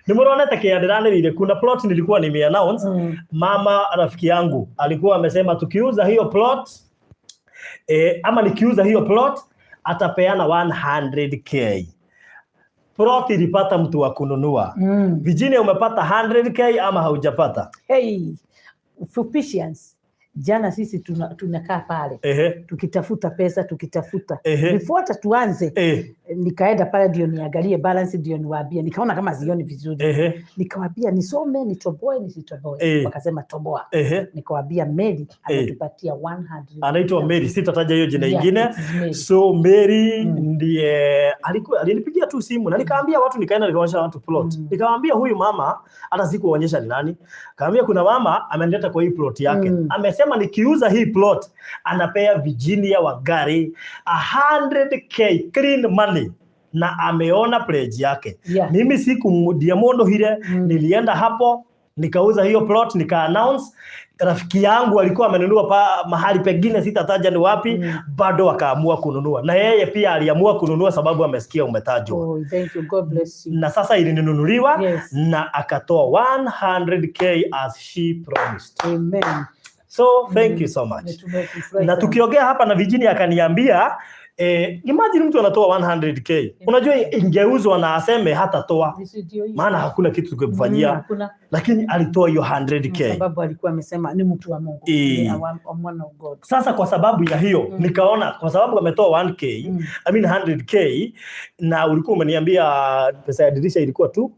Speaker 1: Nĩ mũronete kĩa ndĩranĩrĩire kuna plot nilikuwa nime-announce. Mama rafiki yangu alikuwa amesema tukiuza hiyo plot ama nikiuza hiyo plot atapeana 100k. Plot ilipata mtu wa kununua. Virginia, umepata 100k ama haujapata?
Speaker 2: Hey, Fupishians. Jana sisi tunakaa pale tukitafuta pesa, tukitafuta. Before hata tuanze, nikaenda pale ndio niangalie balance, ndio niwaambie. Nikaona kama sioni vizuri. Nikawaambia nisome, nitoboe, nisitoboe. Wakasema toboa. Nikawaambia Mary ametupatia 100.
Speaker 1: Anaitwa Mary, sitataja hiyo jina
Speaker 2: Yeah,
Speaker 1: ingine.
Speaker 2: it is Mary.
Speaker 1: So Mary ndiye alikuwa alinipigia tu simu na nikaambia watu, nikaenda nikaonyesha watu plot. Nikawaambia huyu mama hata sikuonyesha ni nani. Kaambia kuna mama amenileta kwa hii plot yake. Amesema nikiuza hii plot anapea Virginia Wangari 100k clean money na ameona pledge yake. Mimi siku Diamondo hile nilienda hapo nikauza hiyo plot nika announce. Rafiki yangu alikuwa amenunua pa mahali pengine sitataja ni wapi, bado akaamua kununua, na yeye pia aliamua kununua sababu amesikia umetajwa.
Speaker 2: Oh, thank you. God bless you.
Speaker 1: Na sasa ilininunuliwa
Speaker 2: Yes.
Speaker 1: na akatoa 100k as she promised.
Speaker 2: Amen.
Speaker 1: So thank you so much.
Speaker 2: Tumefurahi
Speaker 1: Na
Speaker 2: sana.
Speaker 1: Tukiongea hapa na Virginia akaniambia, imagine mtu anatoa 100K. Unajua ingeuzwa na aseme hatatoa,
Speaker 2: Ndio hiyo.
Speaker 1: Maana hakuna kitu tukimfanyia,
Speaker 2: Hakuna.
Speaker 1: Lakini alitoa hiyo
Speaker 2: Kwa
Speaker 1: 100K.
Speaker 2: sababu alikuwa amesema ni mtu wa Mungu. Ni a man of God.
Speaker 1: Sasa kwa sababu ya hiyo nikaona kwa sababu ametoa 1K, I mean 100K, na ulikuwa umeniambia pesa ya dirisha ilikuwa tu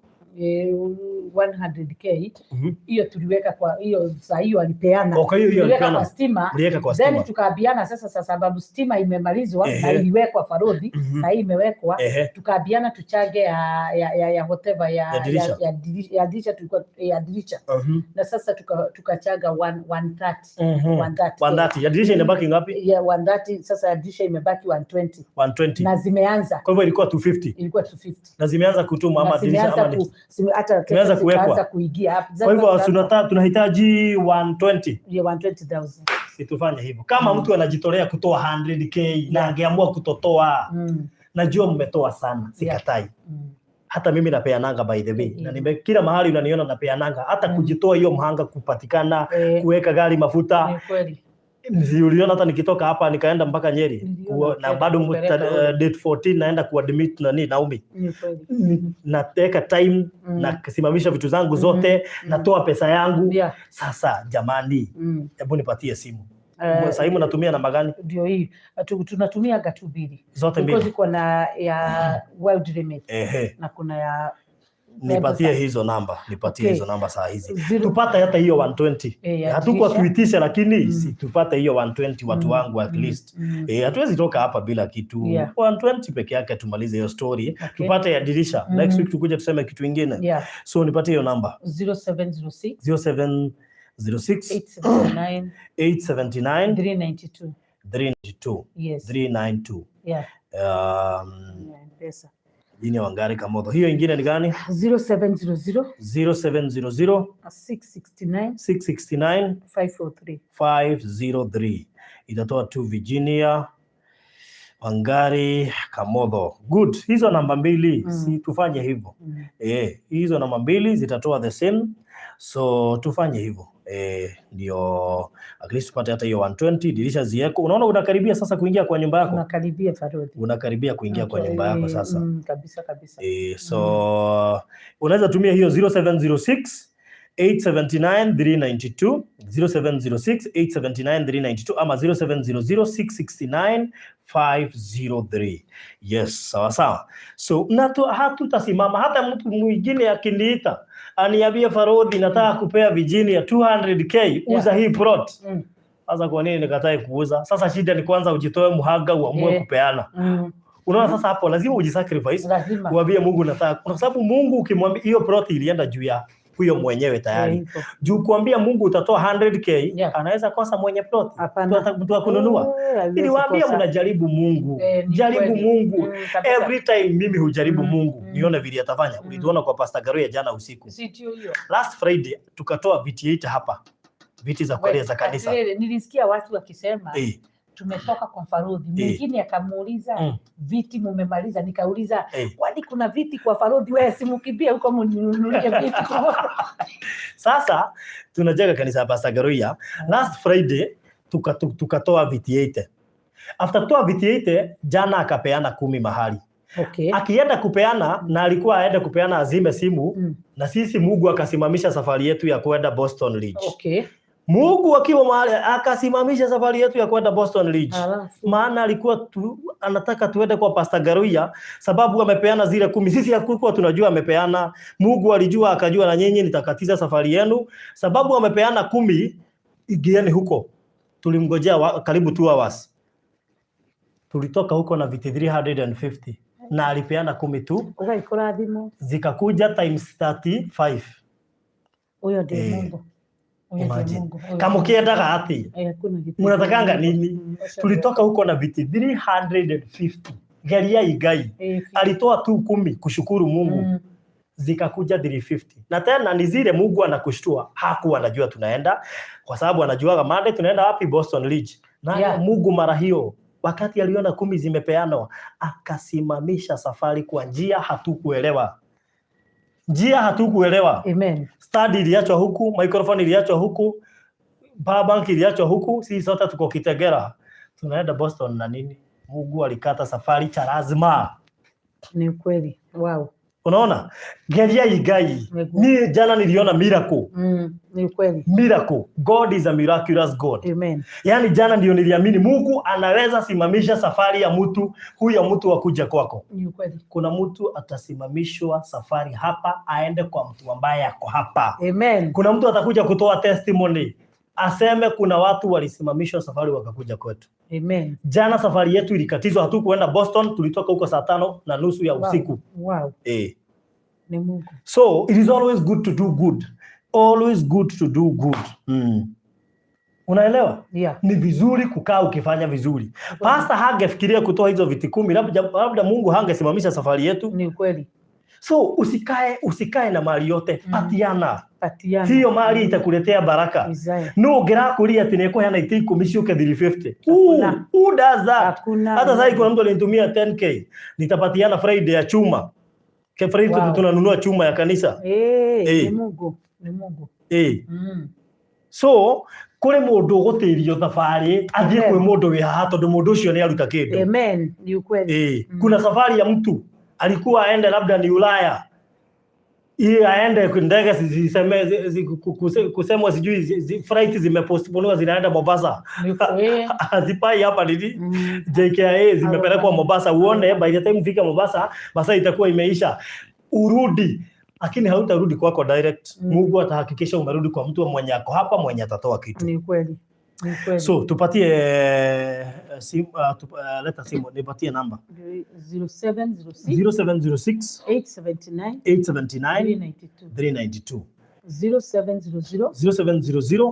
Speaker 2: 100K hiyo tuliweka kwa hiyo saa hiyo alipeana.
Speaker 1: Oh, kwa hiyo hiyo
Speaker 2: Tuliweka
Speaker 1: alipeana.
Speaker 2: kwa stima.
Speaker 1: Mliweka kwa
Speaker 2: Then
Speaker 1: stima.
Speaker 2: tukaambiana sasa sababu stima imemalizwa na iliwekwa Farodhi, saa hii imewekwa, tukaambiana tuchange ya whatever ya
Speaker 1: Ya dirisha.
Speaker 2: Ya dirisha, tulikuwa ya dirisha na sasa tukachaga 130. 130.
Speaker 1: 130. Ya dirisha inabaki ngapi?
Speaker 2: Ya 130. Sasa ya dirisha imebaki 120
Speaker 1: 120.
Speaker 2: Na zimeanza.
Speaker 1: Kwa hivyo ilikuwa 250
Speaker 2: Ilikuwa 250.
Speaker 1: Na zimeanza kutuma ama
Speaker 2: Na
Speaker 1: dirisha
Speaker 2: zimeanza
Speaker 1: ama ni
Speaker 2: hata
Speaker 1: Zimeanza kuwekwa.
Speaker 2: zikaanza kuingia hapo.
Speaker 1: Kwa hivyo tunahitaji 120.
Speaker 2: Ya 120,000.
Speaker 1: Situfanye hivyo. Kama mtu anajitolea kutoa 100K na angeamua kutotoa, najua mmetoa sana, sikatai. Hata mimi napeananga, by the way. Na kila mahali unaniona napeananga, hata kujitoa hiyo mhanga kupatikana, kuweka gari mafuta.
Speaker 2: Ni kweli.
Speaker 1: Si uliona hata nikitoka hapa nikaenda mpaka Nyeri,
Speaker 2: Niliona
Speaker 1: na
Speaker 2: ukienda
Speaker 1: bado
Speaker 2: kupeleka
Speaker 1: date 14 naenda kuadmit nani, Naomi.
Speaker 2: Ni kweli.
Speaker 1: Nateka time, nasimamisha vitu zangu zote, natoa pesa yangu. Sasa jamani, hebu nipatie simu. Sasa hivi mnatumia namba gani?
Speaker 2: Ndio hii. Tunatumia gatu mbili.
Speaker 1: Zote
Speaker 2: Because
Speaker 1: mbili.
Speaker 2: iko na ya World Remit na kuna ya
Speaker 1: Nipatie
Speaker 2: M-Pesa.
Speaker 1: hizo namba, nipatie hizo namba saa hizi. Tupate hata hiyo 120.
Speaker 2: Ya
Speaker 1: Hatukuwa
Speaker 2: dirisha.
Speaker 1: tuitisha, lakini si tupate hiyo 120, watu wangu, at least. Hatuwezi toka hapa bila kitu. 120 peke yake tumalize hiyo story. Tupate ya dirisha. Next week tukuje tuseme kitu ingine. So nipatie hiyo namba.
Speaker 2: 0706
Speaker 1: 0706
Speaker 2: 879
Speaker 1: 879
Speaker 2: 392.
Speaker 1: 392.
Speaker 2: Yes.
Speaker 1: 392.
Speaker 2: Yeah. Yeah, M-Pesa.
Speaker 1: Jini Wangari Kamotho. Hiyo ingine ni gani?
Speaker 2: 0700
Speaker 1: 0700
Speaker 2: 669
Speaker 1: 669
Speaker 2: 503.
Speaker 1: 503 itatoa tu Virginia Wangari Kamotho. Good. Hizo namba mbili, si tufanye hivyo. Hizo namba mbili zitatoa the same, so tufanye hivyo. Ndio at least tupate hata hiyo 120, dirisha zieko. Unaona unakaribia sasa kuingia kwa nyumba yako,
Speaker 2: Tunakaribia, Farodhi.
Speaker 1: Unakaribia kuingia kwa nyumba yako sasa.
Speaker 2: Kabisa kabisa.
Speaker 1: So unaweza tumia hiyo 0706 879 392, 0706 879 392 ama 0700 669 503. Yes, sawa sawa. So na hatutasimama hata mtu mwingine akiniita aniambie, "Farodhi, nataka kupea Virginia 200K, uza hii plot." Sasa kwa nini nikatae kuuza? Sasa shida ni kwanza ujitoe mhanga uamue kupeana. Unaona sasa hapo lazima ujisacrifice,
Speaker 2: Lazima.
Speaker 1: uambie Mungu nataka, kwa sababu Mungu ukimwambia hiyo plot ilienda juu ya huyo mwenyewe tayari.
Speaker 2: Hivyo.
Speaker 1: Juu kuambia Mungu utatoa 100K, anaweza kosa mwenye plot.
Speaker 2: Hapana.
Speaker 1: Mtu wa kununua.
Speaker 2: Hawezi
Speaker 1: Niliwaambia
Speaker 2: kosa.
Speaker 1: mnajaribu Mungu.
Speaker 2: Ni
Speaker 1: Jaribu
Speaker 2: kweli.
Speaker 1: Mungu.
Speaker 2: Kabisa.
Speaker 1: Every time mimi hujaribu Mungu nione vile atafanya. Ulituona kwa Pastor Garuya jana usiku.
Speaker 2: Si ndio hiyo?
Speaker 1: Last Friday tukatoa viti 8 hapa. Viti za kukalia za kanisa.
Speaker 2: Nilisikia watu wakisema tumetoka kwa Farodhi. Mwingine akamuuliza, "Viti mumemaliza?" Nikauliza, "Kwani kuna viti kwa Farodhi? Wewe simukimbie huko mninunulie viti kwa
Speaker 1: Sasa tunajenga kanisa ya Pastor Garuya. Last Friday tukatoa viti 8. After kutoa viti 8, jana akapeana 10 mahali. Akienda kupeana, na alikuwa aende kupeana azime simu, na sisi Mungu akasimamisha safari yetu ya kwenda Boston Ridge. Mungu akiwa mahali akasimamisha safari yetu ya kwenda Boston Ridge.
Speaker 2: Alafu
Speaker 1: Maana alikuwa anataka tuende kwa Pastor Garuya sababu amepeana zile 10. Sisi hakukuwa tunajua amepeana. Mungu alijua, akajua na nyinyi nitakatiza safari yenu sababu amepeana 10, ingieni huko. Tulimngojea karibu 2 hours. Tulitoka huko na viti 350 na alipeana 10 tu,
Speaker 2: Ũgaikũrathimwo.
Speaker 1: Zikakuja times 35.
Speaker 2: Huyo ndiye Mungu. Huyo ndiye
Speaker 1: Imagine.
Speaker 2: Mungu. Huyo
Speaker 1: Kama
Speaker 2: ndiye
Speaker 1: ukiendaga ati
Speaker 2: Mungu. Hakuna kitu.
Speaker 1: Mnatakanga nini? Tulitoka huko na viti 350. Geria Ngai. Alitoa tu 10 kushukuru Mungu, zikakuja 350. Na tena ni zile Mungu anakushtua, hakuwa anajua tunaenda, kwa sababu anajuaga Monday tunaenda wapi? Boston Ridge. Na Mungu mara hiyo wakati aliona 10 zimepeanwa, akasimamisha safari kwa njia hatukuelewa, njia hatukuelewa.
Speaker 2: Amen.
Speaker 1: Stand iliachwa huku, microphone iliachwa huku, Power bank iliachwa huku, sisi sote tuko Kitegera. Tunaenda Boston na nini? Mungu alikata safari cha lazima.
Speaker 2: Ni ukweli. Wow.
Speaker 1: Unaona? Geria Ngai.
Speaker 2: Nĩguo.
Speaker 1: Ni jana niliona miracle.
Speaker 2: Ni ukweli.
Speaker 1: Miracle. God is a miraculous God.
Speaker 2: Amen.
Speaker 1: Yaani jana ndio niliamini Mungu anaweza simamisha safari ya mtu huyo mtu akuja kwako.
Speaker 2: Ni ukweli.
Speaker 1: Kuna mtu atasimamishwa safari hapa aende kwa mtu ambaye ako hapa.
Speaker 2: Amen.
Speaker 1: Kuna mtu atakuja kutoa testimony aseme kuna watu walisimamishwa safari wakakuja kwetu.
Speaker 2: Amen.
Speaker 1: Jana safari yetu ilikatizwa, hatukuenda Boston, tulitoka huko saa 5:30 ya usiku.
Speaker 2: Wow. Ni Mungu.
Speaker 1: So it is always good to do good. Always good to do good. Unaelewa?
Speaker 2: Yeah.
Speaker 1: Ni vizuri kukaa ukifanya vizuri. Pastor hangefikiria kutoa hizo viti 10, labda Mungu hangesimamisha safari yetu.
Speaker 2: Ni ukweli.
Speaker 1: So usikae na mali yote, patiana.
Speaker 2: Patiana.
Speaker 1: Hiyo mali itakuletea baraka.
Speaker 2: Isaiah.
Speaker 1: No ũngĩrakũria atĩ nĩekũheana itĩ 10 ciũke 350. Who,
Speaker 2: Hakuna.
Speaker 1: who does that?
Speaker 2: Hakuna.
Speaker 1: Hata sasa kuna mtu alinitumia 10K. Nitapatiana Friday ya chuma. Ke Friday tunanunua chuma ya kanisa.
Speaker 2: Ni Mungu. Ni Mungu.
Speaker 1: So kũrĩ mũndũ ũgũtĩrio thabarĩ athiĩ
Speaker 2: Amen.
Speaker 1: Kwĩ mũndũ wĩ haha tondũ mũndũ ũcio nĩ aruta kĩndũ.
Speaker 2: Amen. Ni ukweli.
Speaker 1: Kuna safari ya mtu alikuwa aende labda ni Ulaya hii aende ndege ziseme kusemwa sijui flight zimepostponiwa zinaenda Mombasa.
Speaker 2: Ni ukweli.
Speaker 1: Hazipai hapa nini JKIA, zimepelekwa Mombasa. Uone by the time ufike Mombasa masaa itakuwa imeisha, urudi, lakini hautarudi kwako direct. Mungu atahakikisha umerudi kwa mtu mwenye ako hapa mwenye atatoa kitu.
Speaker 2: Ni ukweli. Ni ukweli.
Speaker 1: So tupatie simu, leta simu nipatie namba.
Speaker 2: 0706
Speaker 1: 0706
Speaker 2: 879
Speaker 1: 879
Speaker 2: 392.
Speaker 1: 392.
Speaker 2: 0700
Speaker 1: 0700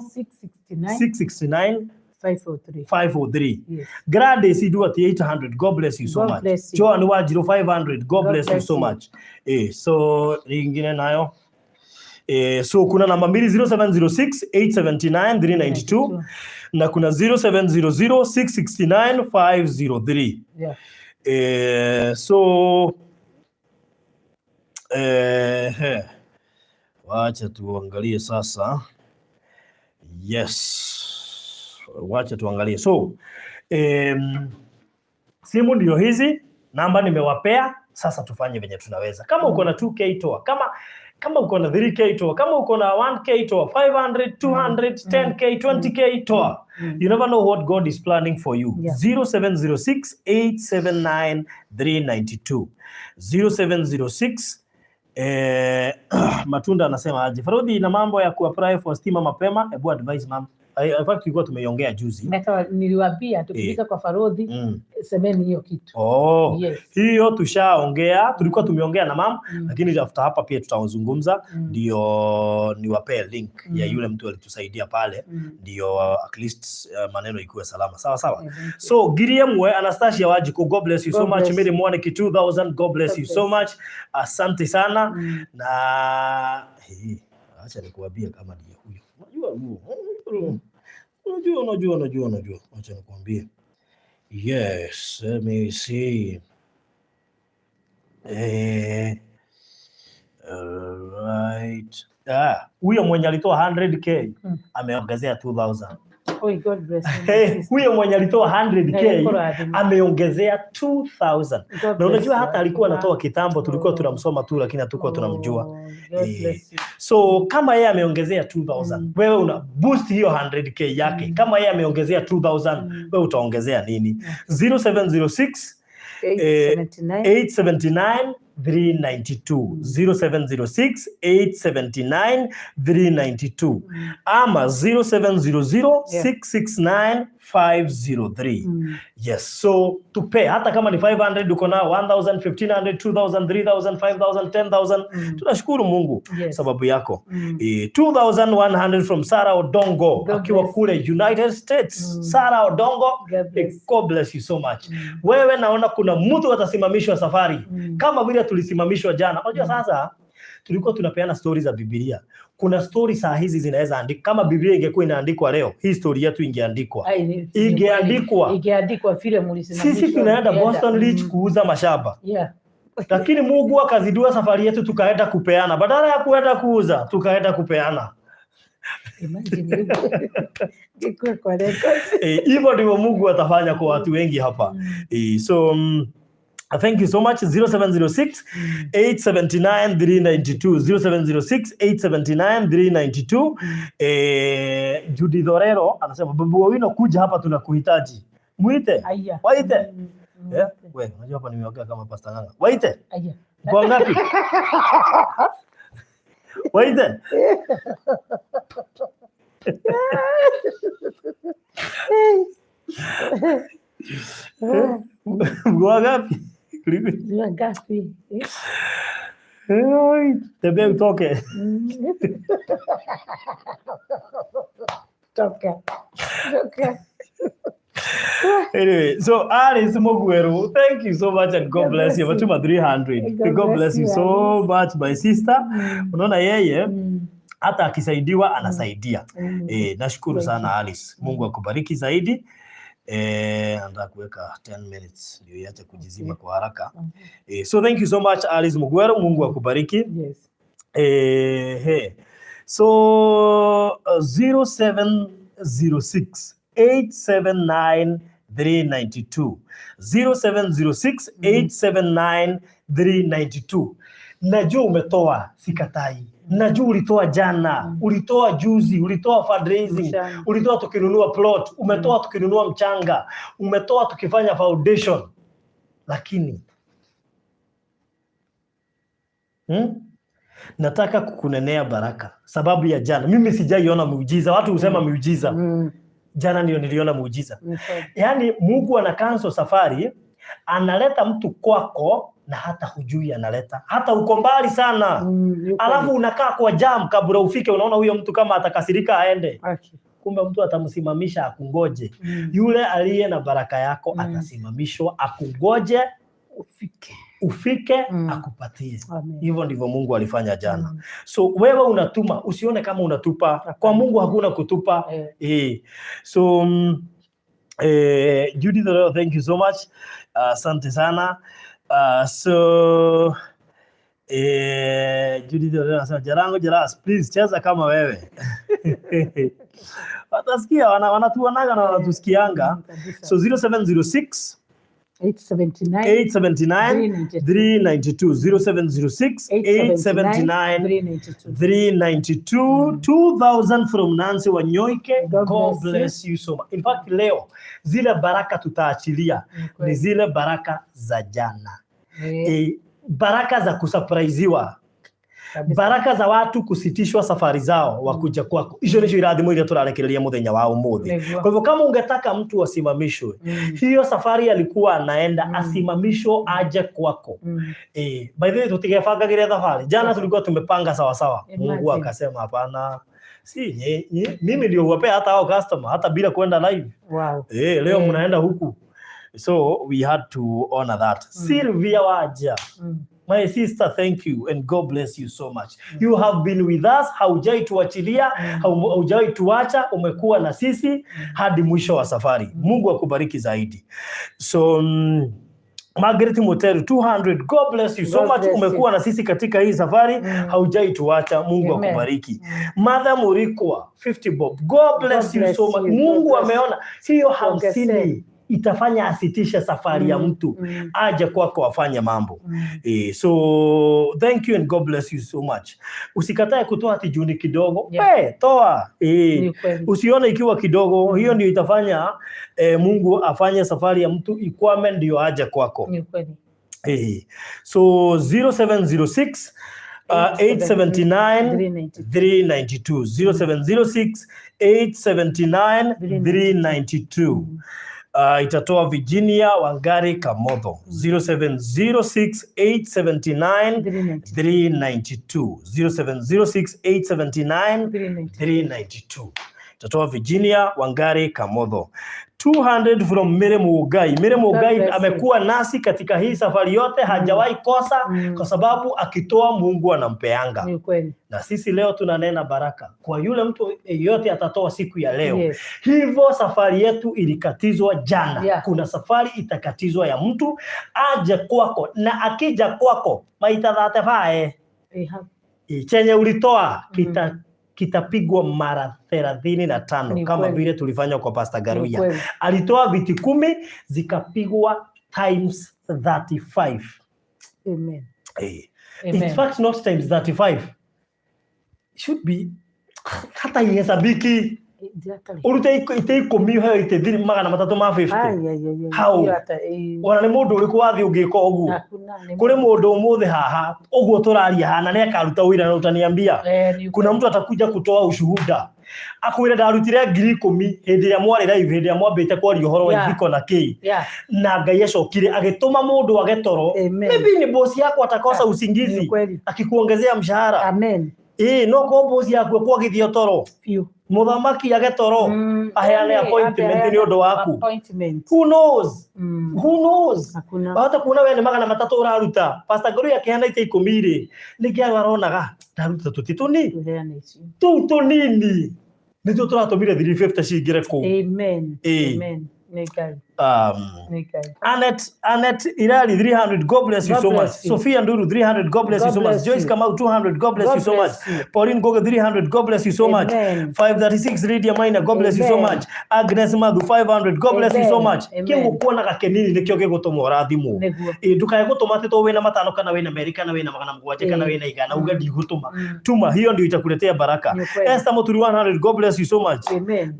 Speaker 2: 669
Speaker 1: 669
Speaker 2: 503.
Speaker 1: 503.
Speaker 2: Yes.
Speaker 1: Gladys Iduati 800. God bless you so
Speaker 2: God
Speaker 1: much.
Speaker 2: bless you.
Speaker 1: Joan Wanjiru 500. God bless you
Speaker 2: bless
Speaker 1: so
Speaker 2: you.
Speaker 1: much. So ingine nayo. So kuna namba mbili, 0706 879 392 na kuna 0700 669 503. So wacha tuangalie sasa. Yes, wacha tuangalie. So simu ndio hizi namba nimewapea. Sasa tufanye venye tunaweza. Kama uko na 2K toa, kama uko na 3K toa, kama uko na 1K toa, 500, 200, 10K, 20K toa. You never know what God is planning for you. 0706 879 392. 0706. Matunda anasema aje? Farudhi, na mambo ya kuapply for stima mapema, hebu advise, ma'am. In fact tulikuwa tumeiongea juzi.
Speaker 2: Hata niliwaambia tukifika kwa Farodhi semeni hiyo kitu.
Speaker 1: Oh.
Speaker 2: Yes.
Speaker 1: Hiyo tushaongea, tulikuwa tumeongea na mam, lakini after hapa pia tutazungumza ndio niwapee link ya yule mtu alitusaidia pale ndio at least maneno ikuwe salama. Sawa sawa.
Speaker 2: Thank you.
Speaker 1: So Giriemwe Anastasia Wajiko, God bless you so
Speaker 2: God
Speaker 1: much.
Speaker 2: bless
Speaker 1: Mary
Speaker 2: you.
Speaker 1: Mwaniki 2000, God bless
Speaker 2: God
Speaker 1: you so
Speaker 2: bless.
Speaker 1: Much. Asante sana. Na hii, acha nikuambie kama ndiye huyo. Unajua huo. Unajua, unajua, unajua, unajua. Acha nikuambie. Yes, let me see. Alright. Ah, huyo mwenye alitoa 100K ameongezea 2000.
Speaker 2: Oh, God bless you, my
Speaker 1: Hey,
Speaker 2: sister.
Speaker 1: huyo mwenye alitoa 100K
Speaker 2: Kũrathima.
Speaker 1: ameongezea 2000.
Speaker 2: God
Speaker 1: Na
Speaker 2: bless
Speaker 1: unajua
Speaker 2: you.
Speaker 1: hata alikuwa anatoa kitambo, tulikuwa
Speaker 2: Oh.
Speaker 1: tunamsoma tu lakini hatukuwa tunamjua.
Speaker 2: Oh, God bless you.
Speaker 1: So kama yeye ameongezea 2000, wewe una boost hiyo 100K yake. Kama yeye ameongezea 2000, wewe utaongezea nini? 0706
Speaker 2: 879
Speaker 1: 879 392, 0706 879 392 ama 0700 669 503. Yes, so tupe hata kama ni 500 uko nao, 1000, 1500, 2000, 3000, 5000, 10,000. Tunashukuru Mungu sababu yako. 2100 from Sarah Odongo
Speaker 2: God
Speaker 1: akiwa
Speaker 2: bless.
Speaker 1: Kule United States. Sarah Odongo,
Speaker 2: God bless.
Speaker 1: God bless you so much. Wewe naona kuna mtu atasimamishwa safari kama vile tulisimamishwa jana. Unajua sasa tulikuwa tunapeana stori za Biblia. Kuna stori saa hizi zinaweza andikwa. Kama Biblia ingekuwa inaandikwa leo, hii story yetu ingeandikwa.
Speaker 2: Ai,
Speaker 1: Ingeandikwa.
Speaker 2: Ingeandikwa vile mlisimamishwa.
Speaker 1: Sisi tunaenda
Speaker 2: mkienda.
Speaker 1: Boston Reach kuuza mashamba. Lakini Mungu akazidua safari yetu tukaenda kupeana. Badala ya kuenda kuuza, tukaenda kupeana.
Speaker 2: Imagine ingekuwa kwa record.
Speaker 1: Hivyo ndivyo Mungu atafanya kwa watu wengi hapa. So thank you so much. 0706 879 392, 0706 879 392. Judith Orero anasema, "Babu Owino, kuja hapa, tunakuhitaji." Muite.
Speaker 2: Aya.
Speaker 1: Waite.
Speaker 2: Mm.
Speaker 1: Yeah? We, unajua hapa nimeongea kama Pastor Ng'ang'a. Waite.
Speaker 2: Aya.
Speaker 1: Kwa ngapi? Waite. Kwa ngapi?
Speaker 2: Ni ngapi?
Speaker 1: Tembea utoke.
Speaker 2: Toka. Toka.
Speaker 1: Anyway, so Alice Mogweru, thank you so much and God bless you.
Speaker 2: Bless you.
Speaker 1: Ametuma 300.
Speaker 2: God
Speaker 1: God bless you so
Speaker 2: Alice.
Speaker 1: Much, my sister. Unaona yeye hata akisaidiwa anasaidia. Nashukuru
Speaker 2: Thank
Speaker 1: sana, Alice. Mungu akubariki zaidi. Nataka kuweka 10 minutes ndio iache kujizima kwa haraka. So thank you so much, Alice Mugweru. Mungu akubariki.
Speaker 2: Yes.
Speaker 1: Hey. So 0706 879 392, 0706 879 392. Najua umetoa, sikatai. Najua ulitoa jana, ulitoa juzi, ulitoa fundraising,
Speaker 2: Mchanga.
Speaker 1: Ulitoa tukinunua plot, umetoa tukinunua mchanga, umetoa tukifanya foundation, lakini Nataka kukunenea baraka sababu ya jana. Mimi sijaiona muujiza, watu husema miujiza. Jana ndio niliona muujiza.
Speaker 2: Ni kweli.
Speaker 1: Yaani Mungu ana cancel safari, analeta mtu kwako na hata hujui analeta, hata uko mbali sana
Speaker 2: Ni kweli.
Speaker 1: Alafu unakaa kwa jam kabla ufike, unaona huyo mtu kama atakasirika aende, kumbe mtu atamsimamisha akungoje. Yule aliye na baraka yako atasimamishwa akungoje
Speaker 2: Ufike.
Speaker 1: Ufike akupatie.
Speaker 2: Amen.
Speaker 1: Hivyo ndivyo Mungu alifanya jana. So wewe unatuma, usione kama unatupa. Kwa Mungu hakuna kutupa. So Judith Oreo, thank you so much. Asante sana. So Judith Oreo anasema, "Jarango Jaras, please cheza kama wewe." Watasikia, wanatuonaga na wanatusikianga.
Speaker 2: Kabisa.
Speaker 1: So 0706
Speaker 2: 879
Speaker 1: 879 392, 0706 879
Speaker 2: 392.
Speaker 1: 392. 2000 from Nancy Wanyoike.
Speaker 2: God
Speaker 1: God
Speaker 2: bless
Speaker 1: bless you so much. In fact, leo zile baraka tutaachilia
Speaker 2: Ni
Speaker 1: ni
Speaker 2: kweli.
Speaker 1: zile baraka za jana. Baraka za kusurpriseiwa,
Speaker 2: Kabisa.
Speaker 1: Baraka za watu kusitishwa safari zao wakuja kwako. Icio nicio irathimo iria tũrarekereria muthenya wa umuthi.
Speaker 2: Nĩguo.
Speaker 1: Kwa hivyo kama ungetaka mtu asimamishwe, hiyo safari alikuwa anaenda, asimamishwe aje kwako. By the way, tutigebangagĩre thabarĩ. Jana tulikuwa tumepanga sawa sawa. Mungu
Speaker 2: Imagine.
Speaker 1: Akasema hapana. Si nye, nye, mimi ndio huwapea hata hao customer hata bila kwenda live. Leo mnaenda huku. So we had to honor that. Sylvia Waja. My sister, thank you and God bless you so much. You have been with us, haujai tuachilia, haujai tuacha, umekuwa na sisi hadi mwisho wa safari. Mungu akubariki zaidi. So Margaret Muteru 200, God bless you so
Speaker 2: God
Speaker 1: much.
Speaker 2: Bless you.
Speaker 1: Umekuwa na sisi katika hii safari, haujai tuacha. Mungu
Speaker 2: Amen.
Speaker 1: akubariki. Mother Murikwa 50 bob. God bless
Speaker 2: God
Speaker 1: you
Speaker 2: bless
Speaker 1: so much.
Speaker 2: you. God
Speaker 1: Mungu
Speaker 2: bless.
Speaker 1: ameona hiyo
Speaker 2: Kuongezee.
Speaker 1: 50 itafanya asitishe safari ya mtu aje kwako afanye mambo. So thank you and God bless you so much. Usikatae kutoa ati juu ni kidogo. Toa.
Speaker 2: Ni kweli.
Speaker 1: Usione ikiwa kidogo, hiyo ndio itafanya Mungu afanye safari ya mtu ikwame ndio aje kwako.
Speaker 2: Ni kweli.
Speaker 1: So 0706 879
Speaker 2: 392.
Speaker 1: 392, 0706 879 392. Itatoa Virginia Wangari Kamotho, 0706 879
Speaker 2: 392.
Speaker 1: 392, 0706 879
Speaker 2: 392.
Speaker 1: 392, itatoa Virginia Wangari Kamotho. 200 from Mary Mugai. Mary Mugai
Speaker 2: bless you.
Speaker 1: Amekuwa nasi katika hii safari yote, hajawahi kosa kwa sababu akitoa Mungu anampeanga.
Speaker 2: Ni kweli.
Speaker 1: Na sisi leo tunanena baraka kwa yule mtu yeyote atatoa siku ya leo. Hivyo safari yetu ilikatizwa jana. Kuna safari itakatizwa ya mtu aje kwako, na akija kwako maita thatebae, chenye ulitoa kita Kitapigwa mara 35
Speaker 2: Ni
Speaker 1: kama
Speaker 2: kweli.
Speaker 1: Vile tulifanya kwa Pastor
Speaker 2: Ni
Speaker 1: Garuya.
Speaker 2: kweli.
Speaker 1: Alitoa viti 10 zikapigwa times 35.
Speaker 2: Amen.
Speaker 1: In
Speaker 2: Amen.
Speaker 1: fact, not times 35. Should be hata ihesabiki.
Speaker 2: Exactly.
Speaker 1: Urute ite 10 uheo ite 350.
Speaker 2: Ai, ai, ai, ai.
Speaker 1: How?
Speaker 2: Hiyo hata,
Speaker 1: Ona nĩ mũndũ ũrĩkũ wathiĩ ũngĩka ũguo?
Speaker 2: Hakuna, ni
Speaker 1: Kũrĩ mũndũ ũmũthĩ haha ũguo tũraria haha na nĩakaruta ũira na utaniambia.
Speaker 2: Ni
Speaker 1: Kuna
Speaker 2: ukweli.
Speaker 1: mtu atakuja kutoa ushuhuda akwĩre ndarutire 10,000 hĩndĩ ĩrĩa mwarĩ live, hĩndĩ ĩrĩa mwambĩte kwaria ũhoro wa ihiko na kĩ, na Ngai acokire agĩtũma mũndũ age toro.
Speaker 2: Amen.
Speaker 1: Maybe ni bosi yako atakosa
Speaker 2: Ni
Speaker 1: usingizi
Speaker 2: ukweli.
Speaker 1: akikuongezea mshahara.
Speaker 2: Amen.
Speaker 1: Ĩĩ, no korwo bosi yaku ekwagithio toro,
Speaker 2: Biũ.
Speaker 1: Mũthamaki age toro, aheane appointment nĩ ũndũ waku.
Speaker 2: Appointment.
Speaker 1: Who knows? Who knows?
Speaker 2: Hakuna.
Speaker 1: Wahota kuona we nĩ 300 ũraruta, Pastor Ngũrũi akĩheana ite 10 rĩ, nĩkĩ arĩa aronaga ndaruta tũti tũnini?
Speaker 2: Tuheane icio.
Speaker 1: Tũu tũnini nĩtuo tũratũmire 350 cingĩre kũu.
Speaker 2: Amen. Amen. Nĩ Ngai. Nĩ Ngai.
Speaker 1: Annette Irali 300, God bless you
Speaker 2: God
Speaker 1: so much.
Speaker 2: Bless you.
Speaker 1: Sophia Nduru 300, God bless you
Speaker 2: God
Speaker 1: so much.
Speaker 2: Bless
Speaker 1: Joyce
Speaker 2: you.
Speaker 1: Kamau 200, God bless
Speaker 2: God
Speaker 1: you so much.
Speaker 2: Bless you.
Speaker 1: Pauline Goge 300, God bless you so much.
Speaker 2: Amen.
Speaker 1: 536 Lydia Maina, God bless you so
Speaker 2: Amen.
Speaker 1: Much. Agnes Madhu 500, God bless you so
Speaker 2: Amen.
Speaker 1: Much.
Speaker 2: Amen.
Speaker 1: Kĩu ũkuonaga kĩnini nĩkĩo gĩgũtũma ũrathimwo.
Speaker 2: Nĩguo.
Speaker 1: Ĩ, ndũkae gũtũma atĩ to wĩna 5 kana wĩna 2 kana wĩna 700 kana wĩna 100 uge ndigũtũma. Tuma, hiyo ndio itakuletea baraka.
Speaker 2: Ni ukweli.
Speaker 1: Esther Muturi 100, God bless you so much.
Speaker 2: Amen.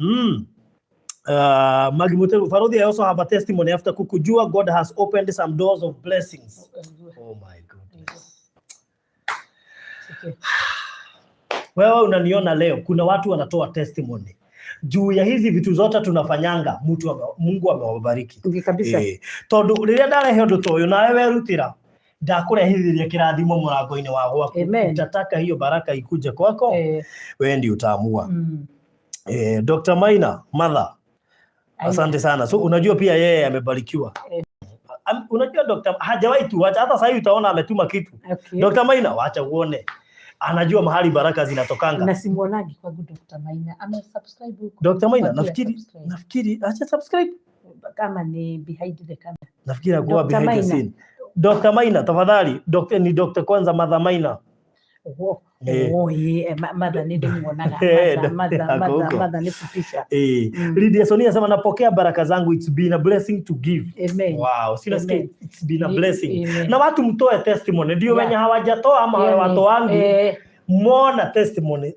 Speaker 1: Magi Muteru, Farodhi, I also have a testimony. After kukujua, God has opened some doors of blessings. Oh my goodness.
Speaker 2: Okay.
Speaker 1: Wewe unaniona leo, kuna watu wanatoa testimony juu ya hizi vitu zote tunafanyanga, Mungu amewabariki.
Speaker 2: Ngi kabisa.
Speaker 1: Tondu rĩrĩa ndarehe ũndũ ta ũyũ nawe werutĩra ndakũrehithĩria kĩrathimo mũrango-inĩ wa gwaku.
Speaker 2: Amen.
Speaker 1: Utataka hiyo baraka ikuje kwako, wewe ndio utaamua. Dr. Maina Mother, asante sana. So unajua pia yeye amebarikiwa. Unajua Dr. hajawahi tu, hata sasa hivi utaona ametuma kitu. Dr. Maina, wacha uone. Anajua mahali baraka zinatokanga.
Speaker 2: Na simuonagi kwangu Dr. Maina. Ame subscribe huko.
Speaker 1: Dr. Maina,
Speaker 2: Kwa kila
Speaker 1: nafikiri
Speaker 2: subscribe.
Speaker 1: Nafikiri acha subscribe.
Speaker 2: Kama ni behind the camera.
Speaker 1: Nafikiri akuwa
Speaker 2: Dr.
Speaker 1: behind the
Speaker 2: Maina.
Speaker 1: Scene. Dr. Maina, tafadhali. Dr. ni Dr. kwanza Mother Maina.
Speaker 2: Oh, oh, mother nĩ ndĩmuonaga. Mother, mother,
Speaker 1: Ako
Speaker 2: mother,
Speaker 1: huko.
Speaker 2: Mother nĩ fupisha.
Speaker 1: Lydia Sonia anasema napokea baraka zangu, it's been a blessing to give.
Speaker 2: Amen.
Speaker 1: Wow, si nasikia
Speaker 2: Amen.
Speaker 1: it's been a blessing.
Speaker 2: Amen.
Speaker 1: Na watu mtoe testimony, ndio wenye hawajatoa ama
Speaker 2: Hiyo ni-
Speaker 1: hawatoangi, mona testimony.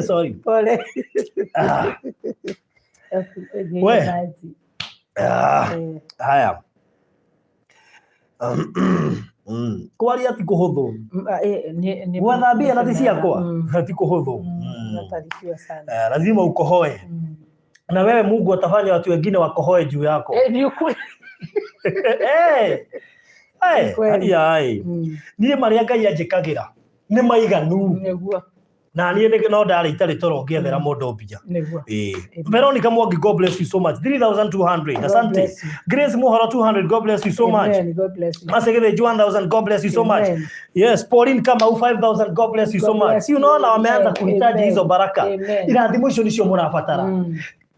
Speaker 1: Sorry.
Speaker 2: Pole.
Speaker 1: Ah, We. Ah, haya. Kwaria ti kũhũthũ. Gwathambia na ti ciakwa ti kũhũthũ.
Speaker 2: Nabarikiwa sana.
Speaker 1: Lazima ukohoe na wewe Mungu atafanya watu wengine wakohoe juu yako.
Speaker 2: Ni ukweli.
Speaker 1: Eh,
Speaker 2: Kweli.
Speaker 1: ai niĩ marĩa Ngai anjĩkagĩra nĩ maiganu.
Speaker 2: Nĩguo.
Speaker 1: Na niĩ no ndarĩ itarĩ toro ngĩethera mũndũ mbia.
Speaker 2: Nĩguo.
Speaker 1: Eh. Veronica Mwangi, God bless you so much. 3,200.
Speaker 2: God
Speaker 1: Asante.
Speaker 2: Bless you.
Speaker 1: Grace Muhoro 200, God bless you so much.
Speaker 2: Amen. God bless you.
Speaker 1: Masegede 1000, God bless you so much.
Speaker 2: Amen.
Speaker 1: Yes, Pauline Kamau 5000, God bless you so
Speaker 2: God
Speaker 1: much.
Speaker 2: Bless
Speaker 1: Si unaona
Speaker 2: you.
Speaker 1: wameanza
Speaker 2: Amen.
Speaker 1: kuhitaji
Speaker 2: Amen.
Speaker 1: hizo baraka.
Speaker 2: Amen.
Speaker 1: Irathimo icio nicio mũrabatara.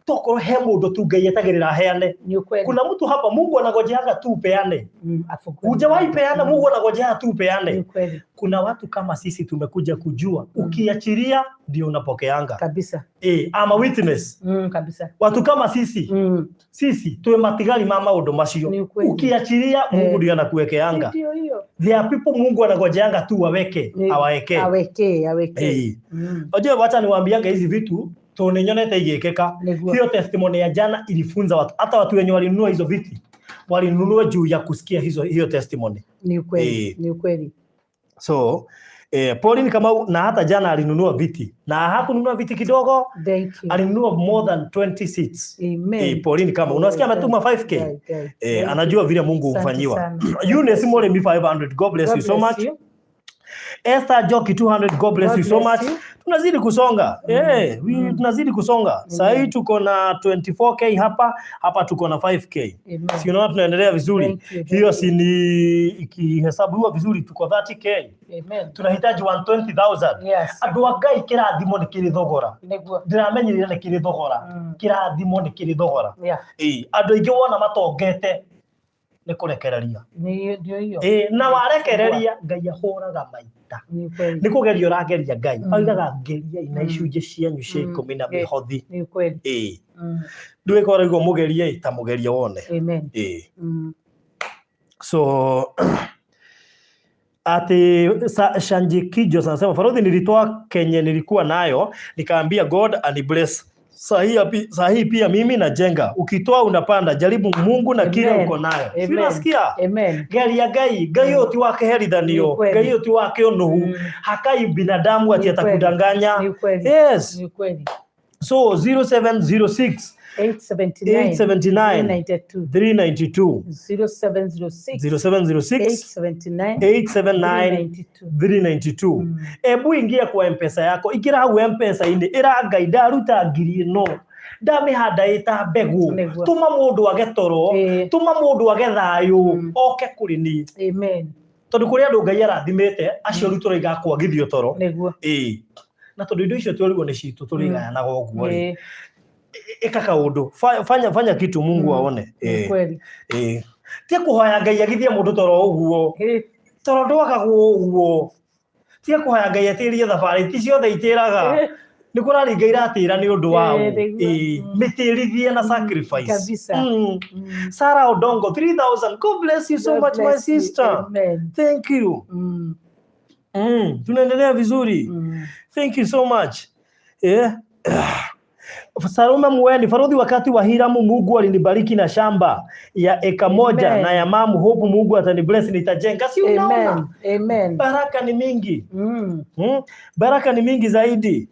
Speaker 1: Tokorwo he mũndũ tu Ngai etagĩrĩra aheane.
Speaker 2: Ni ukweli.
Speaker 1: Kuna mtu hapa Mungu anagojeanga tu upeane.
Speaker 2: Afungue.
Speaker 1: Hujawahi peana, Mungu anagojea tu
Speaker 2: Ni
Speaker 1: upeane.
Speaker 2: ukweli
Speaker 1: Kuna watu kama sisi tumekuja kujua ukiachilia ndio unapokeanga.
Speaker 2: Kabisa.
Speaker 1: I'm a witness.
Speaker 2: Kabisa.
Speaker 1: Watu kama sisi, sisi tuwe matigari ma maũndũ macio.
Speaker 2: Ni ukweli.
Speaker 1: Ukiachilia Mungu ndio anakuwekeanga.
Speaker 2: Ndio hiyo.
Speaker 1: There are people Mungu anagojeanga tu waweke, awaweke.
Speaker 2: Aweke, aweke.
Speaker 1: Unajua wacha niwaambiange hizi vitu tondũ nĩnyonete igĩkĩka.
Speaker 2: Nĩguo.
Speaker 1: Hiyo testimony ya jana ilifunza watu, hata watu wenye walinunua hizo viti walinunua juu ya kusikia hiyo testimony.
Speaker 2: Ni ukweli. Ni ukweli.
Speaker 1: So Pauline Kamau na hata jana alinunua viti na hakununua viti kidogo,
Speaker 2: Thank you.
Speaker 1: alinunua more than 20 seats.
Speaker 2: Amen.
Speaker 1: Pauline Kamau, unasikia ametuma 5K.
Speaker 2: Right, right. Thank
Speaker 1: Anajua
Speaker 2: you.
Speaker 1: Vile Mungu
Speaker 2: Asante
Speaker 1: hufanyiwa.
Speaker 2: sana.
Speaker 1: Eunice Moremi 500, God bless
Speaker 2: God
Speaker 1: you so
Speaker 2: bless
Speaker 1: much.
Speaker 2: you.
Speaker 1: Esther Joki 200, God bless
Speaker 2: God
Speaker 1: you so
Speaker 2: bless
Speaker 1: much.
Speaker 2: You.
Speaker 1: Tunazidi kusonga. Tunazidi kusonga. Sasa hii tuko na 24K hapa, hapa tuko na 5K.
Speaker 2: Amen.
Speaker 1: Si unaona tunaendelea vizuri?
Speaker 2: Thank you, thank
Speaker 1: Hiyo
Speaker 2: you.
Speaker 1: si ni ikihesabiwa vizuri tuko 30K.
Speaker 2: Amen.
Speaker 1: Tunahitaji 120,000.
Speaker 2: Yes.
Speaker 1: Andũ a Ngai kĩrathimo nĩ kĩrĩ thogora.
Speaker 2: Nĩguo.
Speaker 1: Ndĩramenyire nĩ kĩrĩ thogora. Kĩrathimo nĩ kĩrĩ thogora. Ĩĩ, andũ aingĩ wona matongete Nĩ kũrekereria.
Speaker 2: Ndio hiyo.
Speaker 1: Ĩ, na warekereria, Ngai ahũraga maita.
Speaker 2: Ni kweli.
Speaker 1: Nĩ kũgeria ũrageria Ngai. Oigaga ngeriai na icunjĩ cianyu cia 10 na mĩhothi.
Speaker 2: Ni kweli.
Speaker 1: Ĩ, ndũĩ koragwo mũgerie ta mũgerie wone.
Speaker 2: Amen.
Speaker 1: Ĩ. So ati Shanji Kijos anasema, "Farodhi, nilitoa kenye nilikuwa nayo, nikaambia God ani bless. Sahi pia mimi najenga. Ukitoa unapanda, jaribu Mungu na kile
Speaker 2: Amen.
Speaker 1: uko nayo." Si
Speaker 2: Amen.
Speaker 1: unasikia?
Speaker 2: Amen.
Speaker 1: Geria Ngai, Ngai ũyũ ti wa kĩherithanio,
Speaker 2: Ni kweli.
Speaker 1: Ngai ũyũ ti wa kĩũnũhu. Hakai binadamu ati
Speaker 2: Ni kweli.
Speaker 1: atakudanganya.
Speaker 2: Ni kweli.
Speaker 1: Yes.
Speaker 2: Ni kweli.
Speaker 1: So 0706
Speaker 2: 879
Speaker 1: 879
Speaker 2: 392.
Speaker 1: 392.
Speaker 2: 0706
Speaker 1: 0706
Speaker 2: 879
Speaker 1: 879
Speaker 2: 392.
Speaker 1: 392. Ebu ingia kwa Mpesa yako, ikira hau Mpesa-inĩ, ĩra Ngai ndaruta 10,000 ĩno, ndamĩhanda ĩta mbegũ.
Speaker 2: Nĩguo.
Speaker 1: Tũma mũndũ age toro, tũma mũndũ age thayũ, oke kũrĩ niĩ.
Speaker 2: Amen.
Speaker 1: Tondũ kũrĩ andũ Ngai arathimĩte, acio rĩu tũraiga kwagithio toro.
Speaker 2: Nĩguo.
Speaker 1: Ĩĩ, na tondũ indo icio twerigwo nĩ citũ, tũrĩgayanaga ũguo rĩ, ĩka kaũndũ. Fanya kitu Mungu aone.
Speaker 2: Ni
Speaker 1: Ĩĩ.
Speaker 2: kweli.
Speaker 1: Ĩĩ, tia kũhoya Ngai agithie mũndũ toro ũguo. Toro ndwagagwo ũguo. Tia kũhoya Ngai atĩrie thabarĩ, ti ciothe itĩraga. Nĩ kũraringa iratĩra nĩ ũndũ wa
Speaker 2: Ĩĩ, nĩguo.
Speaker 1: Ĩĩ, mĩtĩrithie na sacrifice.
Speaker 2: Kabisa.
Speaker 1: Sarah Odongo 3000, God bless you so
Speaker 2: God
Speaker 1: much, my
Speaker 2: bless you.
Speaker 1: sister.
Speaker 2: Amen.
Speaker 1: Thank you. Tunaendelea vizuri. Thank you so much. Yeah. Salome Mweni, "Farodhi, wakati wa Hiramu Mungu alinibariki na shamba ya eka 1
Speaker 2: Amen.
Speaker 1: na ya mamu. Hope Mungu atanibless, nitajenga." Si unaona?
Speaker 2: Amen. Amen.
Speaker 1: Baraka ni mingi. Baraka ni mingi zaidi.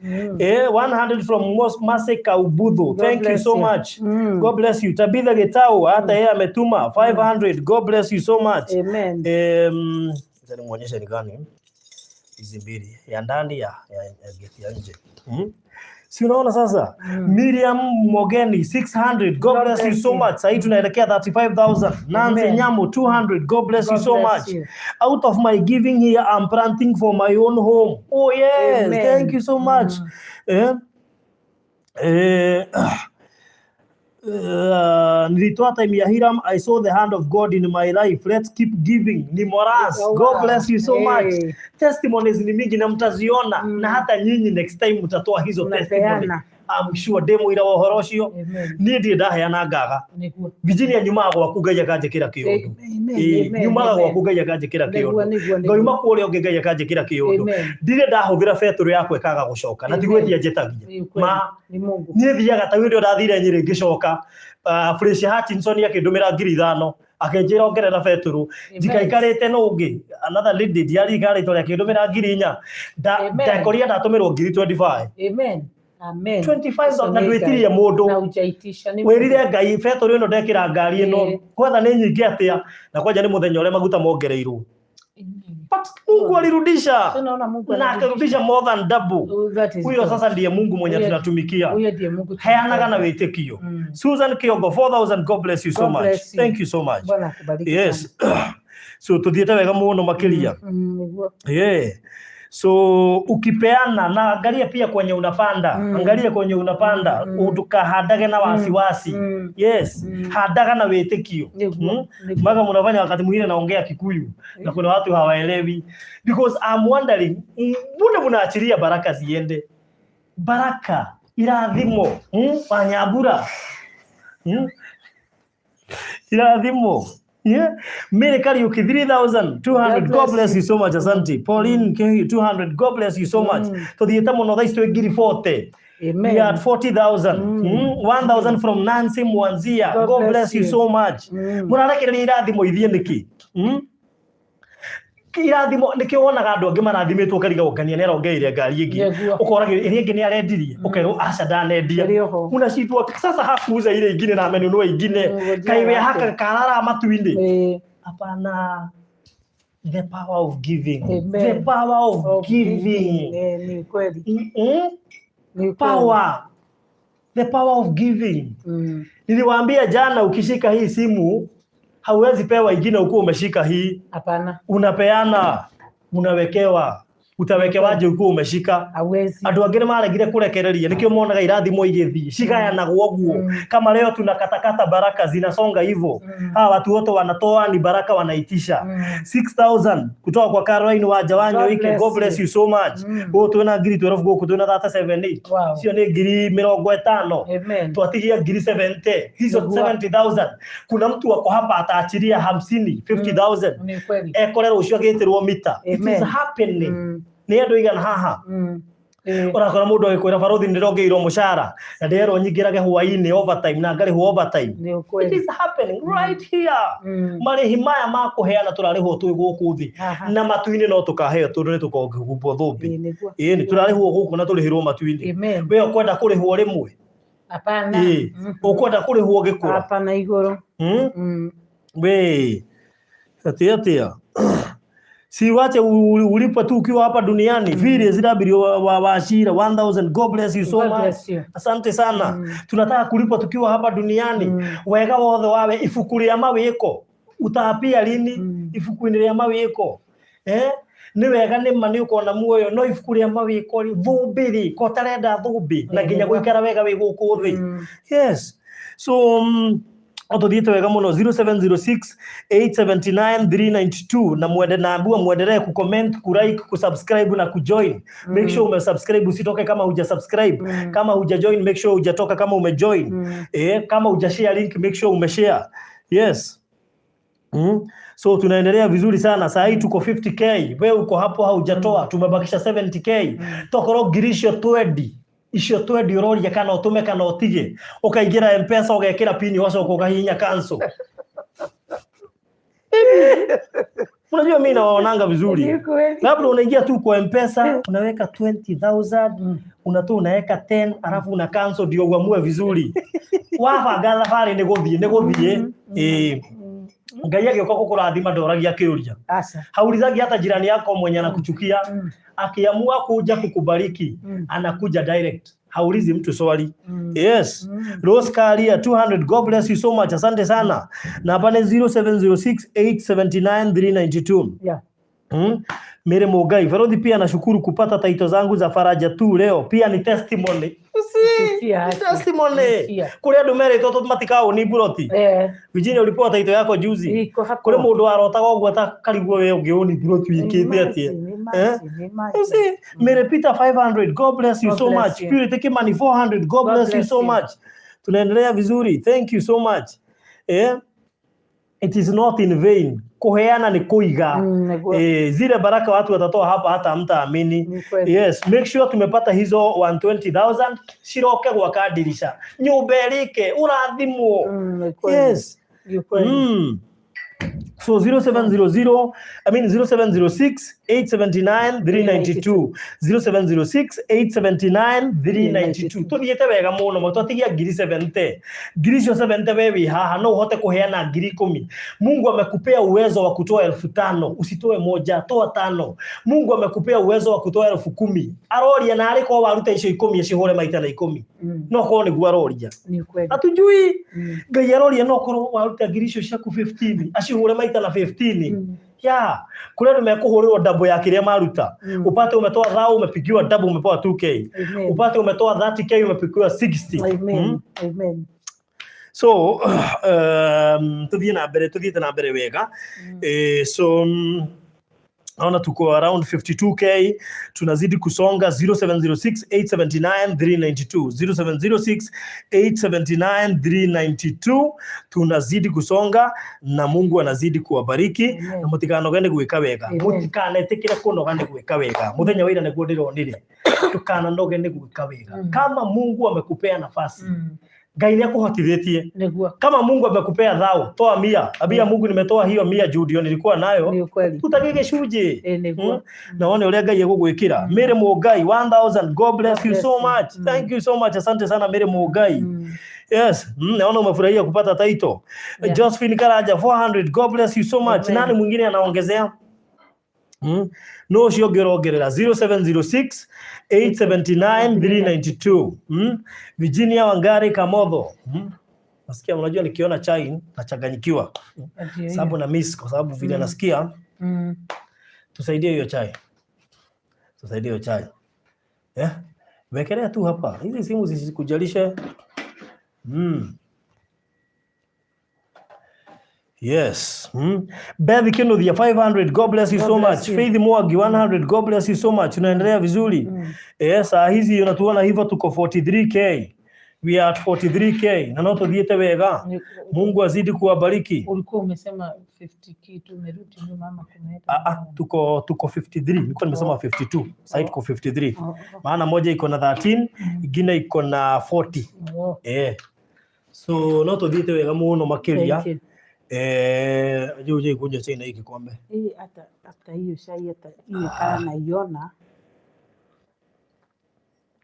Speaker 1: 100 from Mase Kaubudhu.
Speaker 2: God
Speaker 1: Thank you
Speaker 2: bless
Speaker 1: so
Speaker 2: you.
Speaker 1: much. God bless you. Tabitha Getau hata yeye ametuma 500. God bless you so much.
Speaker 2: Amen.
Speaker 1: Acha nimuonyeshe ni gani hizi mbili, ya ndani, ya geti ya nje. Si unaona sasa? Miriam Mogeni 600. God
Speaker 2: God
Speaker 1: bless you
Speaker 2: bless
Speaker 1: so
Speaker 2: you.
Speaker 1: much. Sasa tunaelekea 35,000. Nancy
Speaker 2: Amen.
Speaker 1: Nyamu 200. God bless you
Speaker 2: God
Speaker 1: so
Speaker 2: bless
Speaker 1: much.
Speaker 2: you.
Speaker 1: "Out of my giving here, I'm planting for my own home." Oh yes,
Speaker 2: Amen.
Speaker 1: thank you so much. Nilitoa time ya Hiram, I saw the hand of God in my life. Let's keep giving. Ni Moras.
Speaker 2: Oh,
Speaker 1: God
Speaker 2: wow.
Speaker 1: bless you so much.
Speaker 2: Hey.
Speaker 1: Testimonies ni mingi na mtaziona, na hata nyinyi next time mtatoa hizo testimony.
Speaker 2: Mnapeana.
Speaker 1: I'm sure ndĩ mũira wa ũhoro ũcio.
Speaker 2: Amen.
Speaker 1: Niĩ ndirĩ ndaheana ngaga.
Speaker 2: Nĩguo.
Speaker 1: Virginia, nyumaga gwaku Ngai akanjĩkĩra kĩũndũ.
Speaker 2: Amen.
Speaker 1: Ĩĩ,
Speaker 2: Amen.
Speaker 1: nyumaga
Speaker 2: Amen.
Speaker 1: gwaku Ngai akanjĩkĩra
Speaker 2: Nĩguo,
Speaker 1: kĩũndũ.
Speaker 2: nĩguo, nĩguo.
Speaker 1: Ngauma kũrĩa ũngĩ Ngai akanjĩkĩra kĩũndũ.
Speaker 2: Amen.
Speaker 1: Ndirĩ ndahũthĩra betũrũ yakwa ĩkaga gũcoka na ti
Speaker 2: Amen.
Speaker 1: gwĩtia njĩtagia.
Speaker 2: Ni kweli.
Speaker 1: Ma
Speaker 2: Ni Mungu.
Speaker 1: Niĩ thiaga ta hĩndĩ ĩyo ndathire Nyĩrĩ ngĩcoka, Fresh Hutchinson akĩndũmĩra 5,000, akĩnjĩra ongerera betũrũ. Njikaikarĩte no ũngĩ, another lady, ndiaririkana rĩtwa rĩake, akĩndũmĩra 4,000.
Speaker 2: Amen.
Speaker 1: Ndakorire ndatũmĩrwo 25,000.
Speaker 2: Amen. Amen.
Speaker 1: 25 na
Speaker 2: Ũcio nĩ
Speaker 1: ndwĩtirie
Speaker 2: Ngai.
Speaker 1: Mũndũ.
Speaker 2: Na hujaitisha ni
Speaker 1: Wĩrire
Speaker 2: Mungu.
Speaker 1: Ngai betũrũ ĩno ndekĩra ngari ĩno, kwetha nĩ nyingĩ atĩa, na kwanja nĩ mũthenya ũrĩa maguta mongereirwo.
Speaker 2: Amen.
Speaker 1: But Mungu alirudisha
Speaker 2: So naona Mungu
Speaker 1: na
Speaker 2: anarudisha.
Speaker 1: akarudisha more than double.
Speaker 2: Oh, that is
Speaker 1: Huyo
Speaker 2: God.
Speaker 1: sasa ndiye Mungu mwenye tunatumikia.
Speaker 2: Huyo ndiye Mungu
Speaker 1: Heanaga na
Speaker 2: tunamtaka.
Speaker 1: wĩtĩkio. Susan Kiongo 4000, God bless you so
Speaker 2: God
Speaker 1: much.
Speaker 2: bless you.
Speaker 1: Thank you so much.
Speaker 2: Bwana akubariki.
Speaker 1: Yes, so tuthiĩte wega mũno makĩria.
Speaker 2: Sana. Nĩguo.
Speaker 1: Yeah. So ukipeana na angalia pia kwenye unapanda. Angalia kwenye unapanda. Utukahandage na wasiwasi. Yes. Handaga na wĩtĩkio.
Speaker 2: Nĩguo, nĩguo.
Speaker 1: Mpaka mnafanya wakati mwingine naongea Kikuyu na kuna watu hawaelewi because I'm wondering, mbona mnaachilia baraka ziende? Baraka, irathimo, Wanyambura. Irathimo. Yeah. Mary Kariuki 3200.
Speaker 2: God
Speaker 1: God bless
Speaker 2: bless
Speaker 1: you so much. Asante. Pauline Kehi 200. God bless you so much. Tuthiĩte mũno, thaa ici twĩ 40,000.
Speaker 2: Amen.
Speaker 1: We are at 40,000. 1,000 from Nancy Mwanzia.
Speaker 2: God
Speaker 1: God
Speaker 2: bless
Speaker 1: bless you
Speaker 2: you.
Speaker 1: so much. Mũrarekereria irathimo ithiĩ nĩkĩ? Irathimo nĩkĩo wonaga andũ angĩ marathimĩtwo ũkariga gũkania nĩ arongereire ngari ĩngĩ.
Speaker 2: Nĩguo.
Speaker 1: Ũkora ĩrĩa ĩngĩ nĩ arendirie, ũkerwo aca ndanendia.
Speaker 2: Ĩrĩ oho.
Speaker 1: Unashindwa sasa hakuuza ile ingine na amenunua ingine.
Speaker 2: Gũthiaga
Speaker 1: Kaĩ we
Speaker 2: atĩa?
Speaker 1: haka karara matu-inĩ. Hapana. The power of giving.
Speaker 2: Amen.
Speaker 1: The power of
Speaker 2: Of
Speaker 1: giving.
Speaker 2: Ni kweli. Ni kweli.
Speaker 1: Power. The power of giving. Niliwaambia jana, ukishika hii simu hauwezi pewa ingine ukiwa umeshika hii.
Speaker 2: Hapana.
Speaker 1: Unapeana, unawekewa. Utawekewaje ukiwa umeshika?
Speaker 2: Hawezi.
Speaker 1: Andũ angĩ nĩ maregire kũrekereria, nĩkĩo monaga irathimo igĩthiĩ cigayanagwo ũguo. Kama leo tunakatakata baraka zinasonga hivyo. Hawa watu wote wanatoa ni baraka wanaitisha. 6000 kutoka kwa Caroline wa
Speaker 2: God
Speaker 1: Jawanyo Ike.
Speaker 2: bless
Speaker 1: God bless
Speaker 2: you.
Speaker 1: you so much. Gũkũ twĩna ngiri 12, gũkũ twĩna 378. Icio nĩ ngiri 50.
Speaker 2: Amen.
Speaker 1: Twatigia ngiri 70 hizo.
Speaker 2: Nĩguo.
Speaker 1: 70,000, kuna mtu ako hapa ataachiria 50, 50,000.
Speaker 2: Ni kweli.
Speaker 1: Ekore rũciũ agĩtĩrwo mita. It is
Speaker 2: Amen.
Speaker 1: happening. Nĩ andũ igana haha. Ũrakora mũndũ agĩkwĩra, "Barothi, ndĩrongeirwo mũcara na ndĩrerwo nyingĩrage hwaĩ-inĩ overtime na ngarĩhwo overtime."
Speaker 2: Ni
Speaker 1: It
Speaker 2: kweli.
Speaker 1: is happening right here. Marĩhi maya ma kũheana tũrarĩhwo twĩ gũkũ thĩ, na matu-inĩ no tũkaheo tondũ nĩ tũkohumbwo thũmbĩ.
Speaker 2: Ĩĩ, nĩguo.
Speaker 1: Ĩĩ, nĩ tũrarĩhwo gũkũ na tũrĩhĩrwo matu-inĩ.
Speaker 2: Amen.
Speaker 1: We ũkwenda kũrĩhwo rĩmwe?
Speaker 2: Hapana.
Speaker 1: Ĩĩ, ũkwenda kũrĩhwo gĩkũra?
Speaker 2: Hapana igũrũ.
Speaker 1: Hmm? We atia atia si wache ulipwe tu ukiwa hapa duniani. Vile zirabirio wa Ashira 1000, God bless you so
Speaker 2: God
Speaker 1: much.
Speaker 2: bless you.
Speaker 1: Asante sana. Tunataka kulipwa tukiwa hapa duniani. Wega wothe wawe ibuku rĩa mawĩko utapia lini? Ibuku-inĩ rĩa mawĩko, eh, nĩ wega nĩ ma nĩ ũkona muoyo, no ibuku rĩa mawĩko rĩ, thũmbĩ rĩ, ko ũtarenda thũmbĩ na nginya gũikara wega wĩ gũkũ thĩ? Yes, so tũthiĩte wega mũno. 0706 879 392, na mwende naambiwa muendelee kucomment, kulike, kusubscribe na kujoin. Make sure umesubscribe, usitoke kama hujasubscribe. Kama hujajoin, make sure hujatoka kama umejoin. Eh, kama hujashare link, make sure umeshare. Yes. So tunaendelea vizuri sana. Saa hii tuko 50K. We uko hapo haujatoa, tumebakisha 70K. Tokorwo ngiri icio 20 icio 20 ũroria kana ũtũme kana ũtige, ũkaingĩra M-Pesa, ũgekĩra pin, ũgacoka ũkahihinya cancel. Unajua mimi nawaonanga vizuri.
Speaker 2: Ni kweli.
Speaker 1: Labda unaingia tu kwa M-Pesa, unaweka 20,000, unatoa, unaweka 10, alafu una cancel ndio uamue vizuri. Wabanga thabarĩ nĩ gũthiĩ nĩ gũthiĩ. Ĩĩ. Ngai agĩũka gũkũrathima ndoragia kĩũria.
Speaker 2: Asa.
Speaker 1: Haulizagi hata jirani yako mwenye anakuchukia. Akiamua kuja kukubariki, anakuja direct. Haulizi mtu swali. Yes. Rose Karia 200, God bless you so much. Asante sana. Na pale 0706 879 392. Mere Mugai, Ferodhi pia nashukuru kupata title zangu za Faraja tu leo. Pia ni testimony.
Speaker 2: Sikia haki.
Speaker 1: Testimony.
Speaker 2: Sikia.
Speaker 1: Kuri andu meritwo tu matikaũ buroti. Virginia, ulipewa title yako juzi.
Speaker 2: Iko hapo.
Speaker 1: Kuri mundu warotaga ũguo atakarigwo we ũngĩũni buroti wĩkĩte atĩa.
Speaker 2: Imagine, imagine, imagine.
Speaker 1: You see, Mary Peter 500, God bless you
Speaker 2: God
Speaker 1: so
Speaker 2: bless
Speaker 1: much.
Speaker 2: you.
Speaker 1: Purity Kimani 400, God
Speaker 2: God
Speaker 1: bless you
Speaker 2: bless
Speaker 1: so
Speaker 2: you.
Speaker 1: much. Tunaendelea vizuri. Thank you so much. Eh? It is not in vain. Kuheana ni kuiga.
Speaker 2: Nĩguo.
Speaker 1: Eh, zile baraka watu watatoa hapa hata hamtaamini.
Speaker 2: Ni kweli.
Speaker 1: Yes, make sure tumepata hizo 120,000 ciroke gwaka ndirisha. Nyumba ĩrĩke, ũrathimwo.
Speaker 2: Ni kweli.
Speaker 1: Yes.
Speaker 2: Ni kweli.
Speaker 1: So 0700, I mean 0706 879 392, 0706 879 392. Tuthiĩte wega mũno, twatigia ngiri 70, ngiri icio 70, we wĩ haha no ũhote kũheana ngiri 10. Mungu amekupea uwezo wa kutoa 5,000, usitoe moja, toa tano. Mungu amekupea uwezo wa kutoa 10,000, aroria na arĩ korwo waruta icio 10 acihũre maita na 10. No korwo nĩguo aroria.
Speaker 2: Ni kweli.
Speaker 1: Hatujui. Ngai aroria no korwo waruta ngiri icio ciaku 15 acihũre maita na 15. Ya kũrĩ andũ mekũhũrĩrwo double ya kĩrĩa maruta. Upate umetoa thao, umepigiwa double, umepewa 2K.
Speaker 2: Amen.
Speaker 1: Upate umetoa 30K, umepigiwa 60.
Speaker 2: Amen. Amen.
Speaker 1: So tuthiĩ na mbere, tuthiĩte na mbere wega. Eh, so naona tuko around 52K, tunazidi kusonga. 0706 879 392, 0706 879 392, tunazidi kusonga na Mungu anazidi kuwabariki.
Speaker 2: Amen.
Speaker 1: Na mutikanoge nĩ gwĩka wega.
Speaker 2: Amen.
Speaker 1: Mũtikanetĩkĩre kũnoga nĩ gwĩka wega. Mũthenya wa ira nĩguo ndĩronire, ndũkananoge nĩ gwĩka wega. Kama Mungu amekupea nafasi, Ngai nĩ akũhotithĩtie.
Speaker 2: Nĩguo.
Speaker 1: Kama Mungu amekupea thao, toa 100, ambia Mungu, "Nimetoa hiyo 100 juu ndio nilikuwa nayo."
Speaker 2: Ni ukweli.
Speaker 1: Ruta gĩcunjĩ.
Speaker 2: Ĩ, nĩguo.
Speaker 1: Na wone ũrĩa Ngai egũgwĩkĩra. Mary Mũngai 1000, God bless you
Speaker 2: Bless
Speaker 1: so
Speaker 2: you.
Speaker 1: much. Thank you so much, asante sana Mary Mũngai. Yes, naona umefurahia kupata title. Josephine Karaja 400, God bless you so much.
Speaker 2: Amen.
Speaker 1: Nani mwingine anaongezea? No ũcio ũngĩ ũrongerera 0706 879 392. Virginia Wangari Kamotho. Nasikia, unajua nikiona chai nachanganyikiwa.
Speaker 2: Ndio.
Speaker 1: Sababu na miss kwa sababu vile nasikia. Tusaidie hiyo chai. Tusaidie hiyo chai. Eh? Wekelea tu hapa. Hizi simu zisikujulishe. Yes. Beth Kinuthia 500. God bless you
Speaker 2: God
Speaker 1: so
Speaker 2: bless
Speaker 1: much.
Speaker 2: you.
Speaker 1: Faith Mwagi 100. God bless you so much. Tunaendelea vizuri. Eh, saa hizi unatuona hivyo tuko 43K. We are at 43K. Na no tuthiĩte wega. Mungu azidi kuwabariki.
Speaker 2: Ulikuwa umesema 50 kitu, umerudi nyuma ama kumeenda?
Speaker 1: Ah, ah, tuko 53. Nilikuwa nimesema 52. Sasa tuko 53.
Speaker 2: Oh.
Speaker 1: Maana moja iko na 13, ingine iko na 40.
Speaker 2: Oh.
Speaker 1: Eh. So no tuthiĩte wega mũno makĩria.
Speaker 2: Thank you.
Speaker 1: Eh, juu je kunywa chai na hii kikombe.
Speaker 2: Hii hata hiyo chai, hata hiyo kama naiona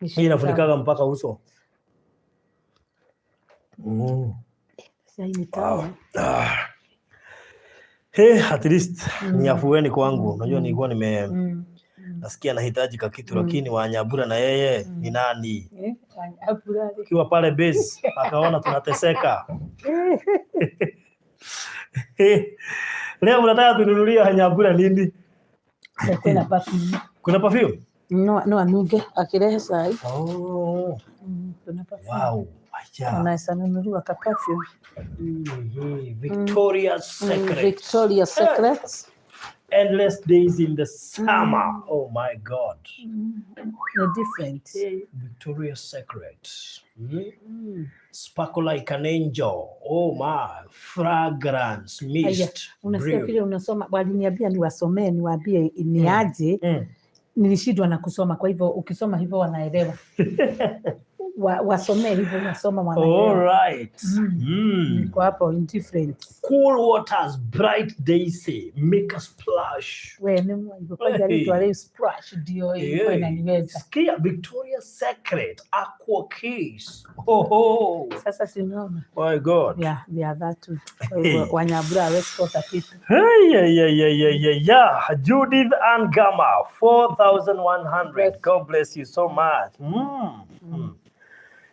Speaker 2: ni
Speaker 1: Hii
Speaker 2: shida.
Speaker 1: inafunikaga mpaka uso.
Speaker 2: Chai ni tamu.
Speaker 1: Ah. Hey, at least ni afueni kwangu. Unajua nilikuwa nime nasikia nahitaji kakitu, lakini Wanyabura na yeye ni nani?
Speaker 2: Eh, Wanyabura.
Speaker 1: Akiwa pale base akaona tunateseka. Leo mnataka tununulie Wanyabura nini?
Speaker 2: Kuna perfume.
Speaker 1: Kuna perfume?
Speaker 2: No, anunge akirehe sai.
Speaker 1: Oh,
Speaker 2: Kuna perfume.
Speaker 1: wow. Acha.
Speaker 2: Unaweza nunuliwa ka perfume.
Speaker 1: Victoria's Secret.
Speaker 2: Victoria's Secret.
Speaker 1: Endless days in the summer. Oh my God.
Speaker 2: Ni different.
Speaker 1: Victoria's Secret. Sparkle like an angel. Oh my. Fragrance, mist.
Speaker 2: Unasikia
Speaker 1: Brew.
Speaker 2: vile unasoma, waliniambia niwasomee, niwaambie ni aje. Nilishindwa na kusoma, kwa hivyo ukisoma hivyo wanaelewa. Wasomee hivyo, unasoma
Speaker 1: All
Speaker 2: wanaelewa.
Speaker 1: right.
Speaker 2: Niko hapo indifferent.
Speaker 1: Cool waters, bright daisy, make a splash.
Speaker 2: We ni hivyo kwanza
Speaker 1: Hey.
Speaker 2: aliitwa leo splash ndio ilikuwa
Speaker 1: Hey.
Speaker 2: inaniweza.
Speaker 1: Sikia, Victoria's Secret, Aqua Kiss. Oh, oh.
Speaker 2: Sasa si unaona?
Speaker 1: My God.
Speaker 2: Yeah, they are that too. Kwa hivyo Wanyabura hawezi kosa kitu.
Speaker 1: Hey, yeah, yeah, yeah, yeah, yeah, yeah. Judith Angama, 4,100.
Speaker 2: Yes.
Speaker 1: God bless you so much.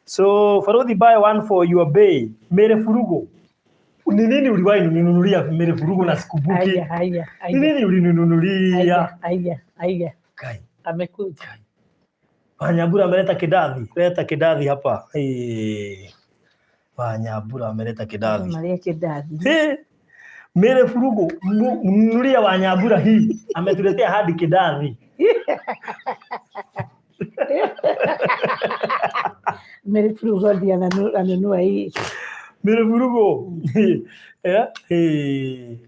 Speaker 1: So, Farodhi, buy one for your bay. Mere Furugo. Ni nini uliwahi ninunulia Mere Furugo na sikumbuki?
Speaker 2: Haya, haya,
Speaker 1: Ni
Speaker 2: haya.
Speaker 1: nini ulinunulia?
Speaker 2: Haya, haya, haya.
Speaker 1: Kai.
Speaker 2: Amekuja.
Speaker 1: Wanyabura ameleta kidathi. Leta kidathi hapa. Hey. Wanyabura ameleta kidathi.
Speaker 2: Maria Kidathi.
Speaker 1: Hey. Mere Furugo, mnunulia Wanyabura hii. Ametuletea hadi kidathi.
Speaker 2: Mary Furugo ndiye ananunua hii.
Speaker 1: Mere Furugo. Eh, eh.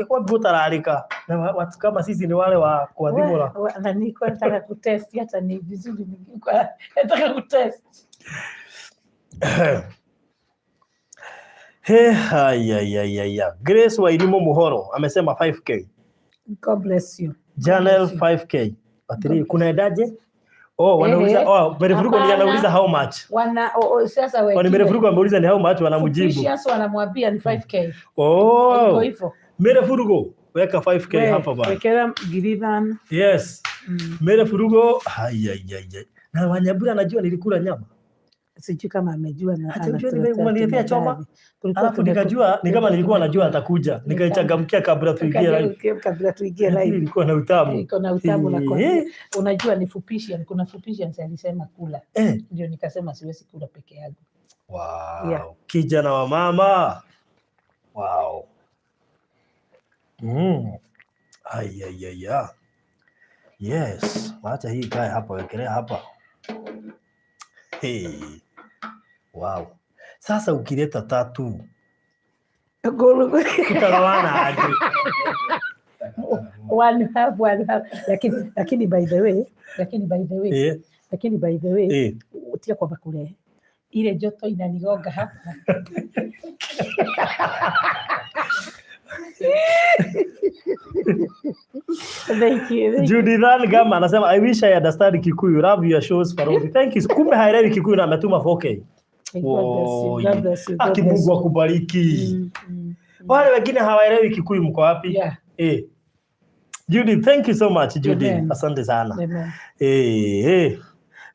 Speaker 1: Kwa gutararika. Na watu kama sisi ni wale wa kuadhimura.
Speaker 2: Na nilikuwa nataka kutest, hata ni vizuri nilikuwa nataka kutest.
Speaker 1: He, haya, ya, ya, ya. Grace Wairimu Muhoro amesema 5K.
Speaker 2: God bless you.
Speaker 1: Janel 5K. Batiri, kunaendaje? Oh, wanauliza
Speaker 2: Eh,
Speaker 1: oh, Mere Furugo ndiye
Speaker 2: hapana.
Speaker 1: anauliza how much.
Speaker 2: Wana sasa
Speaker 1: Oh, ni Mere Furugo ameuliza ni how much, wanamjibu.
Speaker 2: Fupisha wanamwambia ni 5K. Iko
Speaker 1: Oh,
Speaker 2: hivyo.
Speaker 1: Mere Furugo weka 5K
Speaker 2: We,
Speaker 1: hapa bana.
Speaker 2: Wekera ngiri ithano.
Speaker 1: Yes. Mere Furugo, haya ya ya. Na Wanyabura anajua nilikula nyama.
Speaker 2: Sijui kama amejua na
Speaker 1: Hata ujue
Speaker 2: anatuletea
Speaker 1: umeniletea choma.
Speaker 2: kidathi. Kulikuwa
Speaker 1: Alafu nikajua ni kama nilikuwa najua atakuja. Nikaichangamkia kabla tuingie live.
Speaker 2: Kabla tuingie
Speaker 1: Lakini
Speaker 2: live.
Speaker 1: ilikuwa na utamu.
Speaker 2: Iko na utamu na kwa.
Speaker 1: Eh,
Speaker 2: Unajua ni fupisha, kuna fupisha alisema kula.
Speaker 1: eh.
Speaker 2: Ndio nikasema siwezi kula peke yangu.
Speaker 1: Wow.
Speaker 2: Yeah.
Speaker 1: Kijana wa mama. Wow. Ay, ay, ay, ay. Yes. Wacha hii kae hapa, wekelea hapa. Hey. Wow. Sasa ukileta tatu tutagawana aje?
Speaker 2: One half, one half. Lakini by the way, lakini by the way,
Speaker 1: Eh,
Speaker 2: lakini by the way,
Speaker 1: eh.
Speaker 2: utia kwamba kurehe ile joto inanigonga hapa. Thank you. Thank you.
Speaker 1: Judith Ann Gama anasema I wish I understand Kikuyu. Love your shows Farodhi. Thank you. Kumbe haelewi Kikuyu na ametuma 4K.
Speaker 2: God bless you. God bless you. God
Speaker 1: Aki
Speaker 2: bless
Speaker 1: Mungu
Speaker 2: you.
Speaker 1: akubariki. Wale wengine hawaelewi Kikuyu mko wapi?
Speaker 2: Yeah.
Speaker 1: Eh. Judith, thank you so much Judith.
Speaker 2: Amen.
Speaker 1: Asante sana.
Speaker 2: Amen.
Speaker 1: Eh, eh.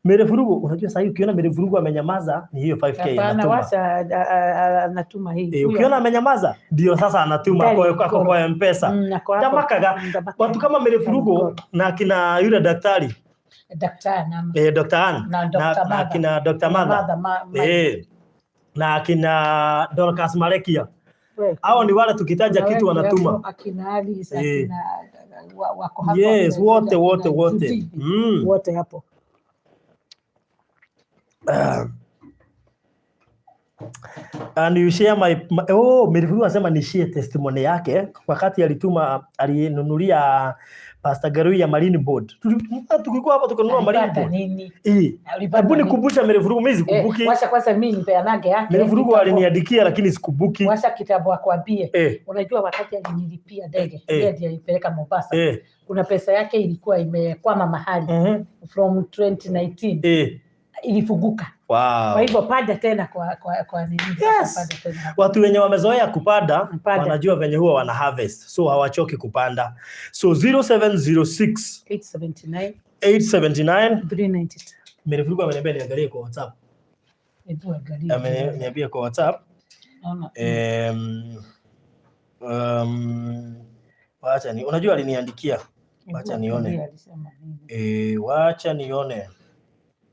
Speaker 1: Mere Vurugu, unajua sasa ukiona Mere Vurugu amenyamaza ni hiyo 5K
Speaker 2: Hapana,
Speaker 1: anatuma.
Speaker 2: wacha anatuma hii.
Speaker 1: Eh, ukiona amenyamaza ndio sasa anatuma
Speaker 2: Ndari
Speaker 1: kwa M-Pesa.
Speaker 2: Ako hapo.
Speaker 1: Ndamakaga.
Speaker 2: Ndamakaga.
Speaker 1: Watu kama Mere Vurugu na akina yule daktari,
Speaker 2: Daktari na
Speaker 1: Dr. Ann
Speaker 2: na
Speaker 1: na,
Speaker 2: Dr.
Speaker 1: na
Speaker 2: Mother.
Speaker 1: akina Dr. Mother.
Speaker 2: Mother,
Speaker 1: Na akina Dorcas Marekia.
Speaker 2: We,
Speaker 1: Hao ni wale tukitaja
Speaker 2: kuna
Speaker 1: kitu
Speaker 2: wengi
Speaker 1: wanatuma.
Speaker 2: hapo, akina Alice, akina wako hapo.
Speaker 1: Yes,
Speaker 2: akina
Speaker 1: wote
Speaker 2: akina
Speaker 1: wote wote.
Speaker 2: Judy, wote hapo.
Speaker 1: And you share my oh, Merifugu anasema ni share testimony yake wakati alituma, alinunulia Pastor Garui ya Marine Board. Tulikuwa hapa tukanunua Marine
Speaker 2: Alipata
Speaker 1: Board.
Speaker 2: nini? Alipata
Speaker 1: Hebu
Speaker 2: nini?
Speaker 1: nikumbusha Merifugu, mimi sikumbuki.
Speaker 2: Wacha kwanza mimi nipeanage yake.
Speaker 1: Merifugu aliniandikia lakini sikumbuki.
Speaker 2: Wacha kitabu akwambie. Unajua wakati alinilipia ndege, yeye ndiye alipeleka Mombasa. Kuna pesa yake ilikuwa imekwama mahali from 2019 ilifunguka. Kwa hivyo panda tena kwa nini?
Speaker 1: Yes.
Speaker 2: Panda tena.
Speaker 1: Watu wenye wamezoea kupanda
Speaker 2: Kupanda.
Speaker 1: wanajua venye huwa wana harvest, so hawachoki kupanda. So 0706
Speaker 2: 879
Speaker 1: 879
Speaker 2: 392.
Speaker 1: Merifugu ameniambia niangalie kwa WhatsApp.
Speaker 2: Hebu angalia.
Speaker 1: Ameniambia kwa WhatsApp.
Speaker 2: Naona.
Speaker 1: Wacha ni, unajua aliniandikia.
Speaker 2: Hebu
Speaker 1: Wacha nione.
Speaker 2: angalia alisema nini.
Speaker 1: Wacha nione.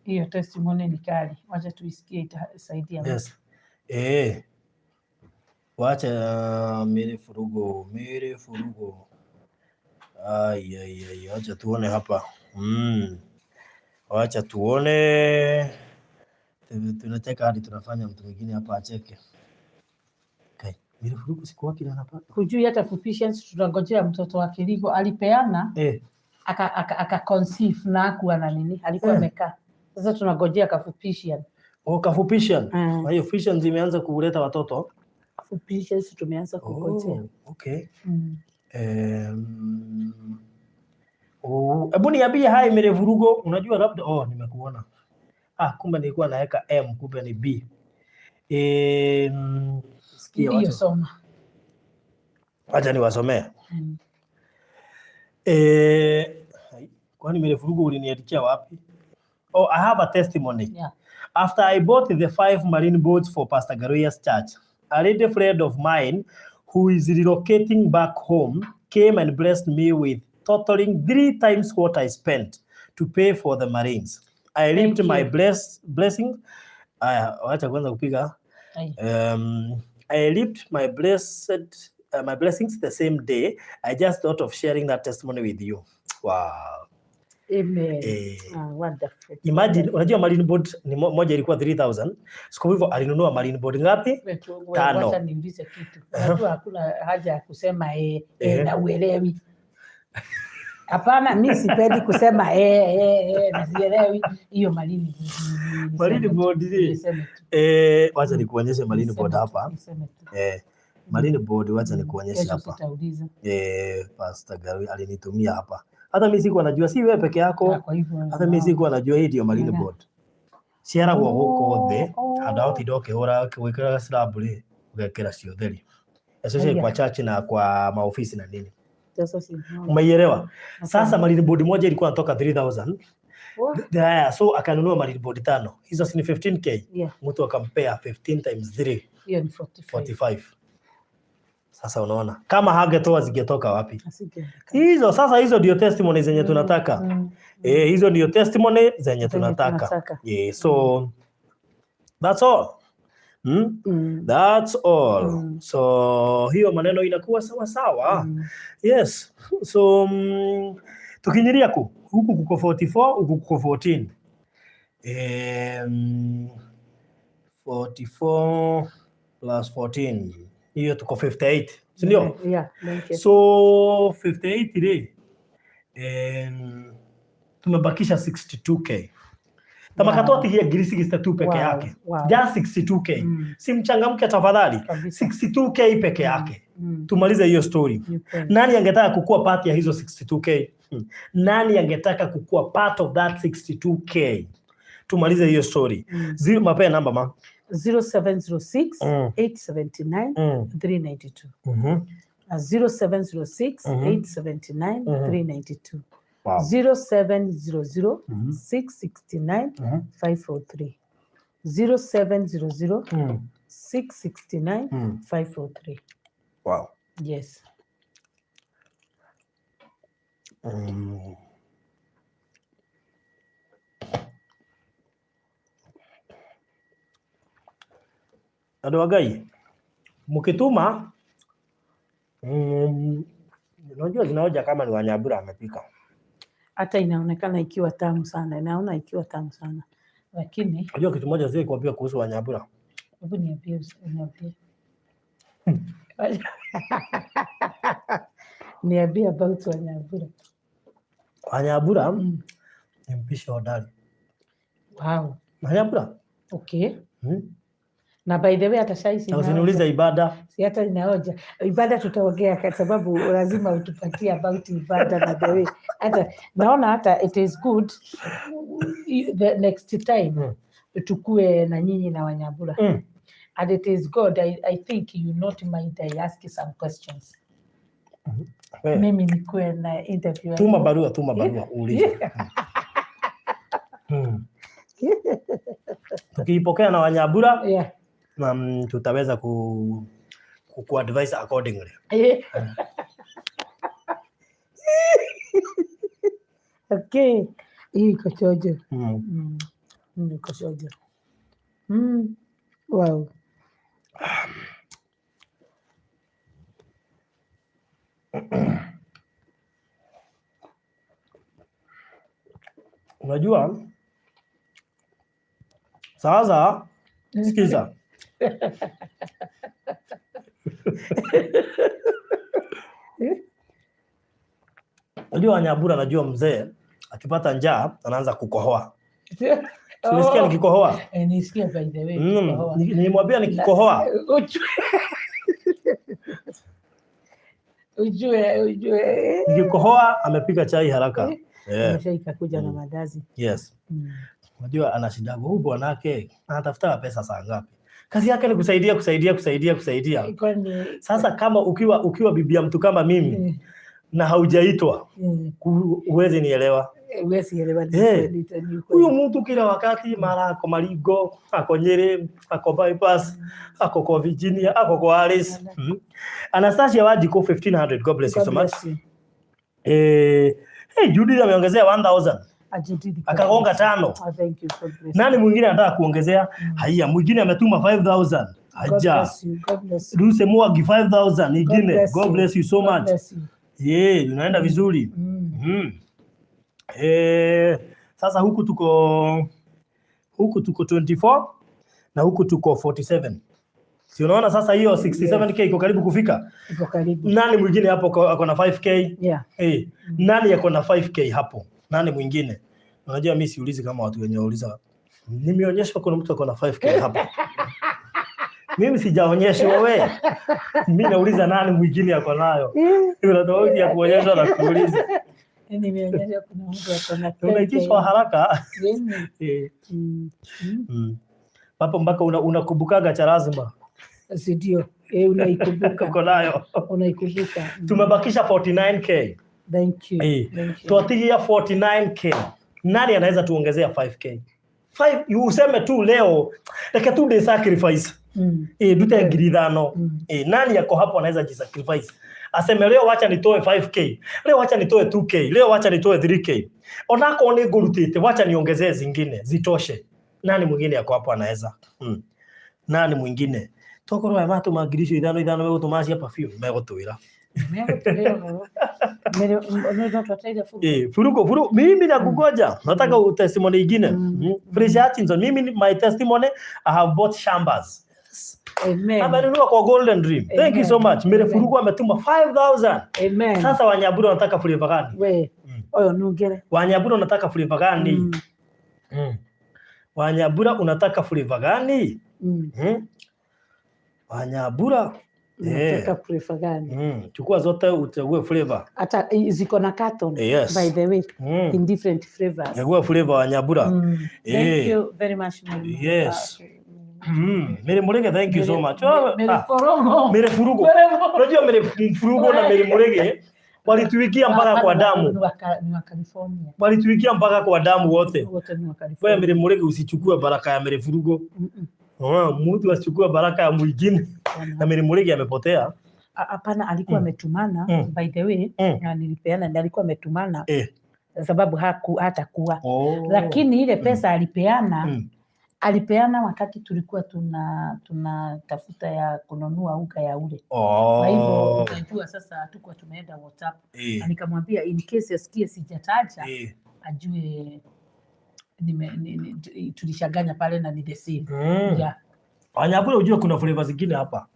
Speaker 2: Hiyo testimony ni kali. Wacha tuisikie, itasaidia mtu.
Speaker 1: Yes. Wacha Mary Furugo, Mary Furugo. Ai, ai, ai, wacha tuone hapa. Wacha tuone. Tunacheka hadi tunafanya mtu mwingine hapa acheke. Okay. Mary Furugo siku wapi na hapa?
Speaker 2: Hujui hata fupisha, tunangojea mtoto wa Kirigo alipeana aka conceive na hakuwa na nini, alikuwa amekaa. Sasa tunangojea kafupisha.
Speaker 1: Oh, kafupisha.
Speaker 2: Mm.
Speaker 1: Kwa hiyo fupisha zimeanza kuleta watoto.
Speaker 2: Fupisha tumeanza kungojea.
Speaker 1: Oh, okay. Oh, hebu niambie hai Mary Vurugo, unajua labda, oh, nimekuona. Ah, kumbe nilikuwa naweka M, kumbe ni B. Sikia,
Speaker 2: Hiyo
Speaker 1: wacha,
Speaker 2: soma.
Speaker 1: wacha niwasomee. Kwani Mary Vurugo uliniandikia wapi? Oh, I have a testimony. After I bought the five marine boats for Pastor Garuya's church, a lady friend of mine who is relocating back home came and blessed me with totaling 3 times what I spent to pay for the marines. I
Speaker 2: Thank
Speaker 1: reaped my
Speaker 2: you.
Speaker 1: Blessing. Aya, wacha kwanza kupiga.
Speaker 2: Ai.
Speaker 1: I reaped my blessings the same day. I just thought of sharing that testimony with you. Wow.
Speaker 2: Amen. Ah, wonderful.
Speaker 1: Imagine, unajua marine board ni moja ilikuwa 3000. So kwa hivyo alinunua marine board ngapi? Tano.
Speaker 2: Wacha niulize kitu. Unajua hakuna haja ya kusema na uelewi. Hapana, mi sipendi kusema na sielewi hiyo marine board.
Speaker 1: Marine board ni
Speaker 2: Niseme tu.
Speaker 1: Wacha nikuonyeshe marine
Speaker 2: Niseme
Speaker 1: board
Speaker 2: tu,
Speaker 1: hapa.
Speaker 2: niseme tu.
Speaker 1: Marine board wacha nikuonyeshe
Speaker 2: Kesho
Speaker 1: hapa.
Speaker 2: sitauliza.
Speaker 1: Pastor Gary alinitumia hapa. Hata mimi sikuwa najua, si wewe peke yako.
Speaker 2: Ah, kwa hivyo
Speaker 1: Hata mimi sikuwa najua hii ndio marine board. Ciaragwo gũkũ thĩ
Speaker 2: Oh,
Speaker 1: handũ ha gũtinda ũkĩhũra gwĩkĩra slab rĩ, ũgekĩra cio theri. Especially
Speaker 2: Haya.
Speaker 1: kwa church na kwa maofisi na nini.
Speaker 2: Sasa si
Speaker 1: Umeielewa? Sasa marine board moja ilikuwa inatoka 3000.
Speaker 2: Wah,
Speaker 1: Haya, so akanunua marine board tano. Hizo si ni 15K. Mtu akampea 15 times 3,
Speaker 2: hiyo ni 45.
Speaker 1: 45. Sasa unaona kama hangetoa zingetoka wapi?
Speaker 2: Asingeonekana.
Speaker 1: Hizo sasa, hizo ndio testimony zenye tunataka. Hizo ndio testimony zenye
Speaker 2: Zenye
Speaker 1: tunataka.
Speaker 2: tunataka.
Speaker 1: Yeah, so that's all. That's all. So hiyo maneno inakuwa sawa sawa. Yes. So tukinyiria ku huku kuko 44, huku kuko 14. 44 plus 14, hiyo tuko 58, si ndio?
Speaker 2: Yeah, thank you.
Speaker 1: So 58 re tumebakisha 62K. Tamaka twatigia ngiri 62 peke yake. Just 62K. Si mchangamke tafadhali.
Speaker 2: Kabisa.
Speaker 1: 62K peke yake. Tumalize hiyo story.
Speaker 2: Ni kweli.
Speaker 1: Nani angetaka kukua part ya hizo 62K? Nani angetaka kukua part of that 62K? Tumalize hiyo story. Zero, mapea namba ma.
Speaker 2: 0706 879 392. 0706 879 392.
Speaker 1: Wow.
Speaker 2: 0700 669 543. 0700 669 543.
Speaker 1: Wow.
Speaker 2: Yes.
Speaker 1: Andũ a Ngai, mkituma unajua zinaoja kama ni Wanyambura amepika.
Speaker 2: Hata inaonekana ikiwa tamu sana, inaona ikiwa tamu sana, lakini
Speaker 1: Unajua kitu moja siwezi kuambia kuhusu Wanyambura.
Speaker 2: Hebu niambie, niambie. Niambie about Wanyambura.
Speaker 1: Wanyambura ni mpishi hodari.
Speaker 2: Wow.
Speaker 1: Wanyambura?
Speaker 2: Okay. Na by the way hata sai
Speaker 1: Na usiniulize ibada.
Speaker 2: Si hata inaoja. Ibada tutaongea kwa sababu lazima utupatie about ibada na the way. Hata naona hata it is good the next time tukue na nyinyi na Wanyambura. And it is good. I think you not mind I ask you some questions. Mimi nikuwe na interview.
Speaker 1: Tuma barua, tuma barua uulize. Tukiipokea na Wanyambura, tutaweza ku advise accordingly.
Speaker 2: Okay. Hii iko chojo. Iko chojo. Wow.
Speaker 1: Unajua sasa, sikiza. Unajua Wanyambura, najua mzee akipata njaa anaanza kukohoa. Ulisikia nikikohoa?
Speaker 2: Nisikia by the way, kikohoa.
Speaker 1: Nilimwambia nikikohoa.
Speaker 2: Ujue, ujue.
Speaker 1: Nikikohoa amepika chai haraka.
Speaker 2: Chai ikakuja na mandazi.
Speaker 1: Yes. Unajua ana shida huyu bwanake anatafuta pesa saa ngapi? Kazi yake ni kusaidia, kusaidia, kusaidia, kusaidia.
Speaker 2: Kwani
Speaker 1: Sasa kama ukiwa bibi ya mtu kama mimi na haujaitwa, huwezi nielewa.
Speaker 2: Huwezi elewa ni kweli, ni kweli.
Speaker 1: Huyu mtu kila wakati mara ako Marigo, ako Nyeri, ako Bypass, ako kwa Virginia, ako kwa Alice. Anastasia Wajiko 1500. God bless you
Speaker 2: God
Speaker 1: so much.
Speaker 2: bless you.
Speaker 1: Hey, Judith ameongezea 1000.
Speaker 2: Judith, God
Speaker 1: Akagonga
Speaker 2: bless you.
Speaker 1: 5.
Speaker 2: Thank you, God bless
Speaker 1: Nani
Speaker 2: you.
Speaker 1: mwingine anataka kuongezea? Haya, mwingine ametuma 5000.
Speaker 2: God
Speaker 1: Haja.
Speaker 2: bless you, God bless you.
Speaker 1: Ruse Mwagi 5000
Speaker 2: God
Speaker 1: ingine.
Speaker 2: bless
Speaker 1: God
Speaker 2: you.
Speaker 1: bless you so
Speaker 2: God
Speaker 1: much.
Speaker 2: bless you.
Speaker 1: Yeah, unaenda vizuri. Sasa huku tuko 24 na huku tuko 47. Si unaona sasa hiyo 67k iko karibu kufika?
Speaker 2: Iko karibu.
Speaker 1: Nani mwingine hapo ako na 5k? Nani ako na 5k hapo? Nani mwingine? Unajua mimi siulizi kama watu wenye wauliza. Nimeonyeshwa kuna mtu ako na 5k hapo. Mimi sijaonyeshwa wewe. Mimi nauliza nani mwingine ako nayo. Kuna tofauti ya kuonyeshwa na kuuliza.
Speaker 2: Nimeonyeshwa kuna mtu ako na 10K.
Speaker 1: Unaitishwa haraka.
Speaker 2: Mimi.
Speaker 1: Hapo mpaka unakumbukaga cha lazima.
Speaker 2: Si ndio? Unaikumbuka.
Speaker 1: Uko nayo.
Speaker 2: Unaikumbuka.
Speaker 1: Tumebakisha 49k.
Speaker 2: Thank you. Thank you.
Speaker 1: Tuatilia 49k. Nani anaweza tuongezea 5k? 5, useme tu leo, like 2 day sacrifice. Dute ngiri ithano. Nani yako hapo anaweza jisacrifice? Aseme leo wacha nitoe 5k. Leo wacha nitoe 2k. Leo wacha nitoe 3k. Onako ni ngurutite, wacha niongezee zingine zitoshe. Nani mwingine yako hapo anaweza? Nani mwingine? Tokorwo aya matũma ngiri icio ithano ithano megũtũma cia perfume, megũtwĩra.
Speaker 2: Megũtwĩra ũhoro. Nĩ twataire furugu.
Speaker 1: Furugo, furugo. Mimi nakungoja. Nataka testimony ingine. Felicia Hutchinson, mimi my testimony, I have bought shambas.
Speaker 2: Amen.
Speaker 1: Amenunua kwa Golden Dream. Thank you so
Speaker 2: Amen.
Speaker 1: much. Mere
Speaker 2: Amen.
Speaker 1: Furugo ametuma 5000.
Speaker 2: Amen.
Speaker 1: Sasa Wanyabura wanataka flavor gani?
Speaker 2: We, oyo nungere.
Speaker 1: Wanyabura unataka flavor gani? Wanyabura unataka flavor gani? Wanyabura.
Speaker 2: Unataka flavor gani?
Speaker 1: Chukua zote uchague flavor.
Speaker 2: Hata ziko na carton.
Speaker 1: Yes.
Speaker 2: By the way, in different flavors.
Speaker 1: Chagua flavor Wanyabura.
Speaker 2: Thank you very much, Mary.
Speaker 1: Yes. Mary Murege, thank you so much.
Speaker 2: Mary Furugo.
Speaker 1: Mary Furugo.
Speaker 2: Mary Furugo.
Speaker 1: Unajua Mary Furugo na Mary Murege Walituikia mpaka kwa
Speaker 2: Ni
Speaker 1: damu.
Speaker 2: Ni wa California.
Speaker 1: Walituikia mpaka kwa damu wote.
Speaker 2: Wote ni wa
Speaker 1: Wewe
Speaker 2: California.
Speaker 1: Mary Murigi usichukue baraka ya Mary Furugo. Ah, mtu asichukue baraka ya mwingine. Na Mary Murigi amepotea.
Speaker 2: Hapana, alikuwa ametumana by the way, na nilipeana, na alikuwa ametumana sababu hatakuwa, lakini ile pesa alipeana, alipeana wakati tulikuwa tunatafuta ya kununua unga ya ule. Kwa hivyo unajua sasa hatukuwa tumeenda WhatsApp. Na nikamwambia in case asikie sijataja, ajue tulishaganya pale na ni the same. Yeah.
Speaker 1: Wanyabura, ujue kuna flavor zingine hapa.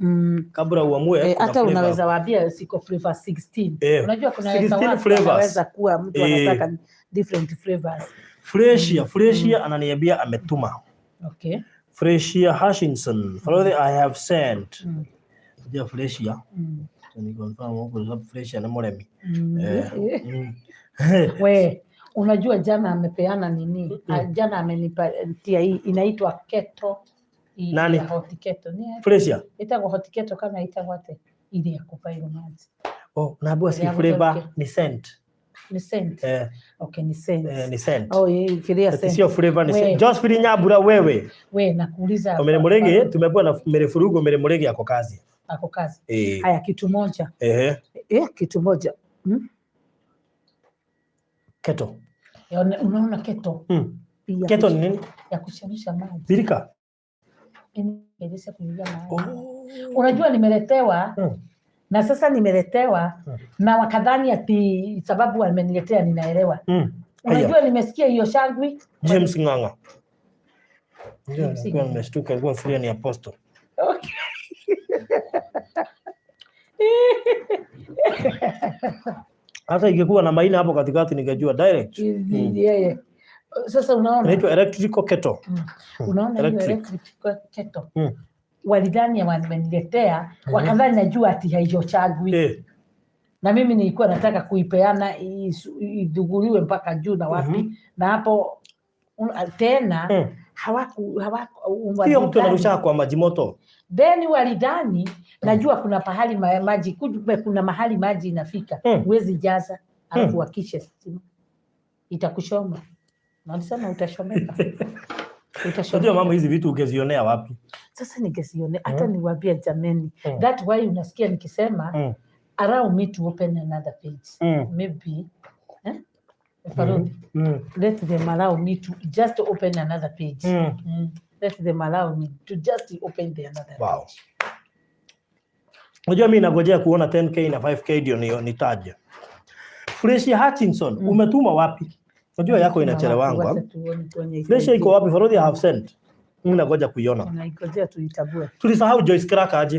Speaker 1: Kabla uamue, kuna
Speaker 2: Hata
Speaker 1: flavor.
Speaker 2: Unaweza waambia siko flavor 16. Unajua kuna
Speaker 1: 16
Speaker 2: watu
Speaker 1: flavors.
Speaker 2: wanaweza kuwa mtu anataka different flavors.
Speaker 1: Freshia, Freshia ananiambia ametuma. Freshia Hutchinson. Father, I have sent. Unajua Freshia. Ni confirm huko sababu Freshia ni muremi.
Speaker 2: We, unajua jana amepeana nini? Ah, jana amenipatia hii inaitwa kettle. Hii
Speaker 1: Nani?
Speaker 2: ya hot kettle. Ni
Speaker 1: Freshia.
Speaker 2: Itagwo hot kettle kana itagwo ate? Ile ya kupairwo maji.
Speaker 1: Oh, naambiwa si
Speaker 2: Ya
Speaker 1: flavor,
Speaker 2: kutoke.
Speaker 1: Ni scent.
Speaker 2: Ni scent. Okay, ni scent.
Speaker 1: Eh, ni scent.
Speaker 2: Oh, hii kilia
Speaker 1: Ati
Speaker 2: scent.
Speaker 1: sio flavor, ni
Speaker 2: We.
Speaker 1: scent. Josephine Nyabura wewe.
Speaker 2: We, nakuuliza.
Speaker 1: Mary Murigi tumekuwa na Mary Furugo, Mary Murigi ako kazi.
Speaker 2: Ako kazi.
Speaker 1: Eh.
Speaker 2: Haya, kitu moja. Kitu moja.
Speaker 1: Kettle.
Speaker 2: Unaona kettle? Ya
Speaker 1: Kettle ni nini?
Speaker 2: Ya kuchemsha maji.
Speaker 1: Birika.
Speaker 2: Inaweza kuingia maji.
Speaker 1: Oh.
Speaker 2: Unajua nimeletewa na sasa nimeletewa na wakadhani ati sababu wameniletea ninaelewa.
Speaker 1: Haya.
Speaker 2: Unajua nimesikia hiyo shangwi.
Speaker 1: James Ng'ang'a. Ndio,
Speaker 2: James
Speaker 1: nilikuwa
Speaker 2: Ng'ang'a.
Speaker 1: nimeshtuka, nilikuwa nafikiria ni apostle.
Speaker 2: Okay.
Speaker 1: Hata ingekuwa na maina hapo katikati ningejua direct.
Speaker 2: Yeye. Sasa unaona
Speaker 1: Inaitwa electrical kettle.
Speaker 2: Unaona hiyo
Speaker 1: Electric.
Speaker 2: electric kettle. Walidhani wameniletea, wakadhani najua ati haiyochagwi. Na mimi nilikuwa nataka kuipeana idhuguliwe mpaka juu na wapi, na hapo tena hawaku
Speaker 1: Hiyo mtu
Speaker 2: walidhani-
Speaker 1: anarusha kwa maji moto.
Speaker 2: Then walidhani najua kuna pahali maji, kumbe kuna mahali maji inafika, huwezi jaza alafu wakishe stima itakuchoma, na walisema utachomeka,
Speaker 1: Unajua
Speaker 2: utachomeka.
Speaker 1: mama, hizi vitu ungezionea wapi?
Speaker 2: Sasa ningezione hata niwaambia jameni, that why unasikia nikisema allow me to open another page, maybe, eh? Farodi, let them allow me to just open another page. Let them allow me to just open the another page.
Speaker 1: Unajua mimi nagojea kuona 10K na 5K ndio nitaje. Fresh Hutchinson, umetuma wapi? Unajua yako inachelewangwa.
Speaker 2: Wacha tuone kwenye
Speaker 1: Fresh iko wapi? Farodi, I have sent. Mimi nangoja kuiona.
Speaker 2: Tunaigojea tuitabue.
Speaker 1: Tulisahau Joyce Cracker aje.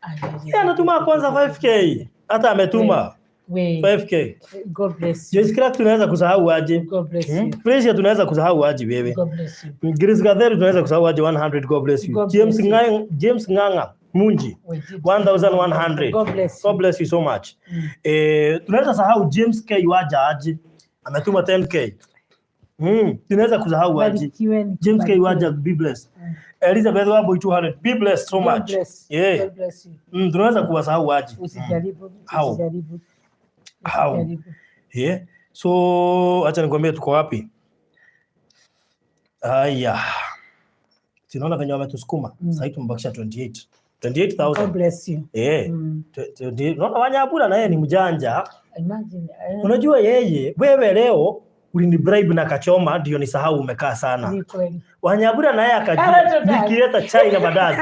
Speaker 2: Ay, ay, ay,
Speaker 1: Yeye anatuma kwanza 5K. Hata ametuma
Speaker 2: We,
Speaker 1: 5K.
Speaker 2: God bless you.
Speaker 1: Joyce Cracker tunaweza kusahau aje?
Speaker 2: God bless you.
Speaker 1: Fresh tunaweza kusahau aje wewe?
Speaker 2: God bless you.
Speaker 1: Grace Gatheri tunaweza kusahau aje 100? God bless you.
Speaker 2: God
Speaker 1: James
Speaker 2: bless you.
Speaker 1: Ng'ang'a, James Ng'ang'a Munji
Speaker 2: We did.
Speaker 1: 1100.
Speaker 2: God bless you.
Speaker 1: God bless you so much. Eh, tunaweza sahau James K Waja aje. Ametuma 10K. Tunaweza kusahau aje.
Speaker 2: Barikiweni.
Speaker 1: James K
Speaker 2: Barikiweni.
Speaker 1: Waja, be blessed. Elizabeth Wambui 200, be blessed so
Speaker 2: God
Speaker 1: much.
Speaker 2: bless.
Speaker 1: Yeah.
Speaker 2: God bless you.
Speaker 1: Tunaweza kuwasahau aje.
Speaker 2: Usijaribu.
Speaker 1: How?
Speaker 2: Usijaribu.
Speaker 1: How?
Speaker 2: Usijaribu.
Speaker 1: Yeah. So acha nikwambie tuko wapi. Haya. Tunaona venye wametusukuma. Sasa hivi tumebakisha 28. 28,000.
Speaker 2: God bless you.
Speaker 1: Eh. Unaona Wanyabura na yeye ni mjanja.
Speaker 2: Imagine.
Speaker 1: Unajua yeye, wewe leo ulini bribe na kachoma ndio nisahau umekaa sana.
Speaker 2: Ni kweli.
Speaker 1: Wanyabura naye akajua
Speaker 2: Anataka.
Speaker 1: nikileta chai na mandazi,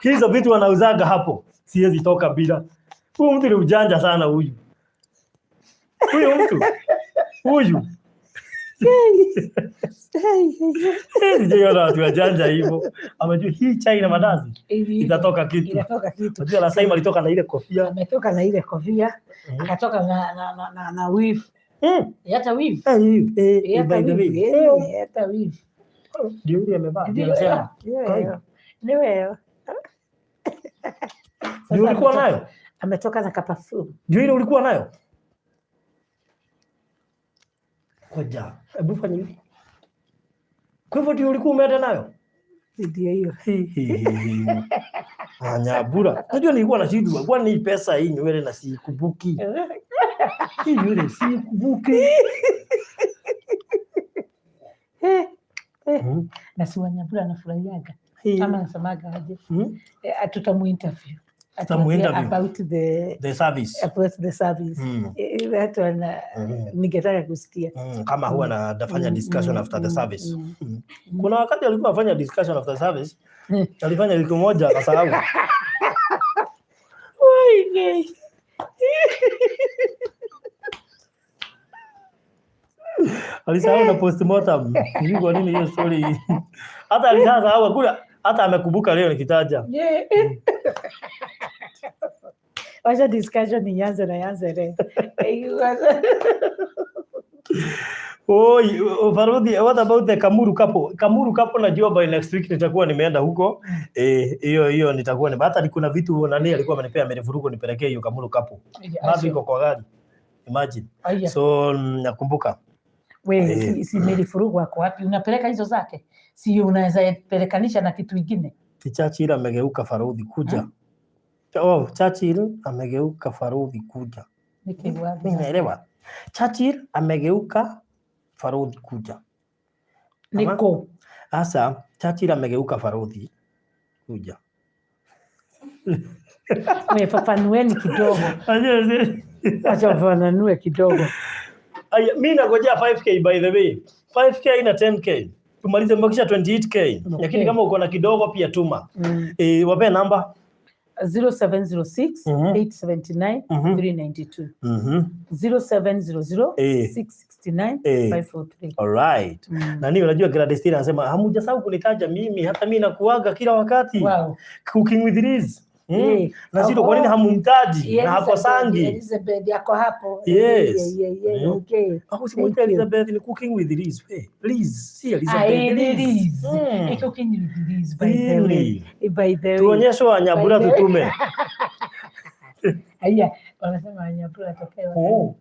Speaker 1: hizo vitu wanauzaga hapo, siwezi toka bila. Huyu mtu ni ujanja sana huyu. Huyu mtu. Huyu. Sijaiona watu wajanja hivyo. Amejua hii chai na mandazi itatoka kitu.
Speaker 2: Inatoka kitu.
Speaker 1: Unajua last time alitoka na ile kofia.
Speaker 2: Ametoka na ile kofia, akatoka na weave. Hata weave. Hata
Speaker 1: By the
Speaker 2: weave.
Speaker 1: way.
Speaker 2: Hata weave.
Speaker 1: Ndio yule amevaa. Ndio
Speaker 2: Ndio,
Speaker 1: anasema.
Speaker 2: ndio wewe. Ni wewe.
Speaker 1: Ndio ulikuwa nayo?
Speaker 2: Ametoka na kaperfume.
Speaker 1: Ndio ile ulikuwa nayo? Ngoja, hebu fanya hivi. Kwa hivyo ndio ulikuwa umeenda nayo?
Speaker 2: Ndio hiyo.
Speaker 1: Hi, hi, hi, hi. Wanyabura. Unajua nilikuwa nashindwa, kwani hii pesa hii nywele na siikumbuki. Hii nywele siikumbuki.
Speaker 2: Eh, na si Wanyabura anafurahiaga ama anasemaga aje? Eh, tutamuinterview.
Speaker 1: Tutamuinterview.
Speaker 2: About the
Speaker 1: The service.
Speaker 2: About the service. Eh, that one, ningetaka kusikia.
Speaker 1: Kama huwa nafanya discussion after the service. Kuna wakati alikuwa afanya discussion after service, alifanya wiki moja akasahau.
Speaker 2: Oi, nee.
Speaker 1: Alisahau na postmortem. Sijui kwa nini hiyo story. Hata alishasahau hakuna hata amekumbuka leo nikitaja.
Speaker 2: Yeah. Wacha discussion ianze na ianze leo.
Speaker 1: Oi, Farudhi, what about the Kamuru couple? Kamuru couple najua by next week nitakuwa nimeenda huko. Eh, hiyo hiyo nitakuwa ni hata kuna vitu nani alikuwa amenipea amenivurugu nipelekee hiyo Kamuru couple. Bado iko kwa gari. Imagine.
Speaker 2: Aya.
Speaker 1: So nakumbuka.
Speaker 2: We,
Speaker 1: Eh.
Speaker 2: si Mary Furugu ako wapi? Unapeleka hizo zake? Si unaweza pelekanisha na kitu ingine?
Speaker 1: Ti Churchill amegeuka Farudhi kuja. Oh, Churchill amegeuka Farudhi kuja.
Speaker 2: Nikiwapi?
Speaker 1: Mimi naelewa. Churchill amegeuka Farudhi kuja.
Speaker 2: Niko.
Speaker 1: Sasa Churchill amegeuka Farudhi kuja.
Speaker 2: We, fafanueni kidogo. Acha fafanue kidogo.
Speaker 1: Aya, mi nagojea 5K by the way. 5K na 10K. Tumalize mbakisha 28K.
Speaker 2: Okay.
Speaker 1: Lakini kama uko na kidogo pia tuma. Eh, wape namba.
Speaker 2: 0706 879 392. 0700 669 543.
Speaker 1: All right. Nani unajua Gladys anasema hamjasahau kunitaja mimi, hata mimi nakuaga kila wakati.
Speaker 2: Wow.
Speaker 1: Cooking with Liz.
Speaker 2: Eh.
Speaker 1: Na sio kwa nini
Speaker 2: Oh.
Speaker 1: hamumtaji na hakosangi.
Speaker 2: Elizabeth yako hapo.
Speaker 1: Yes.
Speaker 2: Yeah. Okay.
Speaker 1: Au simuita
Speaker 2: Thank you.
Speaker 1: Elizabeth ni cooking with Liz. Hey, Liz, si
Speaker 2: Ah,
Speaker 1: Elizabeth.
Speaker 2: eh, Liz. Eh, cooking with Liz, by the way.
Speaker 1: Really?
Speaker 2: Eh, by the way.
Speaker 1: Tuonyeshe Wanyabura
Speaker 2: By the way.
Speaker 1: tutume.
Speaker 2: Aya, wanasema Wanyabura atokee wapi?
Speaker 1: Oh.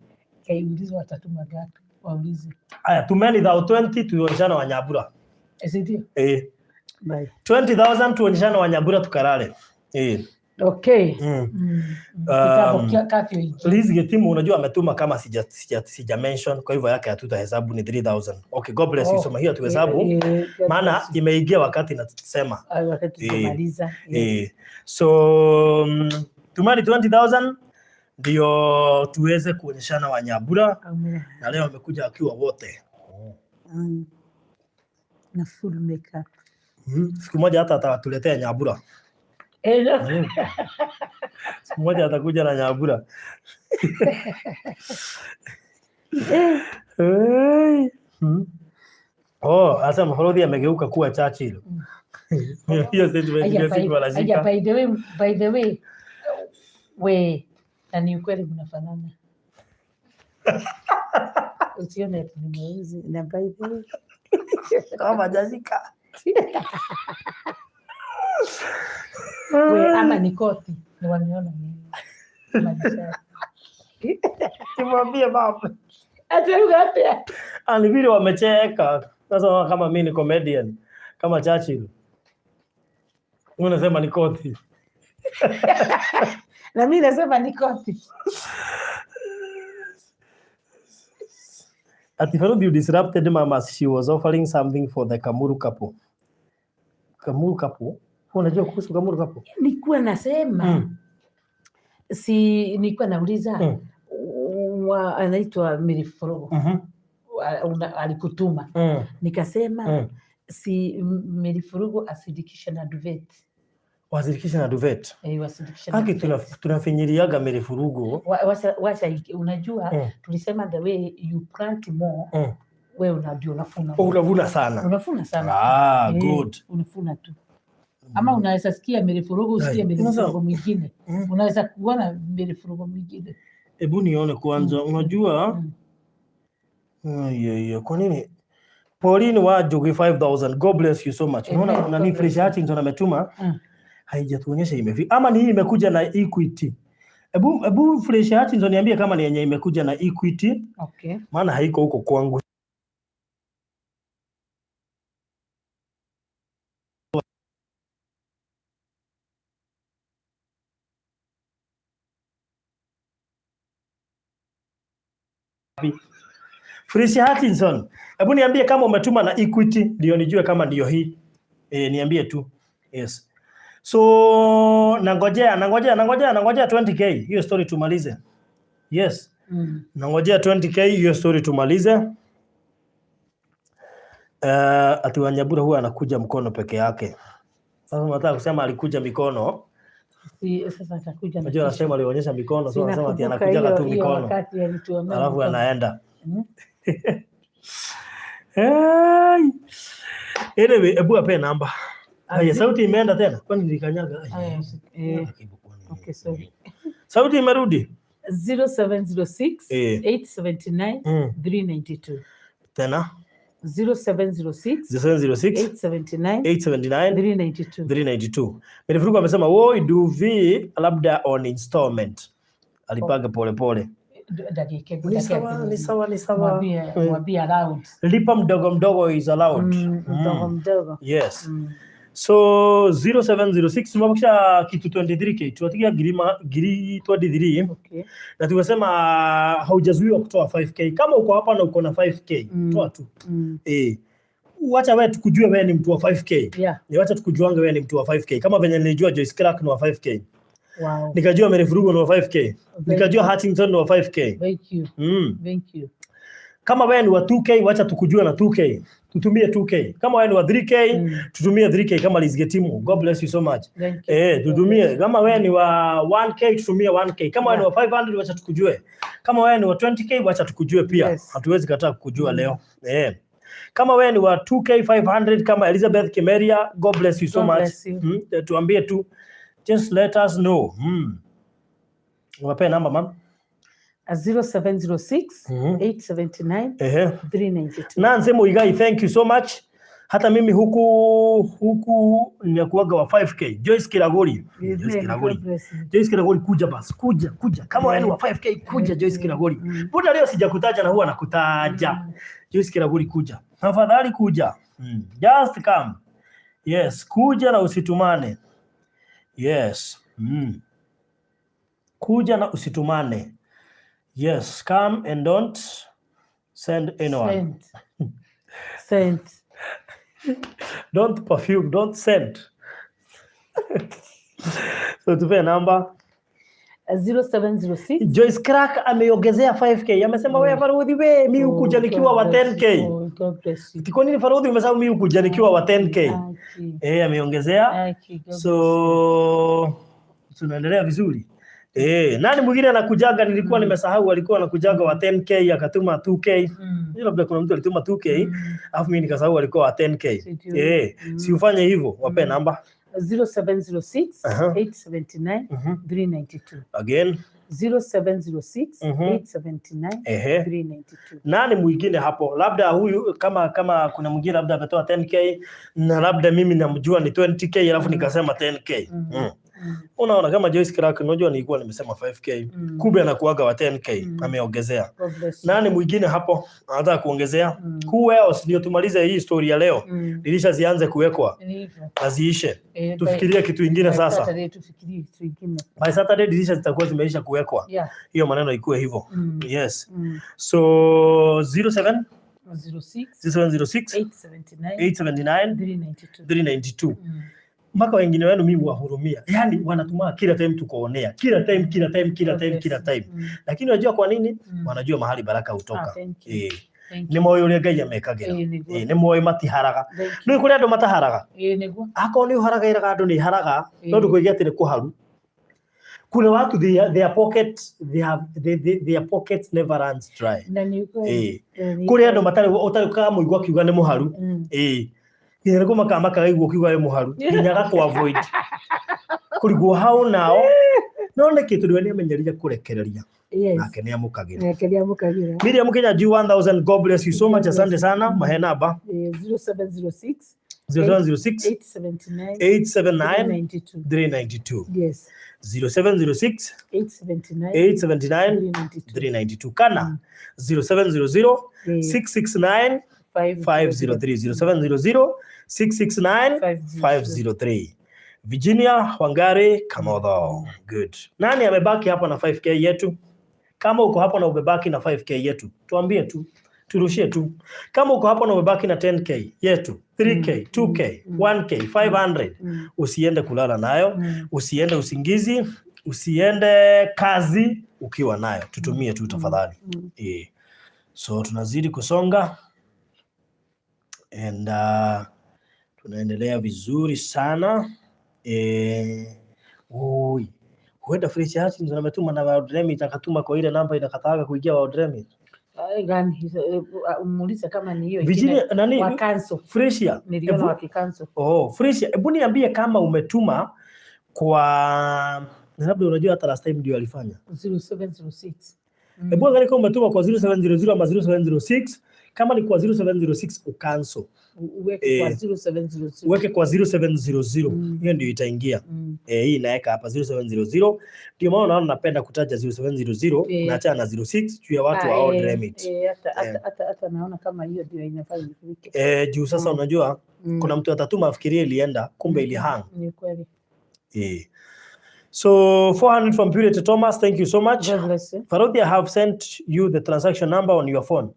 Speaker 2: Kaiulizwa watatuma ngapi? Waulize.
Speaker 1: Aya, tumeni thao 20 tuonyeshane Wanyabura.
Speaker 2: Eh, si ndio?
Speaker 1: Eh.
Speaker 2: Bye.
Speaker 1: 20,000 tuonyeshane Wanyabura tukarare. Eh.
Speaker 2: Okay. Kitambo kafyu hiki.
Speaker 1: Liz Getimu unajua ametuma kama sija mention, kwa hivyo yake hatutahesabu ni 3000. Okay, God bless you.
Speaker 2: Oh.
Speaker 1: Soma hiyo tuhesabu.
Speaker 2: Eh, eh, God
Speaker 1: Maana
Speaker 2: bless you.
Speaker 1: imeingia wakati nasema.
Speaker 2: Ah, wakati
Speaker 1: Eh,
Speaker 2: tumaliza. Yes.
Speaker 1: Eh, so tumani 20,000 ndio tuweze kuonyeshana Wanyabura
Speaker 2: Amen.
Speaker 1: na leo wamekuja wakiwa wote.
Speaker 2: Na full makeup.
Speaker 1: Siku moja hata atawatuletea Nyabura.
Speaker 2: Eh, no.
Speaker 1: Siku moja atakuja na Nyabura.
Speaker 2: Eh,
Speaker 1: Hey. Oh, sasa Mhorodhi amegeuka kuwa Churchill. Hiyo statement
Speaker 2: Aya,
Speaker 1: hiyo siku
Speaker 2: aya,
Speaker 1: anashika.
Speaker 2: by the way, we, na ni ukweli mnafanana. Usione ati ni mweusi na by the way.
Speaker 1: Kama hajashika.
Speaker 2: We, ama ni koti ni wameona mimi. Ama ni shati.
Speaker 1: Kimwambie baba.
Speaker 2: Ati ugapi?
Speaker 1: Ah, ni vile wamecheka. Sasa kama mimi ni comedian kama Churchill. Wewe unasema ni koti.
Speaker 2: Na mimi nasema ni koti.
Speaker 1: Ati Farudi, you disrupted mama as she was offering something for the Kamuru couple. Kamuru couple? Wewe unajua kuhusu Kamuru couple?
Speaker 2: Nikuwa nasema si nilikuwa nauliza anaitwa Mary Forogo alikutuma nikasema si Mary Furugo asindikishe na duvet.
Speaker 1: Wasindikishe na duvet.
Speaker 2: Eh, wasindikishe na
Speaker 1: Haki
Speaker 2: duvet.
Speaker 1: Tunafinyiriaga Mary Furugo.
Speaker 2: Wacha, unajua tulisema the way you plant more we unajua unafuna
Speaker 1: Oh,
Speaker 2: more.
Speaker 1: unavuna sana.
Speaker 2: Unafuna sana.
Speaker 1: Ah,
Speaker 2: Eh,
Speaker 1: good.
Speaker 2: unafuna tu ama unaweza sikia Mary Furugo usikie
Speaker 1: Right.
Speaker 2: Mary Furugo mwingine, unaweza kuona Mary Furugo mwingine.
Speaker 1: Hebu nione kwanza. Unajua? Ai, ai, ai, kwa nini Pauline Wanjugi 5000. God bless you so much. Unaona
Speaker 2: Amen.
Speaker 1: kuna ni
Speaker 2: God bless
Speaker 1: Fresh
Speaker 2: you.
Speaker 1: Hutchinson ametuma haijatuonyesha imefika ama ni hii imekuja na Equity. Ebu Fresh Hutchinson niambie kama ni yenye imekuja na Equity,
Speaker 2: Okay.
Speaker 1: maana haiko huko kwangu. Felicia Hutchinson, hebu niambie kama umetuma na Equity ndio nijue kama ndio hii. Niambie tu. Yes. So nangojea nangojea nangojea nangojea 20K hiyo story tumalize. Yes. Nangojea 20K hiyo story tumalize. Ati Wanyabura huwa anakuja mkono peke yake. Sasa nataka kusema alikuja mikono.
Speaker 2: Si, sasa atakuja na
Speaker 1: Unajua
Speaker 2: kesho.
Speaker 1: anasema alionyesha mikono, so anasema ati
Speaker 2: Sinakumbuka
Speaker 1: anakujaga
Speaker 2: hiyo
Speaker 1: tu
Speaker 2: hiyo
Speaker 1: mikono.
Speaker 2: Wakati alituonea
Speaker 1: Alafu
Speaker 2: mkono.
Speaker 1: anaenda.
Speaker 2: Mm.
Speaker 1: Hey. Anyway, hebu ape namba. Haya, sauti imeenda tena. Kwani nilikanyaga? Ai,
Speaker 2: Aya, okay, sorry.
Speaker 1: Sauti imerudi.
Speaker 2: 0706 879 392.
Speaker 1: Tena
Speaker 2: 0706
Speaker 1: 0706
Speaker 2: 879
Speaker 1: 879
Speaker 2: 392.
Speaker 1: 392. Merifurugu amesema woi duvi labda on installment. Alipaga polepole.
Speaker 2: Dakika
Speaker 1: Ni sawa, ni sawa, ni sawa.
Speaker 2: Mwambie mwambie allowed.
Speaker 1: Lipa mdogo mdogo is allowed.
Speaker 2: Mdogo mdogo.
Speaker 1: Yes. So 0706 tumebakisha kitu 23K, tuatikia ngiri 23 na tumesema haujazuiwa kutoa 5K. Kama uko hapa na uko na 5K, toa tu. Wacha wewe tukujue wewe ni mtu wa 5K. Ni wacha tukujuange wewe ni mtu wa 5K. Kama venye nilijua Joyce Clark ni wa 5K. Nikajua Mary Furugo ni wa 5K. Nikajua Hutchinson ni wa 5K.
Speaker 2: Thank you. Thank you.
Speaker 1: Kama wewe ni wa 2K, wacha tukujue na 2K. Tutumie 2K. Kama wewe ni wa 3K, tutumie 3K kama Lizgetimu. God bless you so much.
Speaker 2: Thank you.
Speaker 1: Tutumie. Kama wewe ni wa 1K, tutumie 1K. Kama wewe ni wa 500, wacha tukujue. Kama wewe ni wa 20K, wacha tukujue pia. Hatuwezi kataa kukujua leo. Kama wewe ni wa 2K 500 kama Elizabeth Kimeria, God bless you so
Speaker 2: God
Speaker 1: much.
Speaker 2: Bless you.
Speaker 1: Tuambie tu. Just let us know. Wape namba, ma'am.
Speaker 2: 0706 879 392.
Speaker 1: Nancy Muigai, thank you so much. Hata mimi huku ninakuaga wa 5K. Joyce Kiragori. Joyce
Speaker 2: Amen.
Speaker 1: Kiragori.
Speaker 2: God bless you.
Speaker 1: Joyce Kiragori, kuja basi, kuja, kuja. Kama wewe ni wa 5K, kuja Joyce Kiragori. Mbona leo sijakutaja na huwa nakutaja? Joyce Kiragori, kuja. Tafadhali kuja. Just come. Yes, kuja na usitumane. Yes. Kuja na usitumane. Yes, come and don't send anyone.
Speaker 2: Sent. Sent.
Speaker 1: Don't perfume, don't send. So tupe namba.
Speaker 2: 0706
Speaker 1: Joyce Crack ameongezea 5K. Amesema wewe Farudhi, we mi hukuja nikiwa wa
Speaker 2: God bless
Speaker 1: 10K.
Speaker 2: you. Oh, God bless you.
Speaker 1: Kwa nini Farudhi umesahau mi hukuja nikiwa wa 10K?
Speaker 2: Aki.
Speaker 1: Ameongezea.
Speaker 2: Aki, God bless you.
Speaker 1: So tunaendelea vizuri. Nani mwingine anakujaga? Nilikuwa nimesahau, alikuwa anakujaga wa 10K akatuma 2K. Labda kuna mtu alituma 2K alafu mimi nikasahau alikuwa wa 10K.
Speaker 2: Sijui.
Speaker 1: Si ufanye hivyo, wape namba.
Speaker 2: 0706 879 392.
Speaker 1: Again.
Speaker 2: 0706 879 392.
Speaker 1: Nani mwingine hapo? Labda huyu kama kuna mwingine labda ametoa 10K na labda mimi namjua ni 20K alafu nikasema 10K. Unaona kama Joyce Clark, unajua nilikuwa nimesema 5K. Kumbe anakuaga wa 10K, ameongezea.
Speaker 2: God bless you.
Speaker 1: Nani mwingine hapo anataka kuongezea? Who else? Ndio tumalize hii story ya leo. Dirisha zianze kuwekwa
Speaker 2: Ni hivyo.
Speaker 1: na ziishe. Tufikirie kitu ingine
Speaker 2: By
Speaker 1: sasa.
Speaker 2: Saturday tufikirie kitu ingine.
Speaker 1: By Saturday dirisha zitakuwa zimeisha kuwekwa. Hiyo maneno ikuwe hivyo. Yes. So 07
Speaker 2: 06
Speaker 1: 0706
Speaker 2: 879
Speaker 1: 879
Speaker 2: 392.
Speaker 1: 392. Mpaka wengine wenu mimi wahurumia. Yaani wanatuma kila time tukoonea. Kila time, kila time, kila
Speaker 2: God
Speaker 1: time,
Speaker 2: bless
Speaker 1: kila
Speaker 2: you.
Speaker 1: time. Lakini unajua kwa nini? Wanajua mahali baraka hutoka.
Speaker 2: Ah, thank you. Thank
Speaker 1: Nĩ moĩ ũrĩa Ngai amekagĩra.
Speaker 2: Nĩguo.
Speaker 1: Nĩ moĩ matiharaga.
Speaker 2: Thank you.
Speaker 1: Nĩ kũrĩ andũ mataharaga.
Speaker 2: Nĩguo.
Speaker 1: Akorwo nĩ ũharaga ĩraga andũ nĩ haraga, no ndũkoige atĩ nĩ kũharu. Kuna watu their pocket they have they, their pockets never runs dry.
Speaker 2: Na nĩ kweli. Nĩ
Speaker 1: Kũrĩ andũ
Speaker 2: kweli.
Speaker 1: matarĩ ũtarĩ ũkamũigua akiuga nĩ mũharu. Nginya nĩ kũmaka makagaigua ũkiuga wĩ mũharu nginya agakũ avoid kũrigwo hau nao, no nĩkĩ? Tondũ we nĩamenyerire kũrekereria. Nake nĩamũkagĩra.
Speaker 2: Nake nĩamũkagĩra.
Speaker 1: Miriam Kenya G 1000, God bless you so much, asante sana. Mahe namba.
Speaker 2: 0706
Speaker 1: 0706
Speaker 2: 879
Speaker 1: 879
Speaker 2: 392.
Speaker 1: 392.
Speaker 2: Yes.
Speaker 1: 0706
Speaker 2: 879
Speaker 1: 879
Speaker 2: 392.
Speaker 1: 392 kana 0700 669 503, 0700 669 503. Virginia Wangari Kamotho. Good. Nani amebaki hapa na 5K yetu? Kama uko hapo na umebaki na 5K yetu, tuambie tu, turushie tu. Kama uko hapo na umebaki na 10K yetu, 3K, 2K, 1K, 500, usiende kulala nayo, usiende usingizi, usiende kazi ukiwa nayo, tutumie tu tafadhali. So tunazidi kusonga and tunaendelea vizuri sana. Ui, huenda Felicia Hutchinson ametuma na World Remit, akatuma kwa ile namba inakataaga kuingia World Remit.
Speaker 2: Gani hizo? Umuulize kama ni hiyo ingine
Speaker 1: Virginia nani
Speaker 2: wa cancel.
Speaker 1: Felicia,
Speaker 2: Niliona wakicancel.
Speaker 1: Oh, Felicia, hebu niambie kama umetuma kwa, labda unajua hata last time ndio alifanya.
Speaker 2: 0706.
Speaker 1: Hebu angalia kama umetuma kwa 0700 ama 0706. Kama ni kwa 0706, ucancel.
Speaker 2: Uweke kwa 0700.
Speaker 1: Uweke kwa 0700. Hiyo ndio itaingia. Hii inaweka hapa 0700. Ndio maana unaona napenda kutaja 0700 na achana na 06 juu ya watu wa World Remit.
Speaker 2: Hata naona kama hiyo ndio inafaa ifike.
Speaker 1: Juu sasa unajua kuna mtu atatuma afikirie ilienda, kumbe ilihang.
Speaker 2: Ni kweli.
Speaker 1: So 400 from Purity Thomas, thank you so much.
Speaker 2: God bless you.
Speaker 1: Farodhi, I have sent you the transaction number on your phone.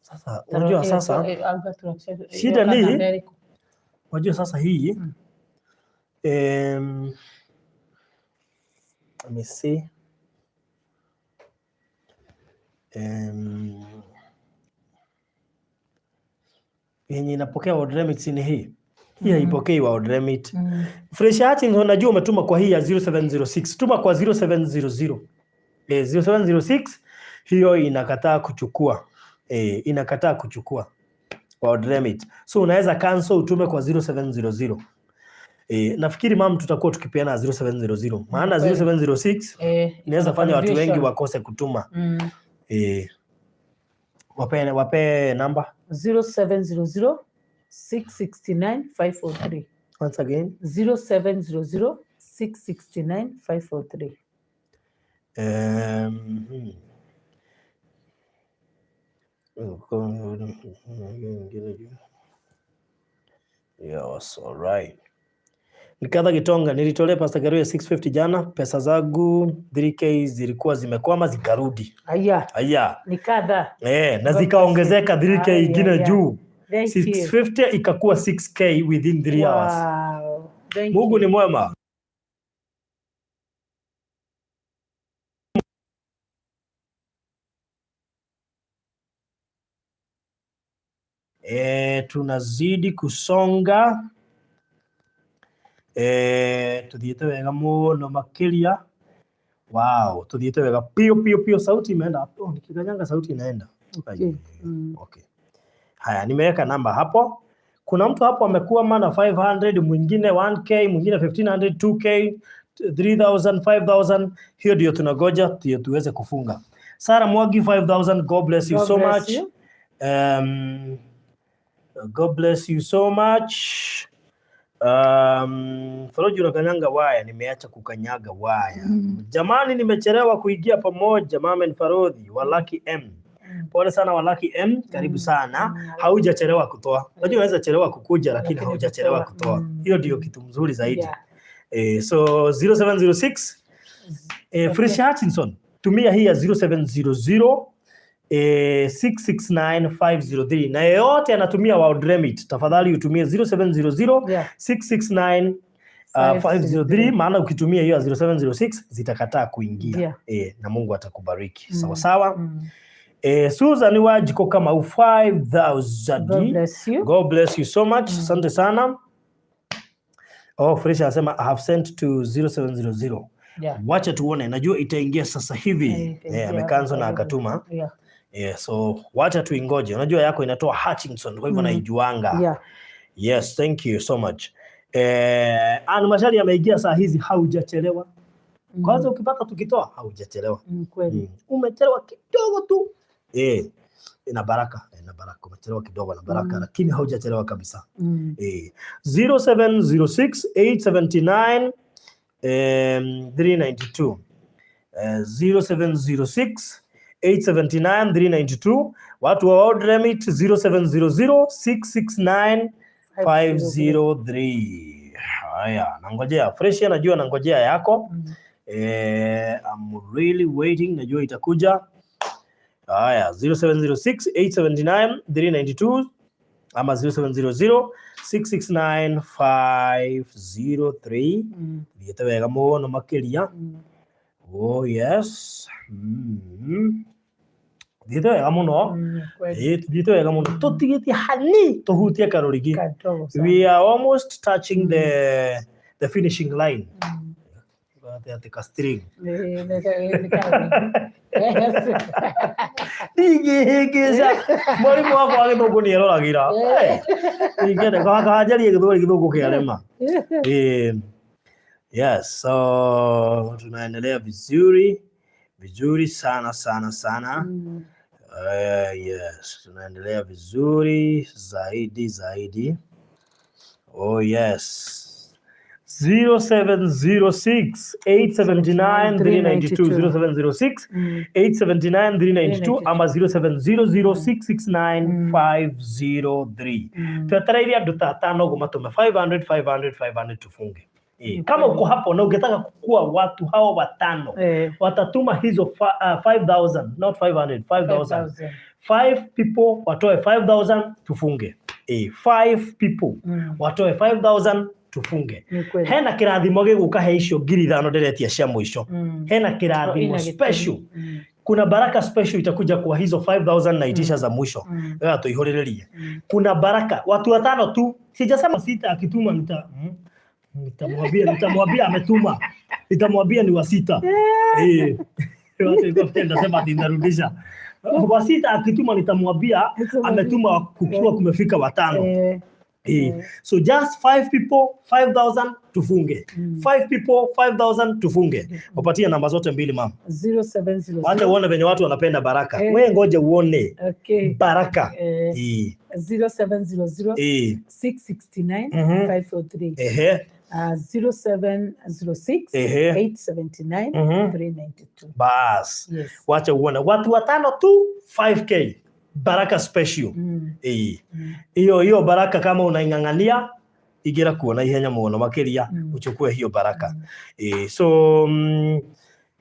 Speaker 1: Sasa unajua sasa shida ni unajua sasa hii let me see, yenye inapokea World Remit ni hii hii, haipokei World Remit. Fresh Hutchinson, unajua umetuma kwa hii ya 0706, tuma kwa 0700. 0706 hiyo inakataa kuchukua, inakataa kuchukua World Remit, so unaweza cancel utume kwa 0700. Nafikiri mam tutakuwa tukipeana 0700 maana 0706 inaweza fanya watu wengi
Speaker 2: confusion.
Speaker 1: Wakose kutuma. Wape namba.
Speaker 2: 0700 669 543.
Speaker 1: Once again.
Speaker 2: 0700 669 543.
Speaker 1: Yes, all right. Nikadha Gitonga, nilitolea Pastor Garuya 650 jana, pesa zangu 3K zilikuwa zimekwama zikarudi.
Speaker 2: Aya,
Speaker 1: Aya.
Speaker 2: ni kadha.
Speaker 1: Na
Speaker 2: God
Speaker 1: zikaongezeka
Speaker 2: bless you.
Speaker 1: 3K ingine
Speaker 2: Aya,
Speaker 1: juu.
Speaker 2: Thank you.
Speaker 1: 650 ikakuwa 6K within 3 hours.
Speaker 2: Wow. Thank
Speaker 1: Mungu
Speaker 2: you.
Speaker 1: ni mwema. Tunazidi kusonga, tuthiĩte wega mũno makĩria. Wow, tuthiĩte wega pio pio pio. Sauti imeenda. Oh, nikikanyanga sauti inaenda.
Speaker 2: Okay.
Speaker 1: Okay. Haya, nimeweka namba hapo. Kuna mtu hapo amekuwa mana 500, mwingine 1K, mwingine 1500, 2K, 3000, 5000. Hiyo ndio tunagoja ndio tuweze kufunga. Sara Mwagi 5000, God bless you
Speaker 2: God
Speaker 1: so
Speaker 2: bless
Speaker 1: much.
Speaker 2: you.
Speaker 1: God bless you so much. Faroji, unakanyanga waya, nimeacha kukanyaga waya. Jamani, nimechelewa kuingia pamoja. Mamen Farodhi wa Lucky M. Pole sana wa Lucky M, karibu sana. Haujachelewa kutoa. Unajua unaweza chelewa kukuja lakini
Speaker 2: Lakini
Speaker 1: haujachelewa
Speaker 2: kutoa.
Speaker 1: kutoa. Hiyo ndio kitu mzuri zaidi. So 0706, Fresh Hutchinson, tumia hii ya 0700 669503, na yeyote anatumia World Remit tafadhali utumie 0700 669 503, maana ukitumia hiyo ya 0706 zitakataa kuingia. Na Mungu atakubariki. Sawa sawa. Susan Wajiko kama 5000.
Speaker 2: God bless you.
Speaker 1: God bless you so much. Asante sana. Oh, Fresh anasema I have sent to 0700. Wacha tuone, najua itaingia sasa hivi.
Speaker 2: Itaingia
Speaker 1: Amecancel na
Speaker 2: karibu.
Speaker 1: akatuma. So wacha tuingoje. Unajua yako inatoa Hutchinson, kwa hivyo naijuanga. Yes, thank you so much. Ann Mashari ameingia saa hizi, haujachelewa. Kwanza ukipata tukitoa haujachelewa.
Speaker 2: Kweli.
Speaker 1: Umechelewa kidogo tu. Ina baraka, ina baraka. Umechelewa kidogo na baraka, lakini haujachelewa kabisa. 0706 879 392. 0706 879 392. Watu wa World Remit 0700 669 503. Haya, nangojea. Fresh, najua nangojea yako. I'm really waiting, najua itakuja. Haya, 0706 879 392 ama 0700 669 503. Thiĩte wega mũno makĩria. Oh yes. Thiĩte wega mũno.
Speaker 2: Kweli.
Speaker 1: Ĩĩ, tũthiĩte wega mũno, tũtigĩtie hani tũhutie karũrigi.
Speaker 2: Kadogo sana.
Speaker 1: We are almost touching the finishing line. Atĩ ka string.
Speaker 2: Ni karũrigi. Yes.
Speaker 1: Ndingĩhĩngĩca, mwarimũ wakwa wa gĩthũngũ nĩ eroragĩra. Ingĩenda kanjarie gĩthweri, gĩthũngũ kĩarema. Yes, so tunaendelea vizuri vizuri sana sana sana. Yes, tunaendelea vizuri zaidi zaidi. Oh yes. 0706 879 392, 0706 879 392 ama 0700 669 503. Twetereire andũ ta atano ũguo matũme 500 500 500 tufunge. Kama uko hapo na ungetaka kukua watu hao watano watatuma hizo 5000, not 500, 5000.
Speaker 2: 5,000.
Speaker 1: Five people watoe 5000 tufunge. Five people watoe 5000 tufunge.
Speaker 2: Ni kweli.
Speaker 1: Hena kĩrathimo gĩgũka he icio 5,000 ndĩretia cia mũico. Hena
Speaker 2: Oh,
Speaker 1: kĩrathimo
Speaker 2: ina
Speaker 1: special.
Speaker 2: gĩtũmi.
Speaker 1: Kuna baraka special itakuja kwa hizo 5000 naitisha za mwisho. Gaga tuihũrĩrĩrie. Kuna baraka watu watano tu, sijasema sita. Akituma nitamwambia ametuma, nitamwambia ni wa sita. Watu walikuwa nasema ati nitarudisha wa sita. Akituma nitamwambia ametuma kukiwa kumefika watano. So just five people 5000 tufunge. Five people 5000 tufunge. Wapatie namba zote mbili, mama.
Speaker 2: 0700.
Speaker 1: Wacha uone venye watu wanapenda baraka. We ngoja uone baraka.
Speaker 2: 0700 669 503. 0706 879 392.
Speaker 1: Bas.
Speaker 2: Yes.
Speaker 1: Wacha uone watu watano tu 5K baraka special. Hiyo hiyo baraka kama unaing'ang'ania igira kuona ihenya mũno makĩria. Uchukue hiyo baraka. So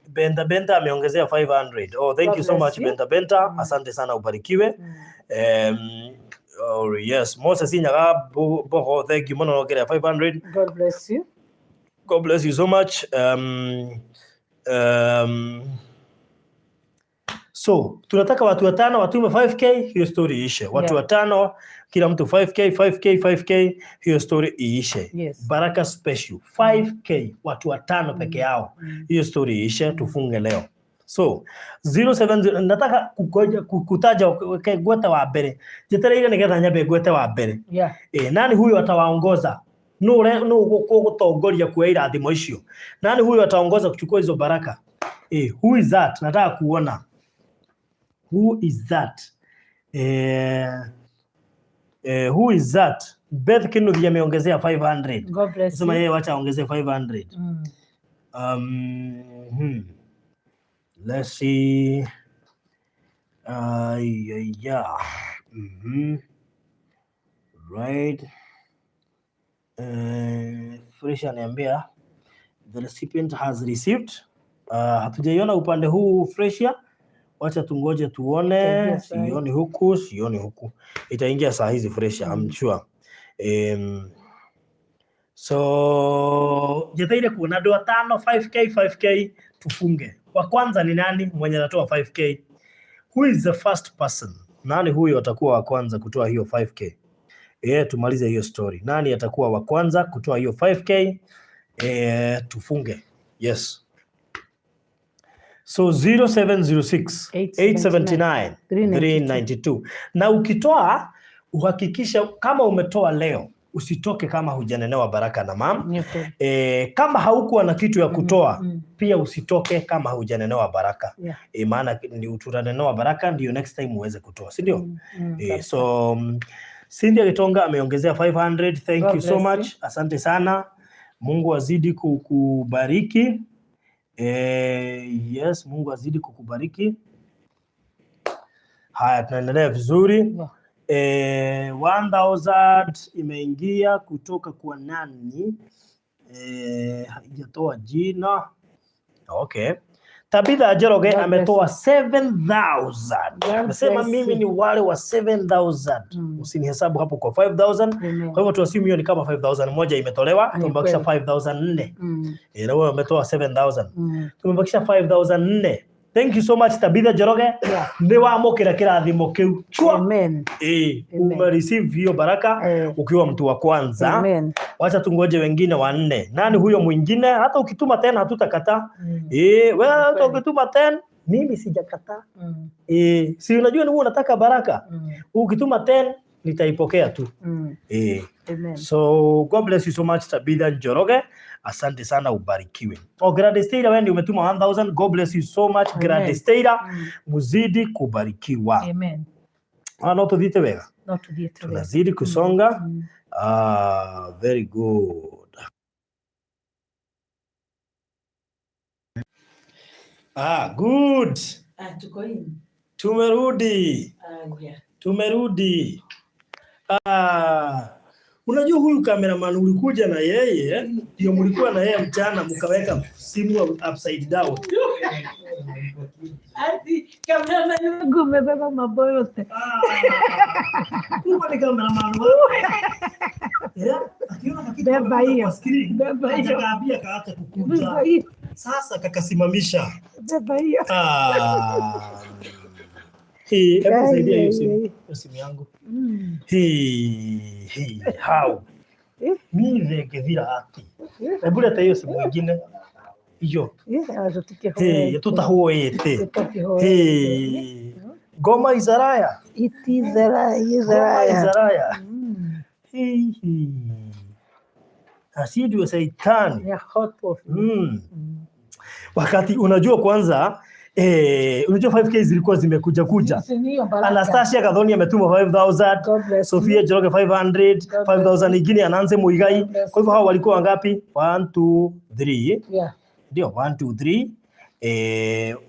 Speaker 1: Benta Benta ameongezea 500. Oh, thank
Speaker 2: God
Speaker 1: you so
Speaker 2: bless
Speaker 1: much,
Speaker 2: you.
Speaker 1: Benta Benta. Asante sana, ubarikiwe. Oh, yes, Moses Inyaga Boho, thank you mũno ongerea 500.
Speaker 2: God bless you.
Speaker 1: God bless you so much. So tunataka watu watano watume 5K, hiyo story iishe. Watu watano, kila mtu 5K, 5K, 5K, hiyo story iishe.
Speaker 2: Yes.
Speaker 1: Baraka special 5K, watu watano peke yao, hiyo story iishe, tufunge leo. So 070, nataka kugoja kutaja gwete wa mbere, njetereire nigetha nyambe ngwete wa mbere. Nani huyu atawaongoza? Nũ ũgũtongoria kuoya irathimo icio? Nani huyu ataongoza kuchukua hizo baraka? Who is that? Nataka kuona. Who is that? Who is that? Beth Kinuthi ameongezea 500.
Speaker 2: God bless
Speaker 1: Sema
Speaker 2: you.
Speaker 1: yeye wacha aongezee 500. Let's see. Yeah. Right. Fresh ananiambia the recipient has received. Hatujaiona upande huu, Freshia. Wacha tungoje tuone.
Speaker 2: Itaingia saa hii.
Speaker 1: Sioni huku, sioni huku. Itaingia saa hizi, Freshia, I'm sure. So njeteire kuona andũ atano 5K 5K tufunge. Wa kwanza ni nani mwenye anatoa 5K? Who is the first person? Nani huyo atakuwa wa kwanza kutoa hiyo 5K? Tumalize hiyo story. Nani atakuwa wa kwanza kutoa hiyo 5K? Tufunge. Yes. So 0706 879 392. Na ukitoa uhakikisha kama umetoa leo usitoke kama hujanenewa baraka na mam.
Speaker 2: Ni kweli.
Speaker 1: Kama haukuwa na kitu ya kutoa pia usitoke kama hujanenewa baraka. Maana ni tutanenewa baraka ndio next time uweze kutoa, si ndio?
Speaker 2: Kabisa.
Speaker 1: So Cynthia Gitonga ameongezea 500. Thank
Speaker 2: God
Speaker 1: you so
Speaker 2: bless
Speaker 1: much.
Speaker 2: you.
Speaker 1: Asante sana. Mungu azidi kukubariki. Yes, Mungu azidi kukubariki. Haya, tunaendelea vizuri. 1000 imeingia kutoka kwa nani? Haijatoa jina. Okay. Tabitha Njoroge
Speaker 2: God bless
Speaker 1: ametoa 7000.
Speaker 2: God
Speaker 1: Amesema
Speaker 2: bless
Speaker 1: mimi
Speaker 2: you.
Speaker 1: Ni wale wa 7000. Usinihesabu hapo kwa 5000.
Speaker 2: Amen.
Speaker 1: Kwa hivyo tuassume hiyo ni kama 5000 moja imetolewa,
Speaker 2: Ni
Speaker 1: tumebakisha
Speaker 2: kweli.
Speaker 1: 5004. Eh, na wewe umetoa 7000. Tumebakisha 5004. Thank you so much, Tabitha Njoroge. Nĩ wamũkĩra kĩrathimo kĩu. Chua.
Speaker 2: Amen.
Speaker 1: Eh,
Speaker 2: Amen.
Speaker 1: umereceive hiyo baraka ukiwa mtu wa kwanza.
Speaker 2: Amen.
Speaker 1: Wacha tungoje wengine wanne. Nani huyo mwingine? Hata ukituma tena hatutakataa. Eh, wewe hata
Speaker 2: Kweli.
Speaker 1: ukituma 10 mimi sijakataa. Eh, si unajua ni wewe unataka baraka. Ukituma 10 nitaipokea tu. Eh.
Speaker 2: Amen.
Speaker 1: So God bless you so much, Tabitha Njoroge. Asante sana, ubarikiwe. Oh, Gladys Taylor, wewe ndio umetuma 1000. God bless you so much,
Speaker 2: Amen.
Speaker 1: Gladys Taylor. Muzidi kubarikiwa.
Speaker 2: Amen.
Speaker 1: Ah, no tuthiite wega.
Speaker 2: No tuthiĩ tu wega.
Speaker 1: Tunazidi kusonga. Ah, very good. Ah, good.
Speaker 2: Ah, tuko in.
Speaker 1: Tumerudi.
Speaker 2: Ah, yeah.
Speaker 1: Tumerudi. Ah, unajua huyu cameraman ulikuja na yeye, ndio mlikuwa na yeye mchana mkaweka simu upside down.
Speaker 2: Ati cameraman wangu umebeba mambo yote.
Speaker 1: Ah, kumbe ni cameraman wako. Yeah, akiona kakitu
Speaker 2: Beba
Speaker 1: amekuja
Speaker 2: hiyo.
Speaker 1: kwa screen,
Speaker 2: Beba hiyo.
Speaker 1: atakaambia kaache kukuja.
Speaker 2: Beba hiyo.
Speaker 1: Sasa kakasimamisha.
Speaker 2: Beba hiyo.
Speaker 1: Ah. Hii, hebu saidia hiyo simu. Hiyo simu yangu. Hii, hii, how?
Speaker 2: Eh?
Speaker 1: Mimi ngethira ati. Hebu leta hiyo simu ingine. Hiyo. Hey, tutahuoete. Hey. Ngoma Izaraya.
Speaker 2: Itizera
Speaker 1: Ngoma
Speaker 2: izeraya.
Speaker 1: Izaraya. Hii, hii. Asidwe saitani.
Speaker 2: Ya hot coffee.
Speaker 1: Wakati unajua kwanza unajua 5K zilikuwa zimekuja kuja.
Speaker 2: Si ni hiyo baraka.
Speaker 1: Anastasia Gathoni ametuma 5000,
Speaker 2: God bless
Speaker 1: Sofia
Speaker 2: you.
Speaker 1: Njoroge 500,
Speaker 2: God bless
Speaker 1: 5000 ingine Ananze Muigai.
Speaker 2: God bless
Speaker 1: Kwa hivyo hao walikuwa wangapi? 1 2 3.
Speaker 2: Yeah.
Speaker 1: Ndio 1 2 3.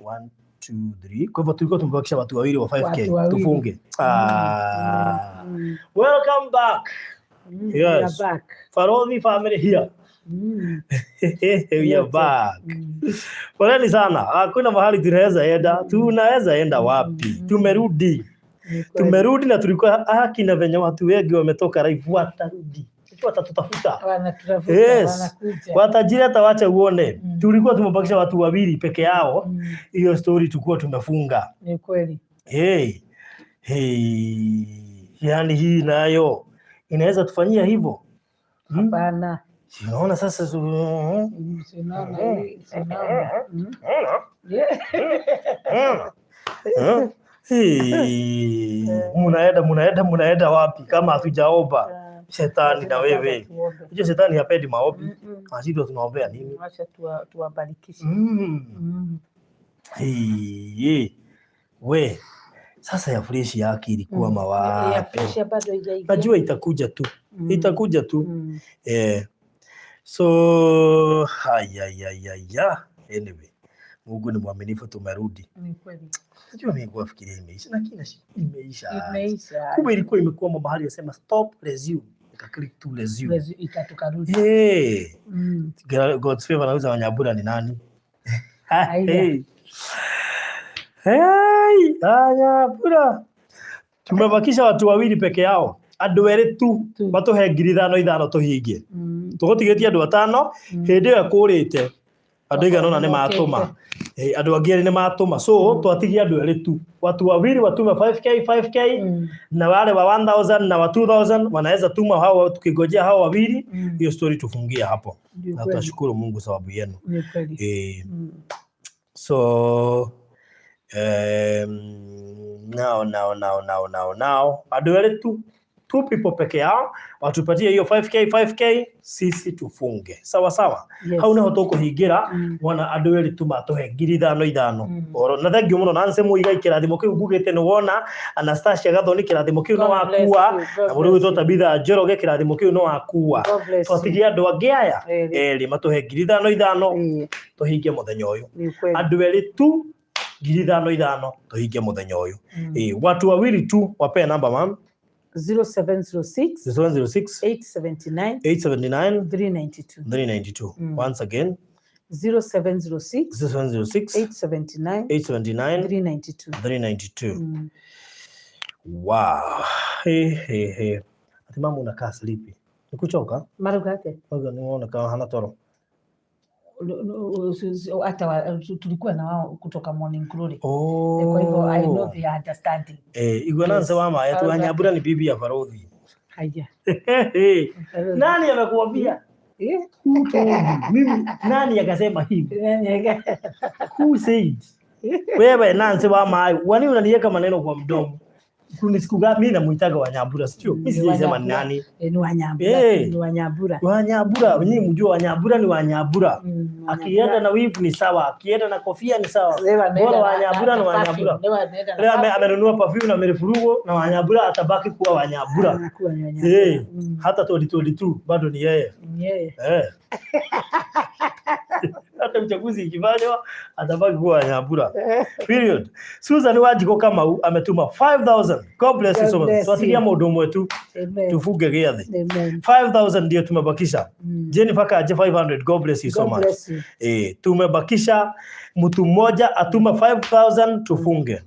Speaker 1: 1 2 3. Kwa hivyo tulikuwa tumebakisha watu wawili wa 5K.
Speaker 2: Watu wawili.
Speaker 1: Tufunge. Ah. Welcome back.
Speaker 2: We are
Speaker 1: Yes.
Speaker 2: back.
Speaker 1: Farodhi family here. We are
Speaker 2: Yote.
Speaker 1: back. Poleni sana. Hakuna mahali tunaweza enda. Tunaweza enda wapi? Tumerudi.
Speaker 2: Ni kweli.
Speaker 1: Tumerudi na tulikuwa haki na venye watu wengi wametoka live watarudi. Watatutafuta.
Speaker 2: Wanatutafuta,
Speaker 1: Yes.
Speaker 2: wanakuja.
Speaker 1: Watajiri hata wacha uone. Tulikuwa tumebakisha watu wawili peke yao. Hiyo story tulikuwa tumefunga.
Speaker 2: Ni kweli.
Speaker 1: Hey. Hey. Yaani hii nayo inaweza tufanyia hivyo.
Speaker 2: Hapana.
Speaker 1: Si unaona sasa
Speaker 2: Si unaona hii, si unaona. Yeah.
Speaker 1: Hey. Munaenda munaenda munaenda wapi kama hatujaomba?
Speaker 2: Ah,
Speaker 1: Shetani na
Speaker 2: lazima
Speaker 1: wewe.
Speaker 2: kwanza tuombe.
Speaker 1: Unajua shetani hapendi maombi. Sisi ndio tunaombea nini?
Speaker 2: Wacha tuwabarikishe.
Speaker 1: Hey, we sasa ya fresh yake ilikuwa
Speaker 2: Ya
Speaker 1: mawapi?
Speaker 2: fresh bado haijaingia.
Speaker 1: Najua itakuja tu. Itakuja tu. So haya. Anyway, Mungu ni mwaminifu, tumerudi.
Speaker 2: Ni kweli.
Speaker 1: Najua mimi nilikuwa fikiria imeisha, lakini imeisha.
Speaker 2: Imeisha.
Speaker 1: Kumbe ilikuwa imekuwa mahali yasema stop resume. Nika click tu resume.
Speaker 2: Ikatukarudi.
Speaker 1: Hey. God's favor anauza Wanyabura ni nani?
Speaker 2: Haya.
Speaker 1: Hey. Hey, Wanyabura. Tumebakisha watu wawili peke yao. Andũ erĩ tu
Speaker 2: Tu.
Speaker 1: matũhe 5,000 tũhingie. Tũgũtigĩtie andũ atano hĩndĩ ĩyo ĩkũrĩte andũ aigana ũna nĩ matũma. Andũ angĩ erĩ nĩ matũma, so twatigia andũ erĩ tu, watu wawili watume 5K 5K na wale wa 1000 na wa 2000 wanaweza tuma hao, tukigojea hao wawili hiyo story tufungie hapo
Speaker 2: Ndio
Speaker 1: na
Speaker 2: kweli.
Speaker 1: tutashukuru Mungu sababu yenu.
Speaker 2: Ni kweli.
Speaker 1: So now now now now now now andũ erĩ tu, two people peke yao watupatie hiyo 5K 5K, sisi tufunge sawa sawa.
Speaker 2: Yes.
Speaker 1: Hau niho tũkũhingĩra wona andũ erĩ tu matũhe 5,000 5,000. Oro na thank you mũno Nancy Muigai, kĩrathimo kĩu ngugĩte nĩ wona. Anastasia Gathoni, kĩrathimo kĩu nĩ
Speaker 2: God bless
Speaker 1: wakua.
Speaker 2: you. God
Speaker 1: Na mũndũ
Speaker 2: bless
Speaker 1: gwĩtwo
Speaker 2: you.
Speaker 1: Tabitha Njoroge, kĩrathimo kĩu nĩ wakua.
Speaker 2: God bless you.
Speaker 1: Twatigie andũ angĩ aya
Speaker 2: Erĩ.
Speaker 1: erĩ matũhe 5,000 5,000 tũhingie mũthenya ũyũ.
Speaker 2: Ni kweli.
Speaker 1: Andũ erĩ tu 5,000 5,000 tũhingie mũthenya ũyũ. Watu wawili tu wapee namba, mam.
Speaker 2: 0706
Speaker 1: 0706
Speaker 2: 879
Speaker 1: 879
Speaker 2: 392.
Speaker 1: 392. Once again.
Speaker 2: 0706
Speaker 1: 0706
Speaker 2: 879
Speaker 1: 879
Speaker 2: 392.
Speaker 1: 392.
Speaker 2: Mm.
Speaker 1: Wow. Hey, hey, hey. Ati mama unakaa sleepy. Nikuchoka?
Speaker 2: Maruga yake.
Speaker 1: Wewe niona kama hana toro.
Speaker 2: Hata tulikuwa na wao kutoka Morning Glory.
Speaker 1: Oh.
Speaker 2: Kwa hivyo I know they are understanding.
Speaker 1: Eh, igwe nanse
Speaker 2: Yes.
Speaker 1: wa ati
Speaker 2: Maruga
Speaker 1: Wanyabura ni bibi ya Farodhi.
Speaker 2: Haya.
Speaker 1: Nani amekuambia?
Speaker 2: Eh?
Speaker 1: Who told you? Mimi nani akasema hivi? Who said? Wewe Nancy wa Mayo, wani unaniweka maneno kwa mdomo? Kuna siku gani mimi namuitaga Wanyabura, sio? Mimi
Speaker 2: Ni
Speaker 1: sijaisema ni
Speaker 2: Wanyabura.
Speaker 1: nani.
Speaker 2: Eh, ni Wanyabura.
Speaker 1: Eh.
Speaker 2: Ni Wanyabura.
Speaker 1: Wanyabura, nyinyi mjue Wanyabura ni Wanyabura.
Speaker 2: Wanyabura.
Speaker 1: Akienda na weave ni sawa, akienda na kofia ni sawa.
Speaker 2: Leo ameenda
Speaker 1: Bora Wanyabura
Speaker 2: na
Speaker 1: ni Wanyabura.
Speaker 2: perfume. Leo ameenda na
Speaker 1: Leo
Speaker 2: perfume.
Speaker 1: amenunua perfume na amerefurugo na Wanyabura atabaki kuwa Wanyabura.
Speaker 2: Anakuwa ni Wanyabura.
Speaker 1: Eh, hata 2022 bado ni yeye.
Speaker 2: Ni yeye.
Speaker 1: Eh. Hata uchaguzi ikifanywa atabaki kuwa Wanyabura. Period. Susan Wanjiko Kamau ametuma 5000. God bless you
Speaker 2: God
Speaker 1: so much.
Speaker 2: bless
Speaker 1: Twatigia
Speaker 2: you.
Speaker 1: mundu umwe tu
Speaker 2: Amen.
Speaker 1: tufunge gĩathĩ.
Speaker 2: Amen.
Speaker 1: 5000 ndio tumebakisha.
Speaker 2: Mm.
Speaker 1: Jennifer Kaje 500. God bless you so
Speaker 2: God
Speaker 1: much.
Speaker 2: bless you.
Speaker 1: Eh, tumebakisha mtu mmoja atuma 5000 tufunge.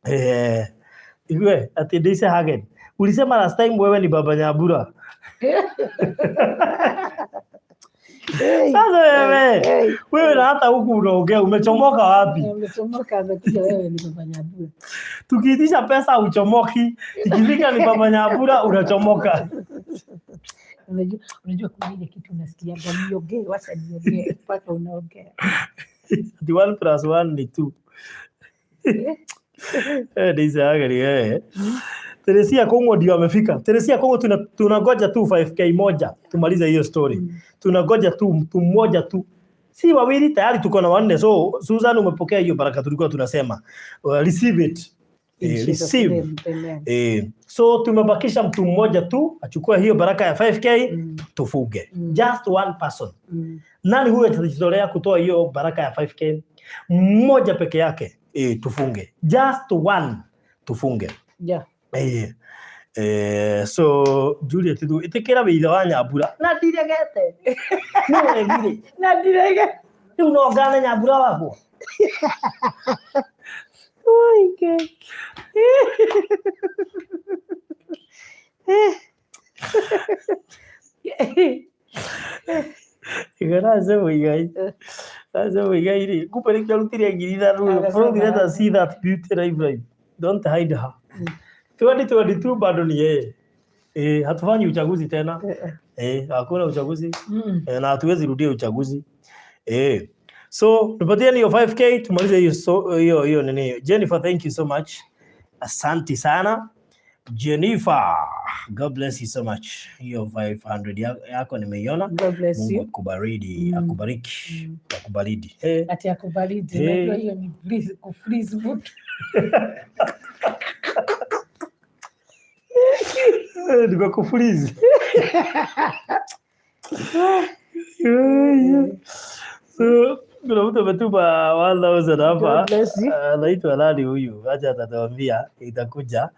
Speaker 1: Eh, iwe ati Daisy Hagen. Ulisema last time wewe ni baba Nyabura.
Speaker 2: Hey,
Speaker 1: Sasa wewe,
Speaker 2: hey,
Speaker 1: wewe na hata huku unaongea umechomoka wapi?
Speaker 2: Amechomoka, amekuja wewe ni baba Nyabura.
Speaker 1: Tukiitisha pesa uchomoki, ikifika ni baba Nyabura unachomoka.
Speaker 2: Unajua kuna ile kitu unasikiaga niongee, wacha niongee mpaka unaongea.
Speaker 1: Ati 1 plus 1 ni 2. Eh, Daisy Hagen eh. Teresia Kongo ndio amefika. Teresia Kongo tunangoja tu 5K moja tumalize hiyo story. Tunangoja tu mtu mmoja tu. Si wawili tayari tuko na wanne. So Susan umepokea hiyo baraka tulikuwa tunasema. Receive it.
Speaker 2: In
Speaker 1: Eh,
Speaker 2: Jesus'
Speaker 1: receive.
Speaker 2: name, amen.
Speaker 1: Eh, so tumebakisha mtu mmoja tu achukue hiyo baraka ya 5K tufuge. Just one person. Nani huyo atajitolea kutoa hiyo baraka ya 5K? Mmoja peke yake. Eh, tufunge. Just one tufunge. Eh, eh, so Juliet tu itikira wĩithe wa Nyambura na ndiregete no regire
Speaker 2: Na ndirege.
Speaker 1: rĩu no ngane Nyambura wakwa.
Speaker 2: Oi, Ngai.
Speaker 1: Igaraze Muigai, Nace Muigai rĩ kumbe nĩkĩo arutire 3,000.
Speaker 2: Agasema
Speaker 1: Bro, let us see that beauty live live, don't hide her. 2022 bado ni yeye. Eh, hatufanyi uchaguzi tena. Eh, hakuna uchaguzi. Eh, na hatuwezi rudia uchaguzi. Eh. So nipatie hiyo 5K tumalize hiyo so, hiyo hiyo nini. Jennifer, thank you so much. Asante sana. Jennifer, God bless you so much. Hiyo 500 yako nimeiona.
Speaker 2: God bless
Speaker 1: Mungu
Speaker 2: you.
Speaker 1: akubariki, akubariki, akubaridi. Eh.
Speaker 2: Ati akubaridi.
Speaker 1: Eh.
Speaker 2: Unajua hiyo ni freeze, kufreeze mtu.
Speaker 1: Eh, nimekufreeze. So kuna mtu ametuma 1000 hapa.
Speaker 2: God bless you.
Speaker 1: Anaitwa nani huyu? Acha atatuambia itakuja.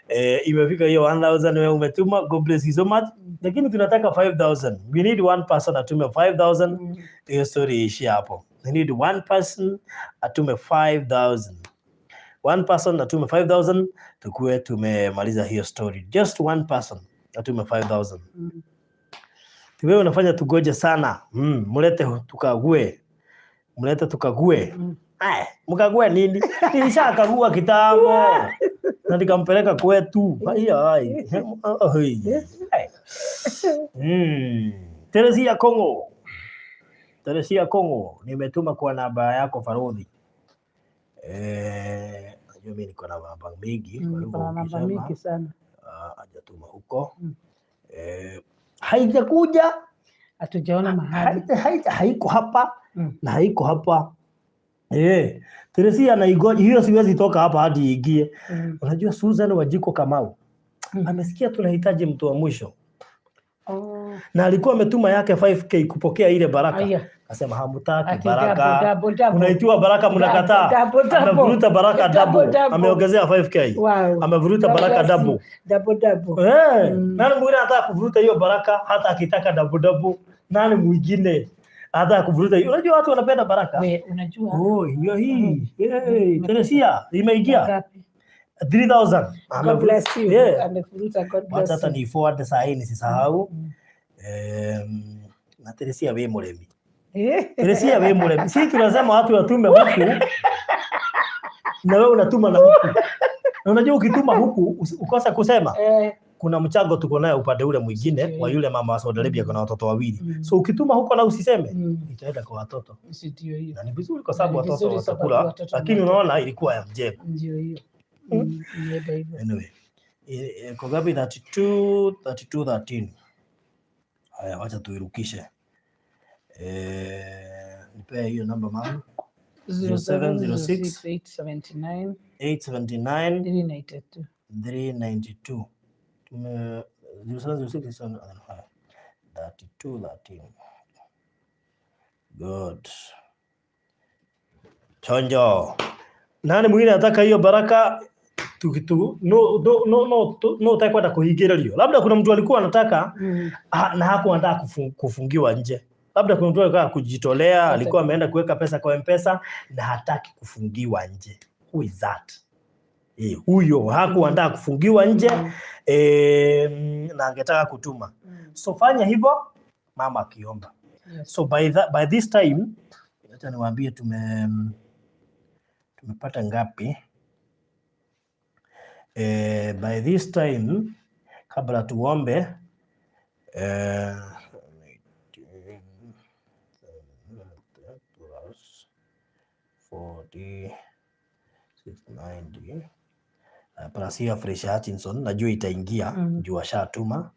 Speaker 1: Eh, imefika hiyo 1000 wewe umetuma. God bless you so much. Lakini tunataka 5000. We need one person atume 5000. Hiyo story iishie hapo. We need one person atume 5000. One person atume 5000 tukue tumemaliza hiyo story. Just one person atume 5000. Wewe unafanya tugoje sana. Mlete tukague. Mlete tukague. Aya, mkague nini? Nilishakagua kitambo. Na nikampeleka kwetu. Haya hai. Ai. Teresia Kongo. Teresia Kongo, nimetuma kwa namba yako Farodhi. Eh, najua mimi niko na namba mingi, kwa hivyo
Speaker 2: Kuna namba
Speaker 1: ukisema
Speaker 2: mingi sana.
Speaker 1: hajatuma huko. Eh, haijakuja,
Speaker 2: Hatujaona mahali.
Speaker 1: haiko hapa na haiko hapa. Eh, Teresia anaigoja hiyo, siwezi toka hapa hadi iingie. Unajua Susan Wajiko Kamau amesikia tunahitaji mtu wa mwisho
Speaker 2: Oh.
Speaker 1: na alikuwa ametuma yake 5K kupokea ile baraka.
Speaker 2: Aya.
Speaker 1: Akasema hamutaki
Speaker 2: Ati
Speaker 1: baraka.
Speaker 2: double, double, double.
Speaker 1: Unaitiwa baraka mnakataa.
Speaker 2: Double, double.
Speaker 1: Amevuruta baraka
Speaker 2: Double,
Speaker 1: double.
Speaker 2: double.
Speaker 1: Ameongezea 5K.
Speaker 2: Wow.
Speaker 1: Amevuruta
Speaker 2: God
Speaker 1: baraka
Speaker 2: bless you.
Speaker 1: double.
Speaker 2: Double, double.
Speaker 1: Eh, nani mwingine anataka kuvuruta hiyo baraka hata akitaka double double? Nani mwingine? Hata ya kuvuruta hiyo. Unajua watu wanapenda baraka.
Speaker 2: We, unajua
Speaker 1: Oh, hiyo hii. Hey, Teresia imeingia
Speaker 2: ngapi?
Speaker 1: 3000.
Speaker 2: God bless you.
Speaker 1: Yeah.
Speaker 2: Amefuruta, God
Speaker 1: Wacha
Speaker 2: bless
Speaker 1: hata
Speaker 2: you.
Speaker 1: ni forward saa hii nisisahau. Na Teresia we muremi. Teresia we muremi. Si tunasema watu watume huku na wewe unatuma na huku. Na unajua ukituma huku ukosa kusema kuna mchango tuko naye upande ule mwingine wa yule mama wa Saudi Arabia, kuna watoto wawili. So ukituma huko na usiseme, itaenda kwa watoto.
Speaker 2: Si ndio hiyo?
Speaker 1: Na ni vizuri kwa sababu
Speaker 2: Na ni
Speaker 1: watoto
Speaker 2: vizuri sababu
Speaker 1: watakula,
Speaker 2: watoto
Speaker 1: lakini
Speaker 2: ni watoto.
Speaker 1: unaona ilikuwa ya mjengo.
Speaker 2: Ndio hiyo. Imeenda hivyo.
Speaker 1: Anyway, kwa ngapi? 32 32 13. Haya, wacha tuirukishe. Nipe hiyo namba, mama. 0706
Speaker 2: 879
Speaker 1: 879
Speaker 2: 392.
Speaker 1: 392. Tume 0706 32 13. Good. Chonjo. Nani mwingine anataka hiyo baraka? Tu, no, no, no, no, no utakwenda kuhingĩrĩrio. Labda kuna mtu alikuwa anataka na hakuwa anataka kufungiwa nje. Labda kuna mtu alikuwa kujitolea, alikuwa ameenda kuweka pesa kwa M-Pesa na hataki kufungiwa nje. Who is that? Huyo hakuwa anataka kufungiwa nje na angetaka kutuma. So fanya hivyo mama akiomba. So by this time, acha niwaambie tumepata ngapi? By this time, kabla tuombe, 18 plus 40 690 plus hiyo Fresh Hutchinson najua itaingia juu ashatuma.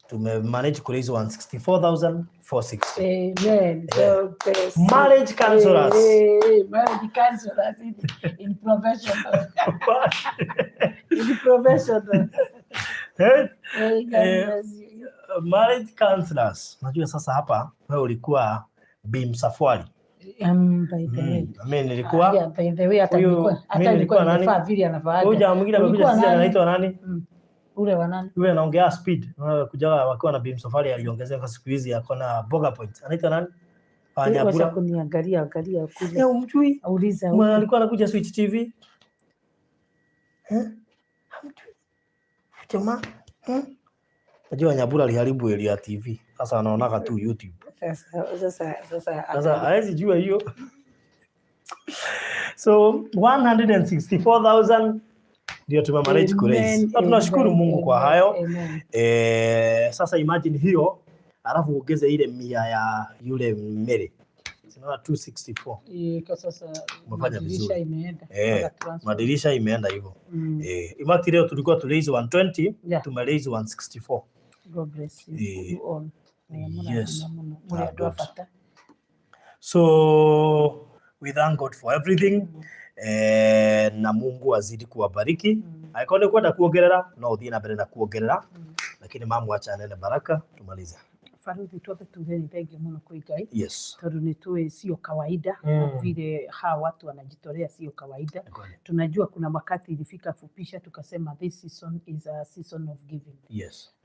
Speaker 1: Tumemanage ku raise 164,460.
Speaker 2: Amen. God bless you.
Speaker 1: Marriage counselors.
Speaker 2: Hey, marriage counselors in professional. In professional.
Speaker 1: Eh,
Speaker 2: Hey, God bless you.
Speaker 1: Marriage counselors. Najua sasa hapa wewe ulikuwa Bi Msafwari.
Speaker 2: By the way.
Speaker 1: Mimi nilikuwa
Speaker 2: Yeah, by the way, hata
Speaker 1: huyu-
Speaker 2: nilikuwa hata
Speaker 1: mimi
Speaker 2: nilikuwa
Speaker 1: nilikuwa nani?
Speaker 2: nimevaa vile anavaaga.
Speaker 1: Huyu jamaa mwingine amekuja
Speaker 2: Ulikuwa
Speaker 1: sisi
Speaker 2: nani?
Speaker 1: anaitwa nani?
Speaker 2: Ule wa nani?
Speaker 1: Yule anaongea speed. Unaona kuja wakiwa na Bi Msafwari aliongezeka siku hizi ako na boga point. Anaitwa nani?
Speaker 2: Wacha
Speaker 1: Wanyabura.
Speaker 2: kuniangalia angalia kule.
Speaker 1: Eh, umjui?
Speaker 2: Uliza
Speaker 1: Mwana
Speaker 2: huku.
Speaker 1: alikuwa anakuja Switch TV. Eh? Hamjui? Jamaa. Najua Nyabura aliharibu Elia TV. Sasa anaonaga tu YouTube.
Speaker 2: Sasa
Speaker 1: Sasa hawezi jua hiyo. So 164,000 ndio tumemanage ku raise.
Speaker 2: Amen,
Speaker 1: Na tunashukuru
Speaker 2: amen,
Speaker 1: Mungu kwa
Speaker 2: amen,
Speaker 1: hayo.
Speaker 2: Amen.
Speaker 1: Sasa imagine hiyo alafu ongeze ile 100 ya yule Mary. Sinaona 264.
Speaker 2: Kwa sasa
Speaker 1: Umefanya
Speaker 2: madirisha
Speaker 1: vizuri.
Speaker 2: imeenda.
Speaker 1: Eh,
Speaker 2: Mpaka transport.
Speaker 1: madirisha imeenda hivyo. Imagine leo tulikuwa tu raise 120, tume raise 164.
Speaker 2: God bless you. You all.
Speaker 1: Yes.
Speaker 2: Mũno.
Speaker 1: Ah,
Speaker 2: Mũrĩ andũ a
Speaker 1: good.
Speaker 2: bata.
Speaker 1: So we thank God for everything. Na Mungu azidi kuwabariki. Angĩkorwo nĩ kwenda kuongerera no ũthiĩ na mbere na kuongerera, lakini mamu acha anene baraka tumalize.
Speaker 2: Baruthi, twambe tuge nĩ thengiũ mũno kwĩ Ngai tondũ nĩ tũĩ sio kawaida vile hawa watu wanajitolea, sio kawaida.
Speaker 1: Ni kweli.
Speaker 2: Tunajua kuna wakati ilifika fupisha tukasema this season is a season of giving,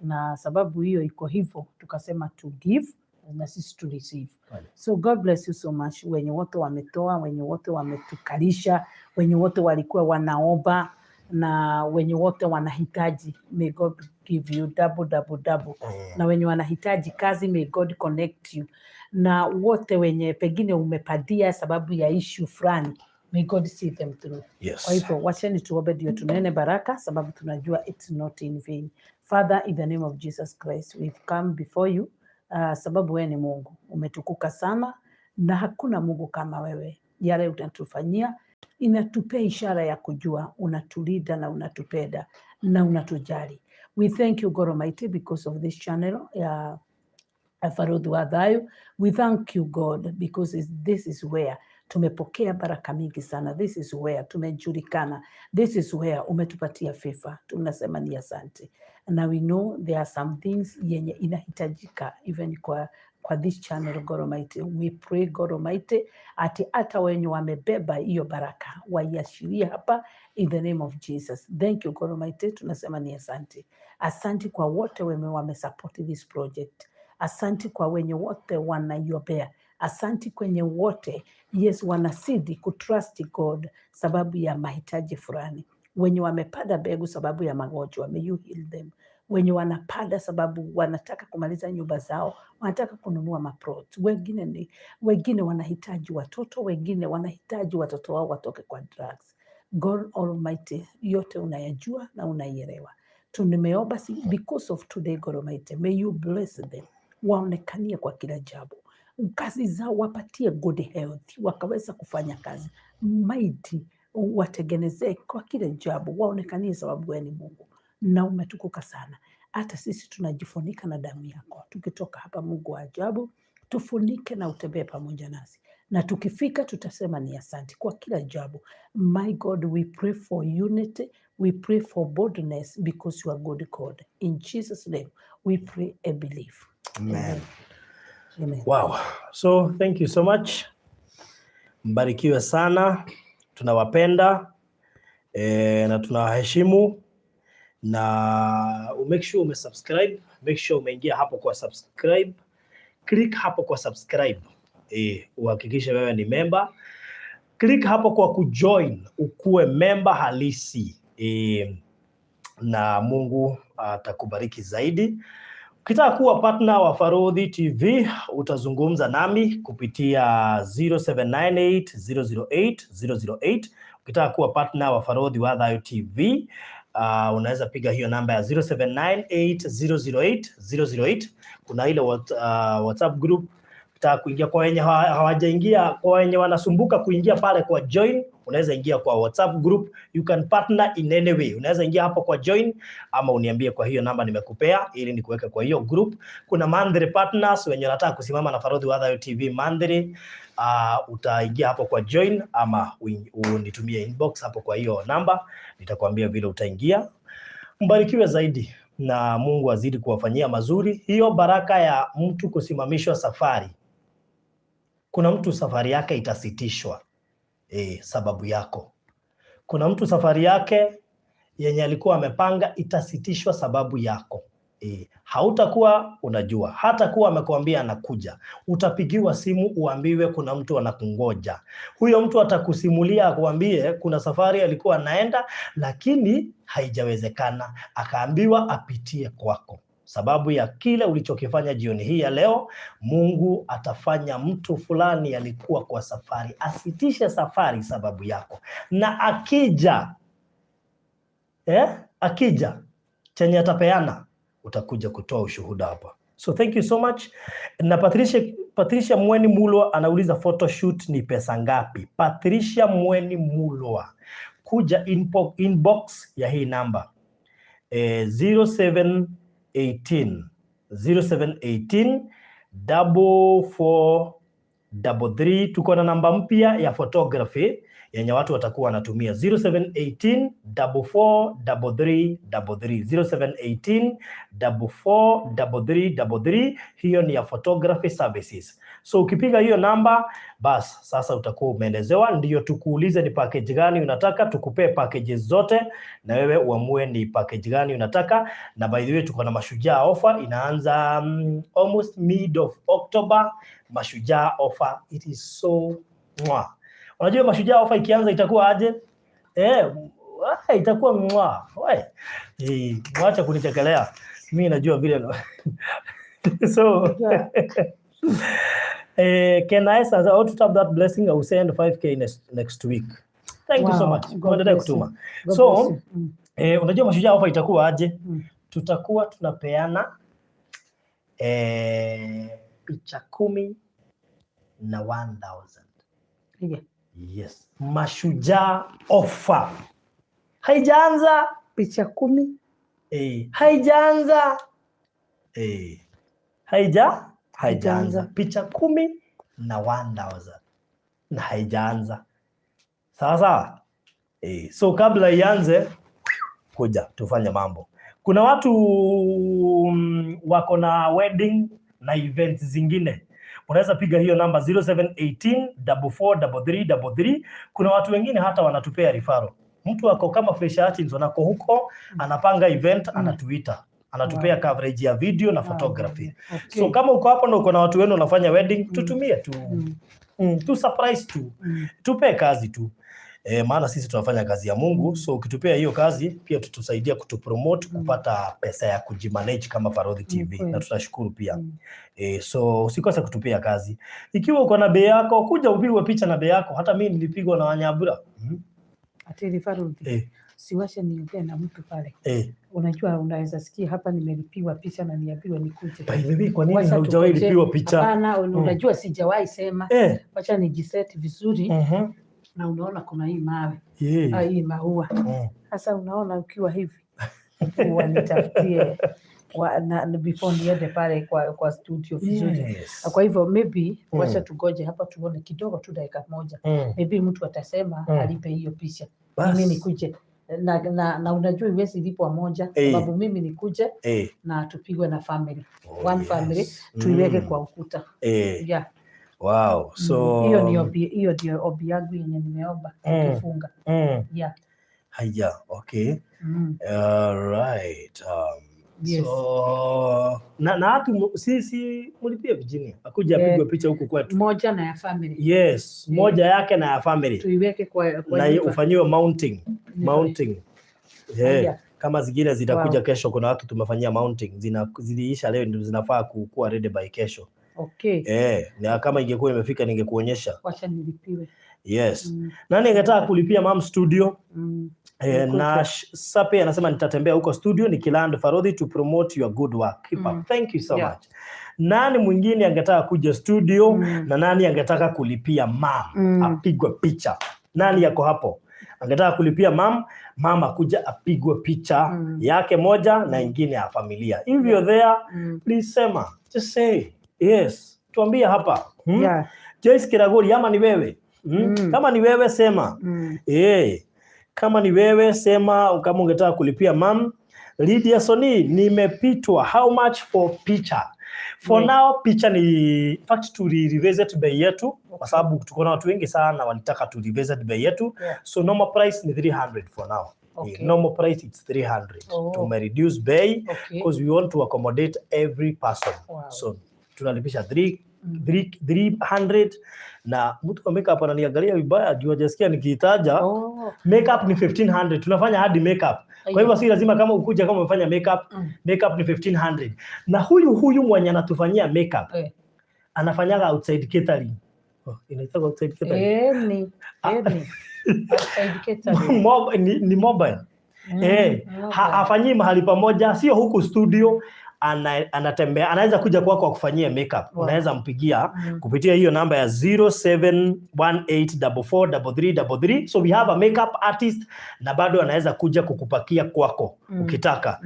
Speaker 2: na sababu hiyo iko hivyo tukasema to give na sisi to receive.
Speaker 1: Kweli.
Speaker 2: So God bless you so much, wenye wote wametoa, wenye wote wametukalisha, wenye wote walikuwa wanaomba na wenye wote wanahitaji, may God give you double double double na wenye wanahitaji kazi, may God connect you, na wote wenye pengine umepadia sababu ya issue fulani, may God see them through. Kwa hivyo wacheni tuombe ndio tunene baraka, sababu tunajua it's not in vain. Father, in the name of Jesus Christ, we've come before you sababu wewe ni Mungu, umetukuka sana na hakuna Mungu kama wewe. Yale unatufanyia inatupea ishara ya kujua unatulinda na unatupenda na unatujali. We thank you, God Almighty, because of this channel ya Farodhi wa Thayo. We thank you, God, because this is where tumepokea baraka mingi sana. This is where tumejulikana. This is where umetupatia favor. Tunasema ni asante. Na we know there are some things yenye inahitajika even kwa this channel, God Almighty. We pray, God Almighty, ati hata wenye wamebeba hiyo baraka waiashirie hapa in the name of Jesus. Thank you, God Almighty. Tunasema ni asante. Asante kwa wote wenye wamesupport this project. Asanti kwa wenye wote wanaiombea. Asanti kwenye wote, yes, wanazidi kutrust God sababu ya mahitaji fulani. Wenye wamepanda mbegu sababu ya magonjwa, may you heal them. Wenye wanapanda sababu wanataka kumaliza nyumba zao, wanataka kununua maplot. Wengine wanahitaji watoto, wengine wanahitaji watoto wao watoke kwa drugs. God Almighty, yote unayajua na unaielewa. Tumeomba because of today, God Almighty, may you bless them, waonekanie kwa kila jambo, kazi zao wapatie good health, wakaweza kufanya kazi mighty, watengenezee kwa kila jambo, waonekanie sababu wewe ni Mungu na umetukuka sana. Hata sisi tunajifunika na damu yako. Tukitoka hapa, Mungu wa ajabu, tufunike na utembee pamoja nasi, na tukifika tutasema ni asante kwa kila jambo. My God, we pray for unity, we pray for boldness because you are good God. In Jesus' name we pray and believe.
Speaker 1: Amen.
Speaker 2: Amen.
Speaker 1: Wow. So thank you so much. Mbarikiwe sana, tunawapenda na tunawaheshimu na make sure umesubscribe, make sure umeingia hapo kwa subscribe, click hapo kwa subscribe uhakikishe wewe ni member. Click hapo kwa kujoin ukuwe member halisi na Mungu atakubariki zaidi. Ukitaka kuwa partner wa Farudhi TV utazungumza nami kupitia 0798 008 008. Ukitaka kuwa partner wa Farudhi wa Thayo TV unaweza piga hiyo namba ya 0798 008 008. Kuna ile WhatsApp group ukitaka kuingia, kwa wenye hawajaingia, kwa wenye wanasumbuka kuingia pale kwa join, unaweza ingia kwa WhatsApp group. You can partner in any way. Unaweza ingia hapo kwa join ama uniambie kwa hiyo namba nimekupea ili nikuweke kwa hiyo group. Kuna monthly partners wenye wanataka kusimama na Farudhi wa Thayo TV monthly. Utaingia hapo kwa join ama unitumie inbox hapo kwa hiyo namba, nitakwambia vile utaingia. Mbarikiwe zaidi na Mungu azidi kuwafanyia mazuri. Hiyo baraka ya mtu kusimamishwa safari, kuna mtu safari yake itasitishwa sababu yako. Kuna mtu safari yake yenye alikuwa amepanga itasitishwa sababu yako. Hautakuwa unajua, hata kuwa amekuambia anakuja, utapigiwa simu uambiwe kuna mtu anakungoja. Huyo mtu atakusimulia akuambie kuna safari alikuwa anaenda, lakini haijawezekana, akaambiwa apitie kwako. Sababu ya kile ulichokifanya jioni hii ya leo, Mungu atafanya mtu fulani alikuwa kwa safari asitishe safari sababu yako, na akija chenye atapeana utakuja kutoa ushuhuda hapa. So thank you so much. Na Patricia Mweni Mulwa anauliza photoshoot ni pesa ngapi? Patricia Mweni Mulwa, kuja inbox ya hii namba 0718 0718 44 33. Tuko na namba mpya ya photography yenye watu watakuwa wanatumia 0718 44 33 33, 0718 44 33 33. Hiyo ni ya photography services. So ukipiga hiyo namba bas, sasa utakuwa umeelezewa, ndio tukuulize ni package gani unataka, tukupee packages zote na wewe uamue ni package gani unataka. Na by the way tuko na Mashujaa offer inaanza almost mid of October. Mashujaa offer, it is so mwah. Unajua Mashujaa offer ikianza itakuwa aje? Itakuwa mwa. Mwacha kunichekelea. Mimi najua vile. So can I say how to tap that blessing? I will send 5K next week. Thank you so much. Muendelee kutuma. So, unajua Mashujaa offer itakuwa aje? Tutakuwa tunapeana picha 10 na 1000.
Speaker 2: Yeah.
Speaker 1: Yes. Mashujaa offer. Haijaanza
Speaker 2: picha 10.
Speaker 1: Haijaanza. Haijaanza. Picha 10 na 1000. Na haijaanza. Sawa sawa? So kabla ianze kuja tufanye mambo. Kuna watu wako na wedding na events zingine. Unaweza piga hiyo namba 0718 44 33 33. Kuna watu wengine hata wanatupea referral. Mtu ako kama Fresha Hutchinson ako huko anapanga event, anatuita. Anatupea coverage ya video na photography. So kama uko hapo na uko na watu wenu wanafanya wedding, tutumie tu. Tu surprise tu. Tupe kazi tu. Maana sisi tunafanya kazi ya Mungu, so ukitupea hiyo kazi pia tutusaidia kutupromote, kupata pesa ya kujimanage kama Farodhi TV, na tutashukuru pia. So usikose kutupea kazi. Ikiwa uko na bei yako, kuja upigwe picha na bei yako. Hata mimi nilipigwa na Wanyabura.
Speaker 2: Atiri Farodhi, siwashe niongee na mtu pale. Unajua unaweza sikia hapa nimelipiwa picha na niambiwe nikuje.
Speaker 1: By the way, kwa nini
Speaker 2: Wacha
Speaker 1: haujawahi
Speaker 2: tukuje.
Speaker 1: lipiwa picha?
Speaker 2: Hapana, unajua sijawahi sema. Wacha nijiseti vizuri na unaona kuna hii mawe, hii maua. Sasa unaona ukiwa hivi wanitafutie na before niende pale kwa studio vizuri. Kwa hivyo maybe wacha tugoje hapa tuone kidogo tu dakika moja. Maybe mtu atasema alipe hiyo picha.
Speaker 1: Bas.
Speaker 2: Mimi nikuje na unajua iwezi lipwa moja, sababu mimi nikuje na tupigwe na family. One family tuiweke kwa ukuta. Yeah.
Speaker 1: Wow. So
Speaker 2: Hiyo ndio ombi yangu yenye nimeomba tukifunga. Yeah.
Speaker 1: Haya, okay. All right.
Speaker 2: Yes.
Speaker 1: So na watu sisi mulipie Virginia. Akuja apigwe picha huku kwetu.
Speaker 2: Moja na ya family.
Speaker 1: Yes, moja yake na ya family.
Speaker 2: Tuiweke kwa
Speaker 1: Na
Speaker 2: nyumba.
Speaker 1: Ufanyiwe mounting. Mounting. Yeah.
Speaker 2: Haya.
Speaker 1: Kama zingine zitakuja kesho, kuna watu tumefanyia mounting. Ziliisha leo, ndio zinafaa kuwa ready by kesho. Na kama ingekuwa imefika ningekuonyesha.
Speaker 2: Wacha nilipiwe.
Speaker 1: Yes. Nani angetaka kulipia mam studio?
Speaker 2: Nikupe.
Speaker 1: Nash Sape anasema nitatembea huko studio nikiland Farodhi to promote your good work. Keep up. Thank you so much. Nani mwingine angetaka kuja studio na nani angetaka kulipia mam apigwe picha? Nani yako hapo? Angetaka kulipia mam, mama kuja apigwe picha yake moja na ingine ya familia. If you're there, please sema. Just say yes. Tuambie hapa. Joyce Kiragori, ama ni wewe? Kama ni wewe sema. Kama ni wewe sema kama ungetaka kulipia mam. Lydia Soni, nimepitwa. How much for picha? For now picha ni, in fact tu revisit bei yetu kwa sababu tuko na watu wengi sana walitaka tu revisit bei yetu. So normal price ni 300 for now. Normal price it's 300. Tume reduce bei because we want to accommodate every person. So tunalipisha 3 300 na mtu wa makeup ananiangalia vibaya juu hajasikia nikiitaja. Makeup ni 1500. Tunafanya hadi makeup. Kwa hivyo si lazima kama ukuja kama umefanya makeup, makeup ni 1500. Na huyu huyu mwenye anatufanyia makeup anafanyaga outside catering. Oh, inaitwa outside catering.
Speaker 2: Ni ni outside catering.
Speaker 1: Ni mobile.
Speaker 2: Mobile.
Speaker 1: Hafanyii mahali pamoja, sio huku studio, anatembea, anaweza kuja kwako akufanyie makeup. Unaweza mpigia kupitia hiyo namba ya 0718443333. So we have a makeup artist na bado anaweza kuja kukupakia kwako ukitaka.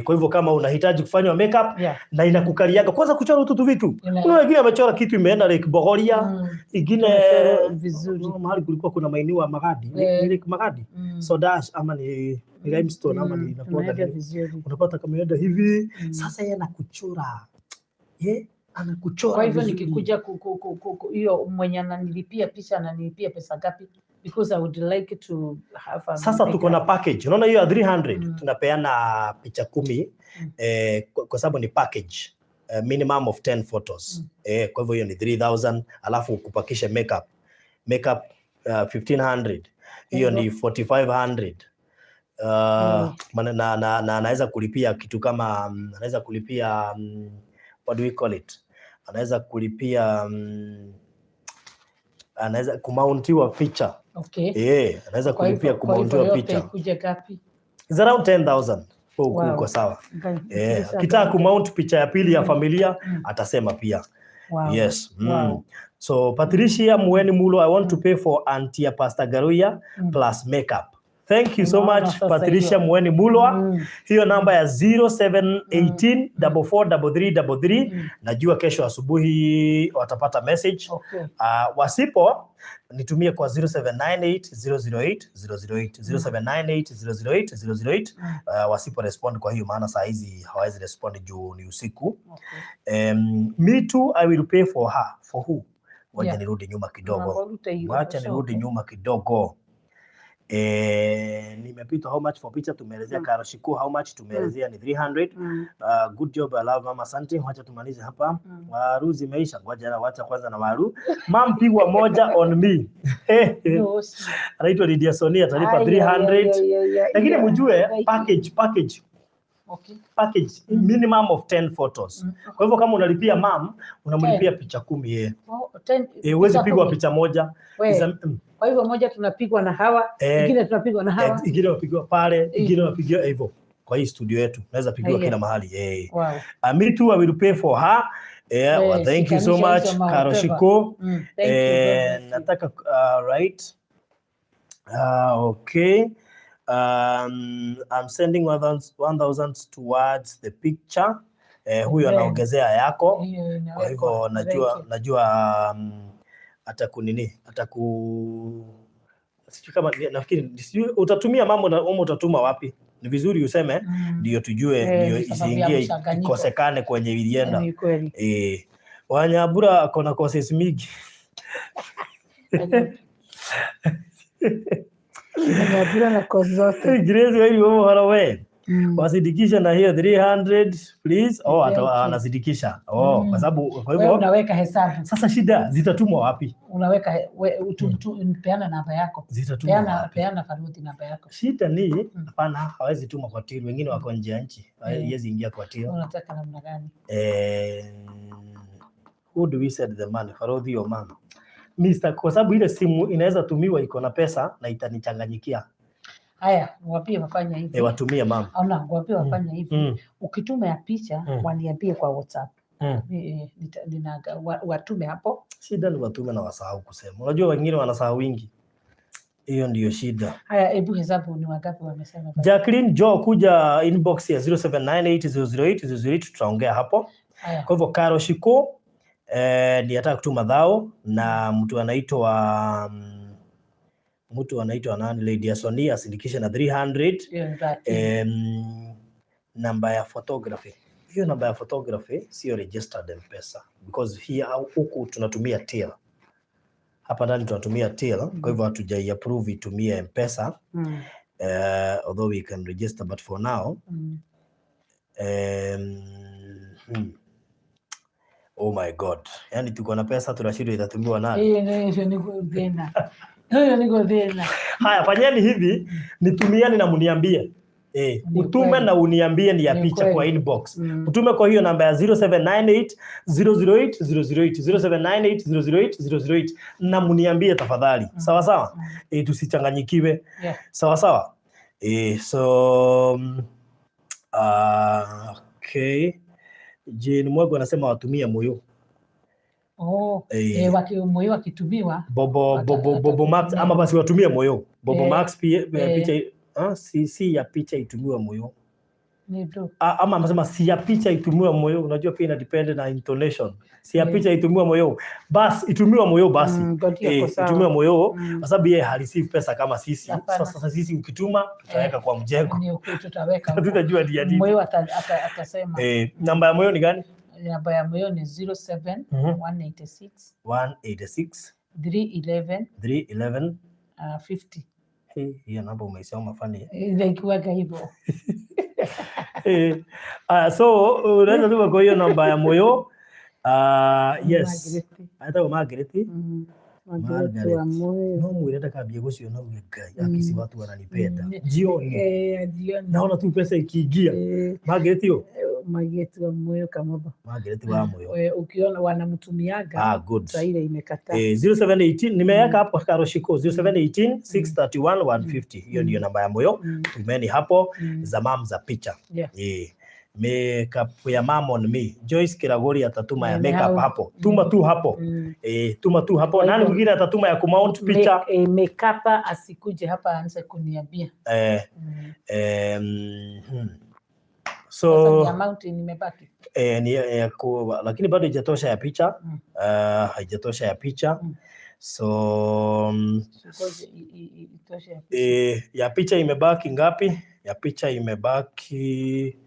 Speaker 1: Kwa hivyo kama unahitaji kufanywa makeup na inakukaliaga kwanza kuchora ututu vitu. Kuna wengine amechora kitu imeenda Lake Bogoria, ingine
Speaker 2: Tumechora vizuri.
Speaker 1: Mahali kulikuwa kuna mainiwa Magadi. Ni Lake Magadi. Soda ash ama ni limestone ama ni inakuwaga
Speaker 2: Tunaenda
Speaker 1: nini?
Speaker 2: Vizuri.
Speaker 1: Unapata kama imeenda hivi. Sasa yeye anakuchora. Ye anakuchora
Speaker 2: Kwa hivyo
Speaker 1: vizuri.
Speaker 2: nikikuja hiyo mwenye ananilipia picha ananilipia pesa ngapi? Because I would like to have a
Speaker 1: Sasa tuko na
Speaker 2: makeup.
Speaker 1: Package. Unaona hiyo ya 300 tunapeana picha 10 kwa sababu ni package. Minimum of 10 photos. Kwa hivyo hiyo ni 3000, alafu kupakisha makeup. Makeup 1500. Hiyo ni 4500. Na anaweza kulipia kitu kama anaweza kulipia what do we call it? Anaweza kulipia anaweza kumountiwa picha. Anaweza
Speaker 2: Kwa
Speaker 1: kulipia
Speaker 2: hivyo kwa hivyo
Speaker 1: kumountiwa
Speaker 2: yote
Speaker 1: picha.
Speaker 2: ikuje ngapi?
Speaker 1: It's around 10,000. Huku uko sawa. Akitaka kumount picha ya pili ya familia atasema pia. Yes. So Patricia Mueni Mulo, I want to pay for Auntie Pastor Garuya plus makeup. Thank you so
Speaker 2: Unaona
Speaker 1: much,
Speaker 2: sasa
Speaker 1: Patricia
Speaker 2: hiyo.
Speaker 1: Mueni Mulwa. Hiyo namba ya 0718 443333. Najua kesho asubuhi watapata message. Wasipo nitumie kwa 0798 008 008, 0798 008 008. Wasipo respond kwa hiyo, maana saa hizi hawawezi respond juu ni usiku. Me too, I will pay for her. For who? Wacha nirudi nyuma kidogo.
Speaker 2: Unawaruta hiyo,
Speaker 1: Wacha
Speaker 2: so
Speaker 1: nirudi
Speaker 2: okay.
Speaker 1: nyuma kidogo. Nimepitwa how much for picture tumeelezea. Karo Shiku how much tumeelezea ni 300. Good job, I love mama, asante. Wacha tumalize hapa. Waru zimeisha, ngoja wacha kwanza na waru. Mam, pigwa moja on me.
Speaker 2: No, si-
Speaker 1: Anaitwa Lydia Sonia, atalipa
Speaker 2: Ai, ai,
Speaker 1: 300.
Speaker 2: ai, ai, ai,
Speaker 1: Lakini
Speaker 2: ai,
Speaker 1: mjue
Speaker 2: ai.
Speaker 1: package package minimum of 10 photos. Kwa hivyo kama unalipia mam, unamlipia picha 10 yeye.
Speaker 2: Oh, 10
Speaker 1: Huwezi
Speaker 2: picha
Speaker 1: pigwa
Speaker 2: 10.
Speaker 1: picha moja.
Speaker 2: We, kwa hivyo moja tunapigwa na hawa, ingine tunapigwa na hawa.
Speaker 1: Ingine wapigiwa pale, ingine wapigiwa hivyo. Kwa hii studio yetu naweza pigiwa kila mahali.
Speaker 2: Wow.
Speaker 1: Me too, I will pay for her. Yeah, well, thank you so
Speaker 2: shikanisha
Speaker 1: much
Speaker 2: hizo ma
Speaker 1: Karo
Speaker 2: whatever.
Speaker 1: Shiko.
Speaker 2: Thank you. God bless you.
Speaker 1: Nataka right. Okay. I'm sending 1000 towards the picture. Huyu
Speaker 2: Amen.
Speaker 1: anaongezea yako.
Speaker 2: Hiyo
Speaker 1: Kwa
Speaker 2: inawekwa.
Speaker 1: hivyo najua
Speaker 2: Thank you.
Speaker 1: najua atakunini, ataku sijui kama nafikiri sijui utatumia mambo na ama utatuma wapi? Ni vizuri useme ndio tujue, ndio
Speaker 2: Ni sababu ya
Speaker 1: isiingie
Speaker 2: mchanganyiko.
Speaker 1: ikosekane kwenye ilienda.
Speaker 2: Ni kweli.
Speaker 1: Wanyabura akona courses mingi.
Speaker 2: Wanyabura na course zote.
Speaker 1: Grace wewe wewe we. Wasidikisha na hiyo 300 please. Oh,
Speaker 2: Thank you.
Speaker 1: anazidikisha. Oh, kwa sababu kwa
Speaker 2: Wewe
Speaker 1: hivyo
Speaker 2: unaweka hesabu.
Speaker 1: sasa shida zitatumwa wapi?
Speaker 2: Unaweka peana namba yako.
Speaker 1: Zitatumwa
Speaker 2: Peana
Speaker 1: wapi?
Speaker 2: Peana Faruthi namba yako.
Speaker 1: Shida ni hapana, hawezi tuma kwa till, wengine wako nje ya nchi. Haiwezi ingia kwa till.
Speaker 2: Unataka namna gani?
Speaker 1: Who do we send the money? Farodhi or mama? Mr. Kwa sababu ile simu inaweza tumiwa iko na pesa na itanichanganyikia.
Speaker 2: Haya, wapie wafanye hivi.
Speaker 1: Watumie mama.
Speaker 2: Ona, wapie wafanye hivi. Ukituma ya picha waniambie kwa WhatsApp. Watume hapo.
Speaker 1: Shida ni watume na wasahau kusema. Unajua wengine wanasahau wingi. Hiyo ndiyo shida.
Speaker 2: Haya, hebu hesabu ni wangapi wamesema.
Speaker 1: Jacqueline Jo, kuja inbox ya 0798008008, tutaongea hapo.
Speaker 2: Haya.
Speaker 1: Kwa hivyo Karo Shiko ni ataka kutuma dhao na mtu anaitwa nani, Lady Asonia asindikishe na 300.
Speaker 2: Hiyo ni bahati.
Speaker 1: Namba ya photography, hiyo namba ya photography sio registered M-Pesa because here huku tunatumia till, hapa ndani tunatumia till, kwa hivyo hatujai approve itumie M-Pesa, although we can register, but for now Oh my God, yani tuko na pesa tunashindwa itatumiwa nani?
Speaker 2: Hiyo ndio ni thĩna. Hiyo nĩ thĩna.
Speaker 1: Haya, fanyeni hivi, nitumieni na mniambie.
Speaker 2: Ni
Speaker 1: Utume
Speaker 2: kweli.
Speaker 1: na uniambie ni ya
Speaker 2: Ni
Speaker 1: picha kwa
Speaker 2: kweli.
Speaker 1: inbox. Utume kwa hiyo namba ya 0798 008 008, 0798 008 008, na mniambie tafadhali. Sawa sawa? Tusichanganyikiwe. Sawa sawa? So okay. Jane Mwago anasema watumie moyo.
Speaker 2: Oh, moyo wakitumiwa
Speaker 1: Bobo Bobo Bobo Max ama basi watumie moyo. Bobo Max pia picha si ya picha itumiwe moyo.
Speaker 2: Ni bro.
Speaker 1: Ama amesema si ya picha itumiwe moyo. Unajua pia ina depend na intonation. Si ya picha itumiwe moyo. Bas itumiwe moyo basi.
Speaker 2: God yako sawa.
Speaker 1: Itumiwe moyo kwa sababu yeye hareceive pesa kama sisi.
Speaker 2: Hapana.
Speaker 1: Sasa sisi ukituma tutaweka kwa mjengo.
Speaker 2: Ni ukweli tutaweka huko.
Speaker 1: Tutajua ni ya nini.
Speaker 2: Moyo atasema.
Speaker 1: Namba ya moyo ni gani?
Speaker 2: Namba ya moyo ni 07 186
Speaker 1: 186
Speaker 2: 311
Speaker 1: 311
Speaker 2: 50.
Speaker 1: Hey, hiyo namba umeisoma funny.
Speaker 2: Inaikuwaga hivyo.
Speaker 1: So unaweza tuma kwa hiyo namba ya moyo. Yes.
Speaker 2: Margaret.
Speaker 1: Anaitwa Margaret.
Speaker 2: Margaret
Speaker 1: Margaret.
Speaker 2: wa moyo.
Speaker 1: No mwire ndakambie guciona uge Ngai akisi watu wananipenda. Jioni.
Speaker 2: Jioni.
Speaker 1: Naona tu pesa ikiingia. Margaret yo.
Speaker 2: Margaret wa moyo Kamotho.
Speaker 1: Margaret wa moyo.
Speaker 2: Ukiona wanamtumiaga
Speaker 1: Ah, good.
Speaker 2: saa ile imekataa.
Speaker 1: 0718 nimeweka hapo Karoshiko 0718 631 150. Hiyo ndiyo namba ya moyo. Tumeni hapo za mam za picha. Makeup ya mam on me. Joyce Kiragori atatuma ya makeup hapo. Tuma tu hapo. Tuma tu hapo.
Speaker 2: Kwa
Speaker 1: Nani
Speaker 2: hivyo-
Speaker 1: mwingine atatuma ya kumount picha?
Speaker 2: Makeup asikuje hapa aanze kuniambia. Sasa
Speaker 1: So
Speaker 2: ni amount nimebaki.
Speaker 1: Ni, lakini bado haijatosha ya picha. Haijatosha ya picha. So
Speaker 2: Ngoja itoshe ya picha.
Speaker 1: Ya picha imebaki ngapi? Ya picha imebaki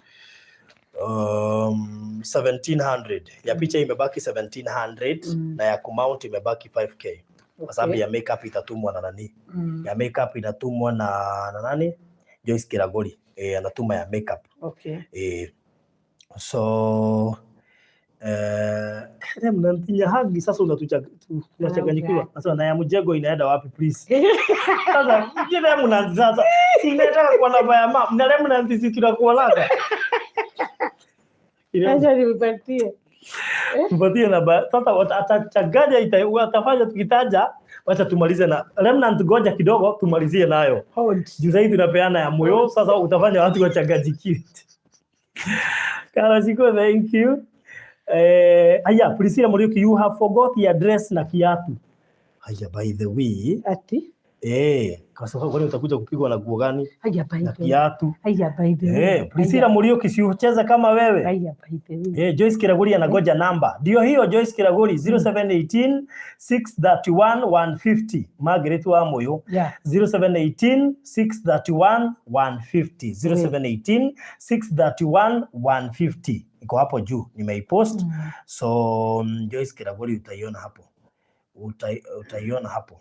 Speaker 1: 1700. Ya picha imebaki 1700 na ya kumount imebaki 5K. Kwa sababu ya makeup itatumwa na nani? Ya makeup inatumwa na nani? Joyce Kiragori. Anatuma ya makeup. So mnantinya hagi sasa unachanganyikiwa. Sasa na ya mjengo inaenda wapi, please? Sasa jina mna sasa inataka kwa namba ya mama na leo sisi tunakuwa laka.
Speaker 2: Acha nimpatie.
Speaker 1: Tupatie namba sasa, atachanganya watafanya tukitaja. Wacha tumalize na Remnant, goja kidogo tumalizie nayo.
Speaker 2: Hold.
Speaker 1: Juu sahii tunapeana ya moyo, sasa utafanya watu wachanganyikiwe. Karashiko, thank you. Aya, Priscilla Muriuki, you have forgot the address na kiatu. Haya, by the way,
Speaker 2: Ati?
Speaker 1: Kwa sababu kwani utakuja kupigwa na nguo gani
Speaker 2: Haya, by
Speaker 1: na
Speaker 2: the way.
Speaker 1: kiatu?
Speaker 2: Haya, by the way.
Speaker 1: Priscilla Muriuki, si ucheze kama wewe.
Speaker 2: Haya, by the way.
Speaker 1: Joyce Kiraguri anangoja namba. Ndio hiyo Joyce Kiraguri, 0718 631 150. Margaret wa Moyo. 0718 631 150. 0718 631 150. Iko hapo juu nimeipost. So Joyce Kiraguri utaiona hapo. Utaiona hapo.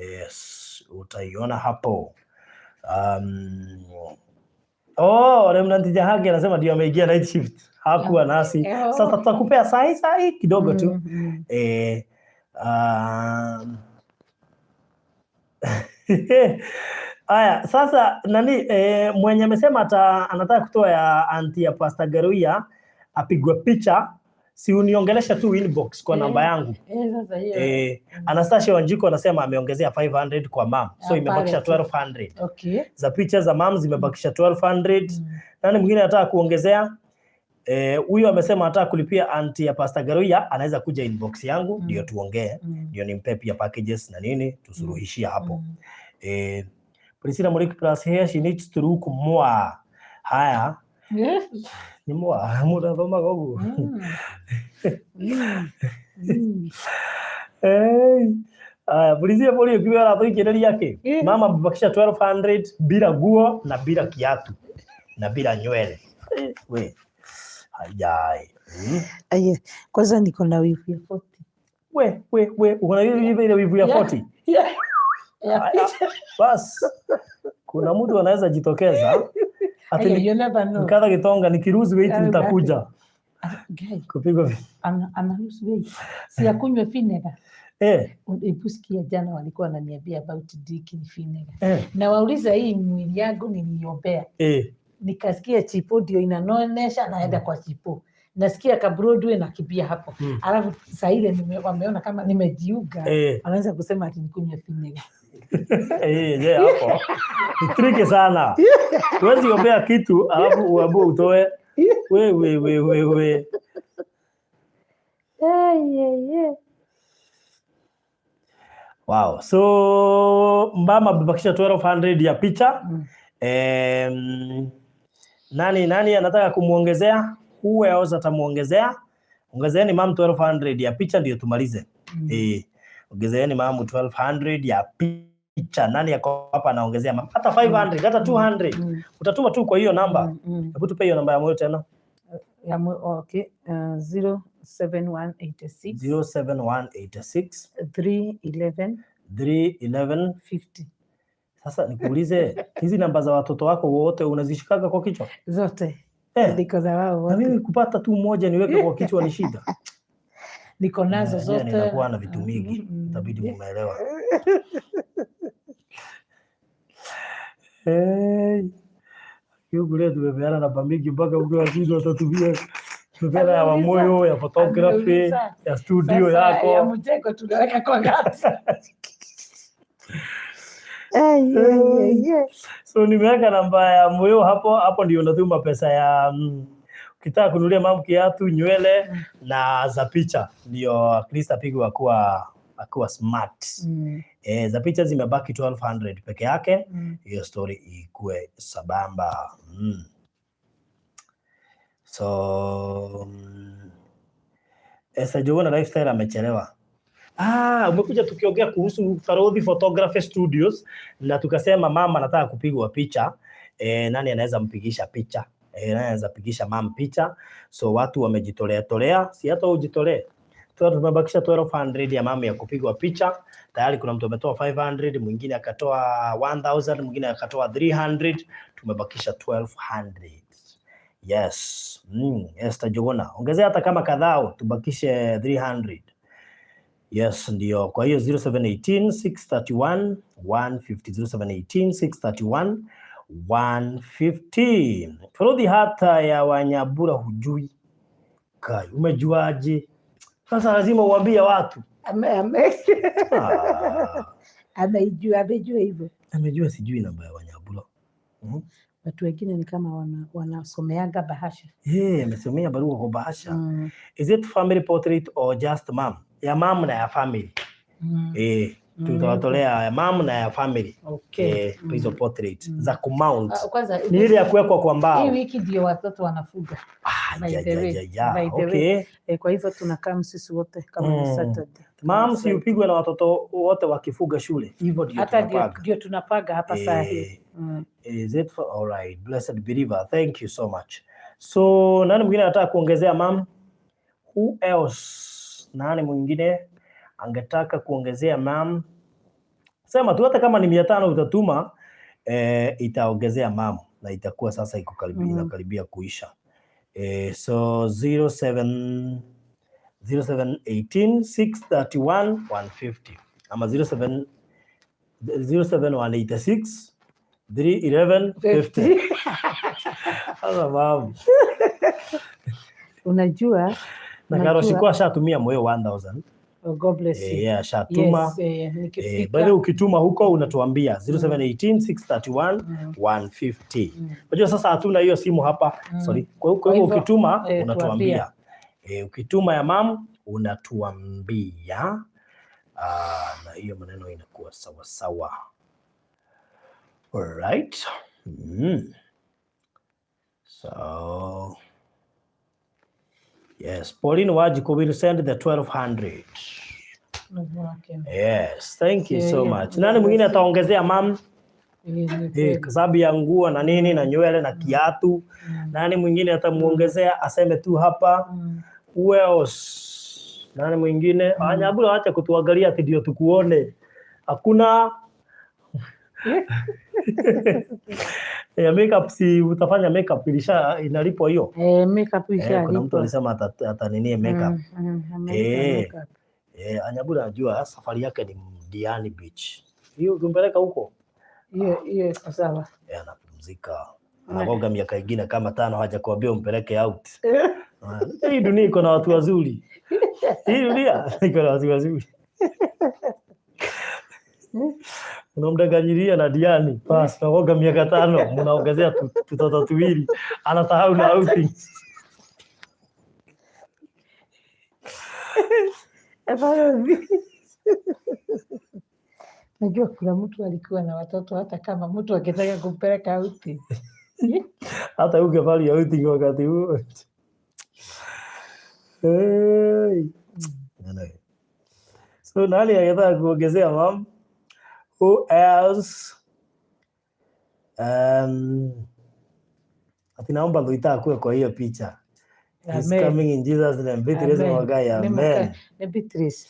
Speaker 1: Yes, utaiona hapo. Oh, Remnant Jahagi anasema ndio ameingia night shift. Hakuwa nasi. Sasa tutakupea sahi sahi kidogo tu. Aya, sasa nani mwenye amesema anataka kutoa ya auntie ya Pastor Garuya apigwe picha, si uniongelesha tu inbox kwa namba yangu.
Speaker 2: Sasa hiyo.
Speaker 1: Anastasia Wanjiko anasema ameongezea 500 kwa mam. So
Speaker 2: Ah,
Speaker 1: imebakisha
Speaker 2: pale tu.
Speaker 1: 1200. Za picha za mam zimebakisha 1200. Nani mwingine anataka kuongezea? Huyu amesema anataka kulipia auntie ya Pastor Garuya, anaweza kuja inbox yangu ndio tuongee, ndio nimpe pia packages na nini, tusuluhishie hapo. Priscilla Muriki plus here she needs to look more. Haya, ni more murathomaga ũguo. Hey. Aya, Priscilla Muriuki wewe ũratũikĩrĩria kĩ? Mama amebakisha 1200 bila nguo na bila kiatu na bila nywele. We. Hayai.
Speaker 2: Aye, kwanza niko na wivu ya 40.
Speaker 1: We, we, we, uko na ile ile wivu ya 40?
Speaker 2: Yeah. Yeah.
Speaker 1: Aya, bas. Kuna mtu anaweza jitokeza ati
Speaker 2: Aye, you never know.
Speaker 1: nikatha gitonga nikilose weight nitakuja
Speaker 2: Guy,
Speaker 1: kupigwa
Speaker 2: ana lose weight. Si akunywe vinegar. Hebu sikia, jana walikuwa wananiambia about drinking vinegar. Na wauliza hii mwili yangu niliombea. Nikasikia chipo ndio inanonesha, naenda kwa chipo. Nasikia ka Broadway nakimbia hapo. Alafu saa ile wameona kama nimejiuga. Wanaanza kusema ati nikunywe vinegar.
Speaker 1: Je, hapo ni tricky sana. Huwezi ombea kitu alafu uambiwe utoe. We we we we we.
Speaker 2: Yeah.
Speaker 1: Wow. So mama amebakisha 1200 ya picha. Nani anataka kumuongezea? Who else atamuongezea? Ongezeeni mam 1200 ya picha ndio tumalize. Ongezeeni mam 1200 ya picha. Nani yako hapa anaongezea mam? Hata 500, hata 200. Utatuma tu kwa hiyo namba. Hebu tupe hiyo namba ya moyo tena.
Speaker 2: Okay. 07186
Speaker 1: 07186
Speaker 2: 311
Speaker 1: 311
Speaker 2: 50.
Speaker 1: Sasa nikuulize, hizi namba za watoto wako wote unazishikaga kwa kichwa?
Speaker 2: Zote. Niko za wao
Speaker 1: Na
Speaker 2: wote.
Speaker 1: mimi kupata tu moja niweke kwa kichwa ni shida.
Speaker 2: Niko nazo zote.
Speaker 1: Ninakuwa na vitu mingi, itabidi mumeelewa. Hey. Kiugulia tumepeana namba mingi mpaka mtu ashindwe atatumia. Tumepeana ya Wamoyo, ya photography,
Speaker 2: Ameuliza.
Speaker 1: ya studio
Speaker 2: Sasa,
Speaker 1: yako.
Speaker 2: ya mjengo tunaweka kwa ngapi?
Speaker 1: So nimeweka namba ya Moyo hapo, hapo ndio unatuma pesa ya ukitaka kununulia mama kiatu, nywele na za picha, ndio at least apigwe akuwa smart. Za picha zimebaki 1200 peke yake. Hiyo story ikue sabamba. So Esther Jogona Lifestyle amechelewa. Ah, umekuja tukiongea kuhusu Farodhi Photography Studios na tukasema mama anataka kupigwa picha. Nani anaweza mpigisha picha? Nani anaweza pigisha mam picha? So watu wamejitolea tolea, si hata ujitolee. Tumebakisha 1200 ya mama ya kupigwa picha. Tayari kuna mtu ametoa 500, mwingine akatoa 1000, mwingine akatoa 300. Tumebakisha 1200. Yes. Esther Jogona. Ongezea hata kama kadhaa tubakishe 300. Yes, ndio. Kwa hiyo 0718 631 150, 0718 631 150. Farodhi, hata ya Wanyabura hujui. Kai, umejuaje? Sasa lazima uambie watu. Ah,
Speaker 2: Ameijua, amejua hivyo.
Speaker 1: Amejua sijui namba ya Wanyabura.
Speaker 2: Watu wengine ni kama wanasomeaga bahasha.
Speaker 1: Yeah, amesomea barua kwa bahasha. Is it family portrait or just mom? Ya mom na ya family. Eh, tutawatolea ya mom na ya family. Eh, hizo portrait za kumount.
Speaker 2: Ah, kwanza
Speaker 1: Ni ile ya kuwekwa kwa mbao.
Speaker 2: Hii wiki ndio watoto wanafuga.
Speaker 1: Ah,
Speaker 2: By
Speaker 1: ya,
Speaker 2: the
Speaker 1: ya,
Speaker 2: way,
Speaker 1: ya, ya.
Speaker 2: by the way.
Speaker 1: Okay.
Speaker 2: Eh, kwa hivyo tunakaa sisi wote kama ni Saturday.
Speaker 1: Mam, si upigwe na watoto wote wakifuga shule. Hivyo ndio
Speaker 2: Hata ndio
Speaker 1: tunapaga.
Speaker 2: ndio tunapaga hapa saa hii.
Speaker 1: Eh, Is it for, all right. Blessed believer. Thank you so much. So nani mwingine anataka kuongezea, mam? Who else? Nani mwingine angetaka kuongezea, mam? Sema tu hata kama ni 500 utatuma, itaongezea mam na itakuwa sasa iko karibia, inakaribia kuisha. So 07 0718 631 150 ama 07 07186 311 50. Sasa mam,
Speaker 2: Unajua,
Speaker 1: na
Speaker 2: Unajua-
Speaker 1: Karo sikuwa ashatumia moyo 1000.
Speaker 2: Oh, God bless you.
Speaker 1: Yeah, ashatuma.
Speaker 2: Yes, nikifika.
Speaker 1: By the way, ukituma huko unatuambia 0718 631 150. Unajua sasa hatuna hiyo simu hapa. Sorry. Kwa
Speaker 2: Kwa
Speaker 1: hivyo
Speaker 2: hivyo,
Speaker 1: ukituma unatuambia.
Speaker 2: tuambia.
Speaker 1: Ukituma ya mam unatuambia. Ah, na hiyo maneno inakuwa sawa sawa. Alright. So yes, Pauline Wajiko will send the 1200.
Speaker 2: Okay.
Speaker 1: Yes, thank you so
Speaker 2: Yeah.
Speaker 1: much. Nani mwingine ataongezea, mam?
Speaker 2: Ni
Speaker 1: Eh,
Speaker 2: kweli.
Speaker 1: kwa sababu ya nguo na nini na nywele na kiatu. Nani mwingine atamuongezea aseme tu hapa? Who else? Nani mwingine? Mm. Anyabura, acha kutuangalia ati ndio tukuone. Hakuna ya makeup, si utafanya makeup, ilisha inalipwa hiyo.
Speaker 2: Eh, makeup
Speaker 1: Eh, kuna mtu
Speaker 2: ishalipwa.
Speaker 1: alisema ataninie makeup.
Speaker 2: Amelipa makeup.
Speaker 1: Eh, Anyabura najua safari yake ni Diani Beach. Hiyo ukimpeleka huko
Speaker 2: Hiyo hiyo iko sawa.
Speaker 1: eh, anapumzika. Anagoga miaka ingine kama 5 hajakuambia umpeleke out. Ah, hii dunia iko na watu wazuri. Hii dunia iko na watu wazuri. Unamdanganyiria na Diani, basi nagoga miaka 5, mnaongezea tutoto tuwili, anasahau na outing.
Speaker 2: Hapana. Najua kuna mtu alikuwa na watoto hata kama mtu akitaka kumpeleka outing.
Speaker 1: Hata ungefali outing wakati huo. Hey. Anyway. So nani angetaka kuongezea, mam? Who else? Ati naomba Luita akuwe kwa hiyo picha. He's
Speaker 2: Amen.
Speaker 1: coming in Jesus' name. Beatrice
Speaker 2: Amen.
Speaker 1: Mwagai,
Speaker 2: Ni
Speaker 1: amen.
Speaker 2: Ni Beatrice.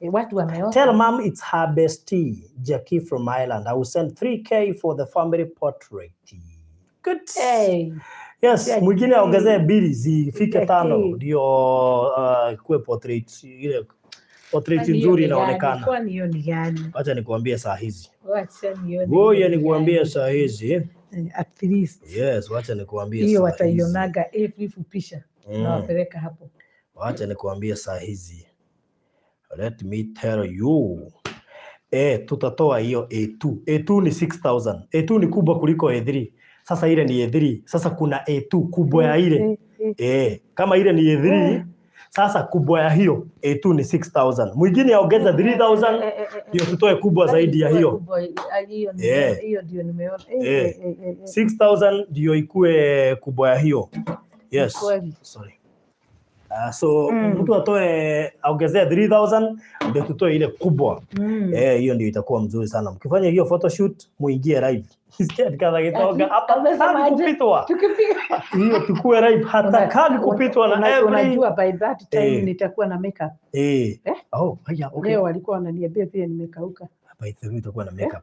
Speaker 2: Eh, watu wameona.
Speaker 1: Tell mom it's her bestie, Jackie from Ireland. I will send 3K for the family portrait. Good.
Speaker 2: Hey.
Speaker 1: Yes,
Speaker 2: Jackie.
Speaker 1: mwingine aongezee mbili zifike
Speaker 2: Jackie.
Speaker 1: 5 ndio kuwe portrait ile portrait
Speaker 2: Kwani hiyo
Speaker 1: nzuri
Speaker 2: ni gani?
Speaker 1: inaonekana.
Speaker 2: Kwani hiyo ni gani?
Speaker 1: Wacha nikuambie saa hizi.
Speaker 2: Wacha nione.
Speaker 1: Ngoja
Speaker 2: hiyo ni
Speaker 1: nikuambie
Speaker 2: gani.
Speaker 1: saa hizi.
Speaker 2: At least.
Speaker 1: Yes, wacha nikuambie
Speaker 2: Hiyo
Speaker 1: saa hizi.
Speaker 2: wataionaga every fupisha. Nawapeleka hapo.
Speaker 1: Wacha nikuambie saa hizi. Let me tell you. Tutatoa hiyo A2. A2 ni 6000. A2 ni kubwa kuliko A3. Sasa ile ni A3. Sasa kuna A2 kubwa ya ile. Kama ile ni A3, sasa kubwa ya hiyo A2 ni 6000. Mwingine aongeza 3000 ndio tutoe kubwa zaidi ya hiyo.
Speaker 2: Kubwa, hiyo hiyo ndio nimeona.
Speaker 1: 6000 ndio ikue kubwa ya hiyo. Yes.
Speaker 2: Kweli.
Speaker 1: Sorry. So mtu atoe, aongezee 3000 ndio tutoe ile kubwa. Eh, hiyo ndio itakuwa mzuri sana. Mkifanya hiyo photoshoot muingie live. Sikia Ngatha Gitonga hapa
Speaker 2: Amesema
Speaker 1: hataki
Speaker 2: aje?
Speaker 1: kupitwa.
Speaker 2: Tukipiga
Speaker 1: Hiyo tukue live, hatakagi kupitwa na every
Speaker 2: Unajua by that time nitakuwa na makeup.
Speaker 1: Eh.
Speaker 2: Eh?
Speaker 1: Oh, haya, okay.
Speaker 2: Leo walikuwa wananiambia pia nimekauka.
Speaker 1: By the way utakuwa na makeup.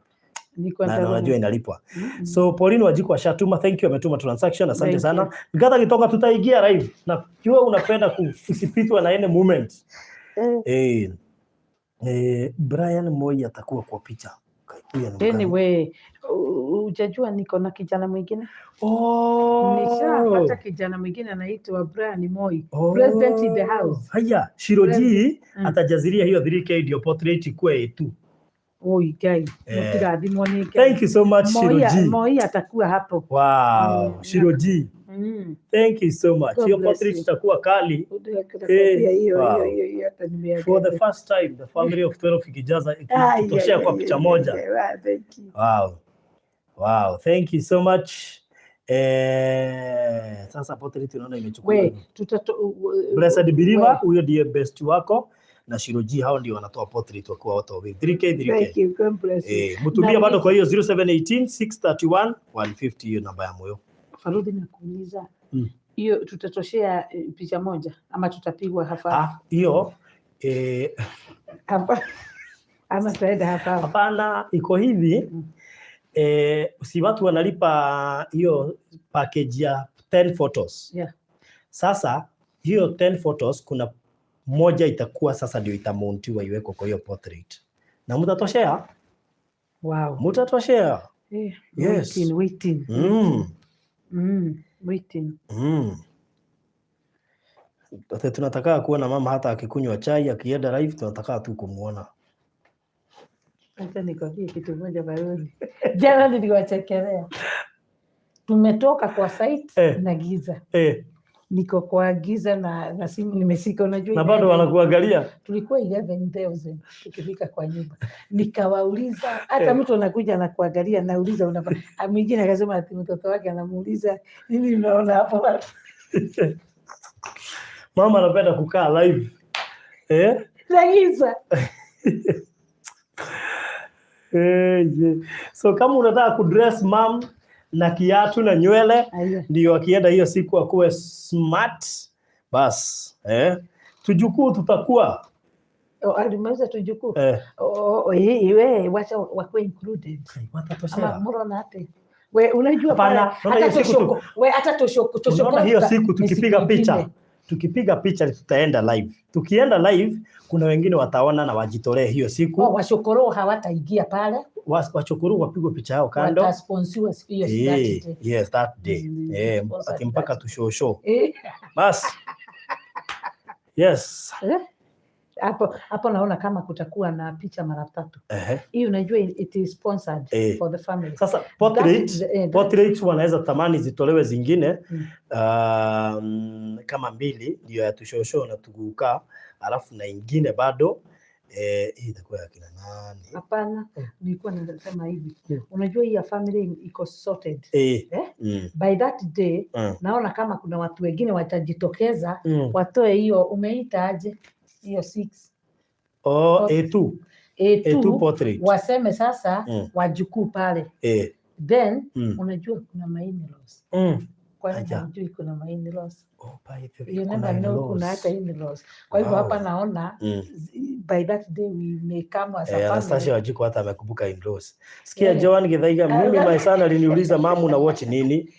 Speaker 2: Nilikuwa
Speaker 1: Na unajua inalipwa. So Pauline Wanjiku ashatuma, thank you, ametuma transaction, asante
Speaker 2: Thank
Speaker 1: sana. Ngatha Gitonga tutaingia live. Na jua unapenda usipitwa na any moment. Eh. Eh, Brian Moi atakuwa kwa picha. Huyu ni mgani?
Speaker 2: Anyway, hujajua niko na kijana mwingine.
Speaker 1: Oh.
Speaker 2: Nishapata kijana mwingine anaitwa Brian Moi.
Speaker 1: Oh.
Speaker 2: President in the house.
Speaker 1: Haya, Shiroji atajaziria hiyo 3K ndio portrait ikuwe A2.
Speaker 2: Oi Ngai,
Speaker 1: Eh.
Speaker 2: mũtirathimwo nĩ Ngai.
Speaker 1: Thank you so much, Shiroji.
Speaker 2: Moi atakuwa hapo.
Speaker 1: Wow, Shiroji. Thank you so much.
Speaker 2: God
Speaker 1: Hiyo
Speaker 2: bless
Speaker 1: portrait
Speaker 2: you.
Speaker 1: itakuwa kali.
Speaker 2: Nakwambia hiyo
Speaker 1: Wow.
Speaker 2: hiyo hiyo hiyo hata nimeangalia.
Speaker 1: For the first time the family of 12 ikijaza
Speaker 2: Ai,
Speaker 1: ikitoshea
Speaker 2: ai,
Speaker 1: kwa
Speaker 2: ai,
Speaker 1: picha
Speaker 2: ai,
Speaker 1: moja.
Speaker 2: ai, ai, thank you.
Speaker 1: Wow. Wow, thank you so much. Sasa portrait unaona imechukua.
Speaker 2: We,
Speaker 1: Blessed Believer,
Speaker 2: we.
Speaker 1: huyo ndiye best wako na Shiroji, hao ndio wanatoa portrait wakiwa wote wawili. 3K 3K.
Speaker 2: Thank you. God bless you.
Speaker 1: Eh, mtumie
Speaker 2: Na
Speaker 1: bado kwa hiyo 0718 631 150, hiyo namba ya moyo.
Speaker 2: Farudi, nakuuliza hiyo tutatoshea picha moja ama tutapigwa hapa
Speaker 1: Ah, hiyo
Speaker 2: hapa ama tutaenda hapa hapa?
Speaker 1: Hapana, iko hivi, si watu wanalipa hiyo package ya 10 photos. Sasa hiyo 10 photos kuna moja itakuwa sasa ndio itamountiwa iwekwe kwa hiyo portrait. Na mtatoshea? Mtatoshea. Yes.
Speaker 2: Waiting, waiting. Waiting.
Speaker 1: Sasa tunataka kuona mama hata akikunywa chai akienda live, tunataka tu kumuona.
Speaker 2: Acha nikwambie kitu moja Baruni. Jana niliwachekelea. Tumetoka kwa site na giza. Niko kwa giza na simu nimeshika, unajua
Speaker 1: Na bado wanakuangalia.
Speaker 2: Tulikuwa 11,000 tukifika kwa nyumba. Nikawauliza hata mtu anakuja anakuangalia, nauliza mwingine akasema ati mtoto wake anamuuliza, "Nini unaona hapo?"
Speaker 1: Mama anapenda kukaa live. Eh?
Speaker 2: Na giza.
Speaker 1: Yeah. So kama unataka kudress mom na kiatu na nywele ndio akienda hiyo siku akuwe smart, bas tujukuu tutakuwa
Speaker 2: Oh, alimaliza tujukuu.
Speaker 1: Eh.
Speaker 2: Oh, we wacha wakuwe included.
Speaker 1: Watatoshea.
Speaker 2: Ama murona ate. We unajua
Speaker 1: Hapana,
Speaker 2: pale
Speaker 1: unaona
Speaker 2: hata
Speaker 1: hiyo siku
Speaker 2: toshoko, we hata toshoko toshoko
Speaker 1: Unaona hiyo siku
Speaker 2: ni
Speaker 1: tukipiga
Speaker 2: siku
Speaker 1: picha,
Speaker 2: ingine.
Speaker 1: tukipiga picha tutaenda live. Tukienda live kuna wengine wataona na wajitolee hiyo siku.
Speaker 2: Oh, washokoro hawataingia pale.
Speaker 1: Wachokoro wapigwe picha yao kando.
Speaker 2: Watasponsiwa siku hiyo, that day.
Speaker 1: Yes, that day.
Speaker 2: Sponsor
Speaker 1: Ati mpaka
Speaker 2: that.
Speaker 1: tushosho. Bas. Yes.
Speaker 2: Eh? Hapo hapo naona kama kutakuwa na picha mara tatu. Hii unajua it is sponsored for the family.
Speaker 1: Sasa portrait, portrait wanaweza tamani zitolewe zingine kama mbili ndio ya tushosho na tuguka, alafu na ingine bado hii itakuwa ya kina nani?
Speaker 2: Hapana, nilikuwa nasema hivi. Unajua hii ya family iko sorted. Eh? By that day naona kama kuna watu wengine watajitokeza watoe hiyo, umeita aje hiyo six?
Speaker 1: Oh, A2.
Speaker 2: A2,
Speaker 1: A2 portrait.
Speaker 2: Waseme sasa wajukuu pale. Then unajua kuna ma-in-laws. Kwani hamjui kuna ma-in-laws?
Speaker 1: Oh, by the way,
Speaker 2: You
Speaker 1: kuna
Speaker 2: never know, kuna
Speaker 1: in-laws.
Speaker 2: hata in-laws. Kwa hivyo hapa naona by that day we may come as a
Speaker 1: Eh, Anastasia
Speaker 2: family.
Speaker 1: Wanjiku hata amekumbuka in-laws. Sikia Joan Githaiga, mimi my son aliniuliza, "Mamu, na watch nini?"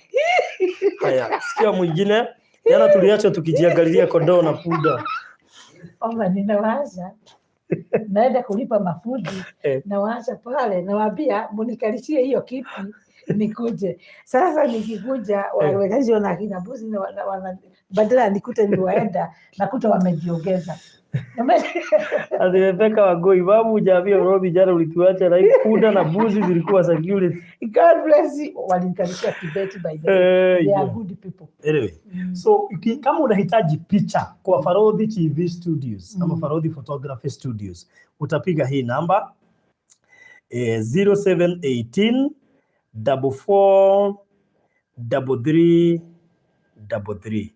Speaker 1: Haya, sikia mwingine. Jana tuliacha tukijiangalilia kondoo na punda.
Speaker 2: Oma, ninawaza naenda kulipa mafundi, nawaacha pale, nawaambia munikalishie hiyo kiti nikuje. Sasa nikikuja wawekazi na akina mbuzi na badala nikute niwaenda, nakuta wamejiongeza.
Speaker 1: Ati Rebecca Wangui, "Babu, hujaambia Robi jana ulituacha na hii punda na mbuzi zilikuwa security."
Speaker 2: God bless you. Walinikalishia kibeti, by the way. They are good people.
Speaker 1: Anyway, so kama unahitaji picha kwa Farodhi TV Studios ama Farodhi Photography Studios, utapiga hii namba 0718 44 33 33.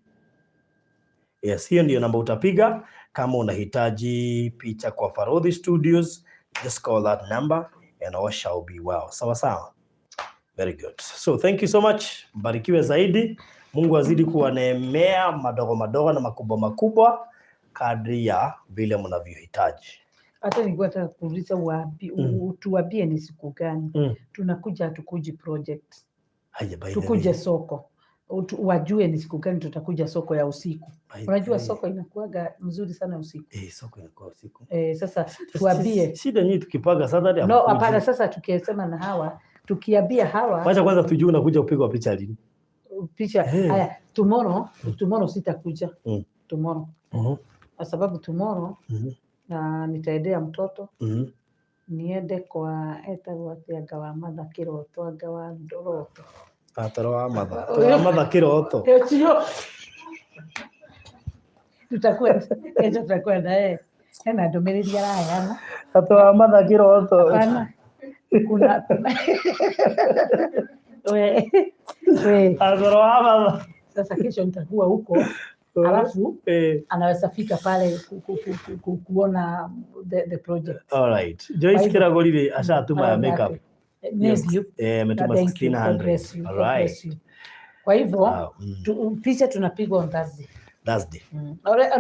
Speaker 1: Yes, hiyo ndio namba utapiga kama unahitaji picha kwa Farodhi Studios. Just call that number and all shall be well. Sawa sawa. Very good. So thank you so much. Mbarikiwe zaidi. Mungu azidi kuwaneemea madogo madogo na makubwa makubwa kadri ya vile mnavyohitaji.
Speaker 2: Hata nilikuwa nataka kuuliza wapi, tuambie ni siku gani tunakuja, hatukuji project,
Speaker 1: Haya, by the
Speaker 2: tukuje
Speaker 1: way,
Speaker 2: soko. Wajue ni siku gani tutakuja soko ya usiku.
Speaker 1: by the
Speaker 2: Unajua
Speaker 1: way,
Speaker 2: soko inakuwaga mzuri sana usiku.
Speaker 1: Eh, soko inakuwa usiku.
Speaker 2: Eh, sasa tuambie.
Speaker 1: Shida nyinyi tukipanga Saturday
Speaker 2: No,
Speaker 1: hamkuji.
Speaker 2: hapana. Sasa tukisema na hawa, tukiambia hawa
Speaker 1: Wacha kwanza tujue unakuja kupigwa picha lini.
Speaker 2: Picha.
Speaker 1: Eh.
Speaker 2: Haya, tomorrow, tomorrow sitakuja. Tomorrow, kwa sababu tomorrow na nitaendea mtoto, niende kwa etagwo atĩa, anga wa matha kĩroto, anga wa ndoroto.
Speaker 1: Atoro wa matha. Toro wa matha kiroto.
Speaker 2: Ũcio tutakuwa kesho, tutakuwa na yeye, hena ndũmĩrĩri araheana.
Speaker 1: Atoro wa matha kiroto.
Speaker 2: Hapana, kuna we, we.
Speaker 1: Atoro wa matha.
Speaker 2: Sasa kesho nitakuwa huko, alafu anaweza fika pale kuona the project.
Speaker 1: All right. Joyce
Speaker 2: Kwa hivyo-
Speaker 1: Kiragorire ashatuma ya makeup.
Speaker 2: Yes. You.
Speaker 1: Eh, ametuma
Speaker 2: Thank you. God
Speaker 1: 1600.
Speaker 2: bless you.
Speaker 1: All
Speaker 2: God
Speaker 1: right.
Speaker 2: bless you. Kwa hivyo
Speaker 1: Wow.
Speaker 2: Picha tunapigwa on Thursday.
Speaker 1: Thursday.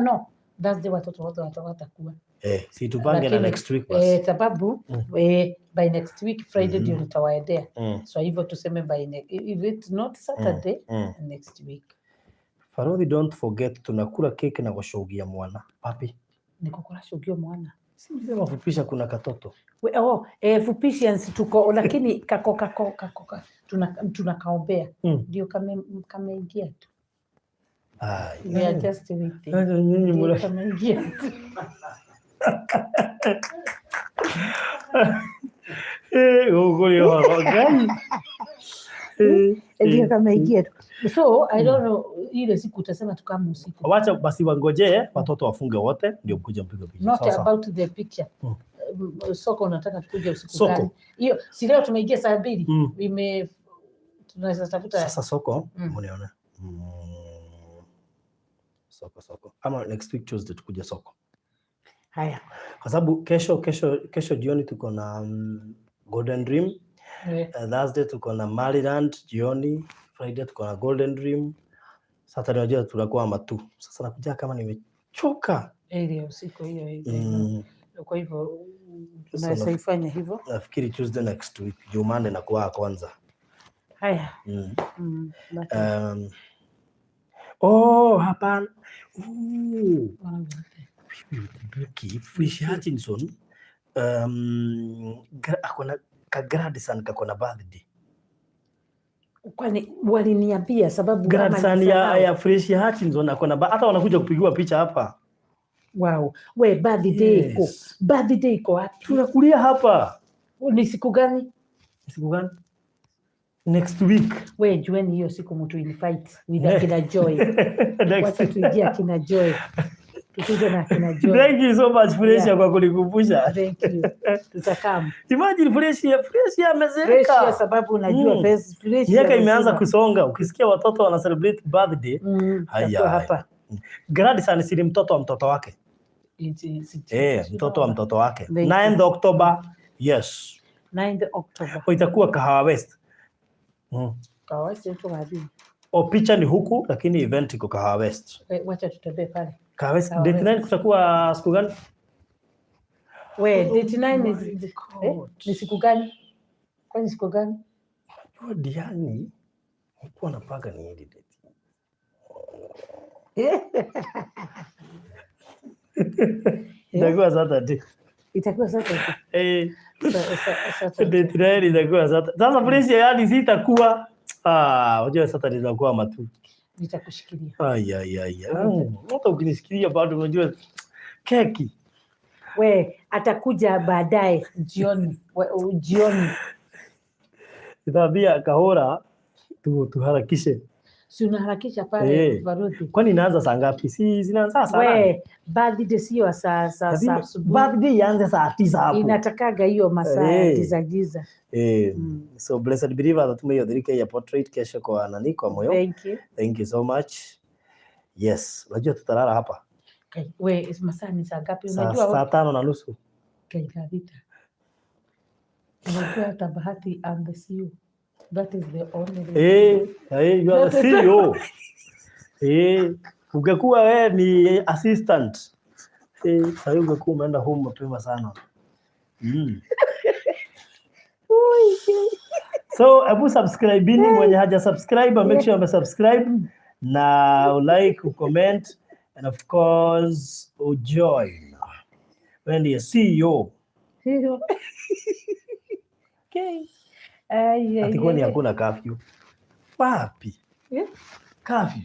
Speaker 2: No, Thursday watoto wote watakuwa.
Speaker 1: Eh, si tupange na
Speaker 2: Lakini,
Speaker 1: next week basi.
Speaker 2: Eh, sababu by next week Friday ndio nitawaendea. So hivyo tuseme if it's not Saturday, next week.
Speaker 1: Farodhi, don't forget tunakula keki na gũcũgia mwana. Papi.
Speaker 2: Ni kukula shugio mwana.
Speaker 1: Si ulisema fupisha kuna katoto.
Speaker 2: Oh, Fupishians tuko, lakini kako kako kako tunakaombea ndio kameingia tu.
Speaker 1: Ai.
Speaker 2: We are just waiting.
Speaker 1: Sasa nyinyi
Speaker 2: Ndio kameingia tu.
Speaker 1: Eh, gũkũ nĩ ũhoro Ngai. Eh,
Speaker 2: Ndio
Speaker 1: eh.
Speaker 2: kameingia tu. So I don't know ile siku utasema tukama usiku.
Speaker 1: Wacha basi wangojee watoto wafunge wote ndio mkuje mpige picha.
Speaker 2: Not
Speaker 1: Sawa sawa.
Speaker 2: about the picture. Soko unataka tukuje usiku
Speaker 1: Soko.
Speaker 2: gani? Hiyo si leo tumeingia saa 2. Ime tunaweza tafuta
Speaker 1: Sasa soko mnione. Soko soko. Ama next week Tuesday tukuje soko.
Speaker 2: Haya.
Speaker 1: Kwa sababu kesho jioni tuko na Golden Dream. Thursday tuko na Maryland jioni, Friday tuko na Golden Dream. Saturday unajua tunakuwa matu. Sasa nakuja kama nimechoka.
Speaker 2: Ile ya usiku hiyo hiyo. Kwa hivyo
Speaker 1: Sasa
Speaker 2: tunaweza ifanya hivyo.
Speaker 1: Nafikiri Tuesday next week, Jumanne nakuwa kwanza.
Speaker 2: Haya.
Speaker 1: Oh, hapana. Ooh. Ukumbuki Fresh Hutchinson akona ka grandson kako na birthday.
Speaker 2: Kwani waliniambia sababu ama
Speaker 1: Grandson ya,
Speaker 2: nisahau?
Speaker 1: ya Fresh Hutchinson akona hata wanakuja kupigiwa picha hapa.
Speaker 2: Wow. We, birthday iko.
Speaker 1: Yes.
Speaker 2: Birthday iko wapi?
Speaker 1: Tunakulia hapa.
Speaker 2: Ni siku gani?
Speaker 1: Siku gani? Next week.
Speaker 2: We jueni hiyo siku mtu invite with akina Joy.
Speaker 1: Next.
Speaker 2: Wacha tuingie akina Joy. Tukuje na akina Joy.
Speaker 1: Thank you so much Fresh
Speaker 2: Yeah.
Speaker 1: kwa kunikumbusha.
Speaker 2: Thank you. Tutakam.
Speaker 1: Imagine Fresh
Speaker 2: Fresh ya
Speaker 1: amezeeka.
Speaker 2: sababu unajua fresh
Speaker 1: Miaka
Speaker 2: ya
Speaker 1: imeanza
Speaker 2: lazima.
Speaker 1: kusonga. Ukisikia watoto wana celebrate birthday, Haya,
Speaker 2: tutakuwa
Speaker 1: haya.
Speaker 2: hapa.
Speaker 1: Grandson si ni mtoto wa mtoto wake. Eh, mtoto wa mtoto wake.
Speaker 2: Thank you.
Speaker 1: 9th October. Yes.
Speaker 2: 9th October.
Speaker 1: O, itakuwa Kahawa West.
Speaker 2: Kahawa West tu wapi?
Speaker 1: O, picha ni huku lakini event iko Kahawa West.
Speaker 2: Wacha tutembee pale.
Speaker 1: Kahawa West
Speaker 2: Kahawa
Speaker 1: date
Speaker 2: West.
Speaker 1: 9 kutakuwa siku gani?
Speaker 2: We,
Speaker 1: Oh
Speaker 2: date 9
Speaker 1: my
Speaker 2: is
Speaker 1: God.
Speaker 2: ni siku gani? Kwani siku gani?
Speaker 1: Unajua Diani nilikuwa napanga ni hili date. Itakuwa Saturday.
Speaker 2: Itakuwa Saturday.
Speaker 1: Eh,
Speaker 2: Saturday.
Speaker 1: date 9 itakuwa Saturday. Sasa fresh yani sitakuwa. Ah, unajua Saturday itakuwa matu.
Speaker 2: Nitakushikilia.
Speaker 1: Ai ai ai. Hata ukinishikilia bado unajua keki.
Speaker 2: We, atakuja baadaye jioni. We, jioni.
Speaker 1: Nitaambia Kahora tuharakishe.
Speaker 2: Si unaharakisha pale
Speaker 1: Eh.
Speaker 2: Baruthi.
Speaker 1: Kwani inaanza saa ngapi? Si zinaanza saa nane?
Speaker 2: We, birthday sio saa
Speaker 1: Lazima
Speaker 2: asubuhi.
Speaker 1: birthday ianze saa 9 hapo.
Speaker 2: Inatakaga hiyo masaa ya
Speaker 1: Eh.
Speaker 2: giza giza.
Speaker 1: Eh, so Blessed Believer atatuma hiyo 3K ya portrait kesho kwa nani, kwa moyo.
Speaker 2: Thank you.
Speaker 1: Thank you so much. Yes, unajua tutalala hapa.
Speaker 2: Kai, we masaa ni saa ngapi?
Speaker 1: Saa
Speaker 2: Unajua
Speaker 1: 5:30.
Speaker 2: Kai, 6:00. Unajua hata bahati, I'm the CEO. That is the only reason.
Speaker 1: Eh, you are the
Speaker 2: That is
Speaker 1: CEO. Ungekuwa wewe ni assistant. Sasa ungekuwa umeenda home mapema sana.
Speaker 2: Ui.
Speaker 1: So hebu subscribe ini, mwenye haja subscribe, make sure ame subscribe na like, comment and of course ujoin. Wewe ndiye CEO.
Speaker 2: Hiyo. Okay. Ai, ai,
Speaker 1: Ati kwani
Speaker 2: ai.
Speaker 1: hakuna curfew? Wapi?
Speaker 2: Yeah.
Speaker 1: Curfew.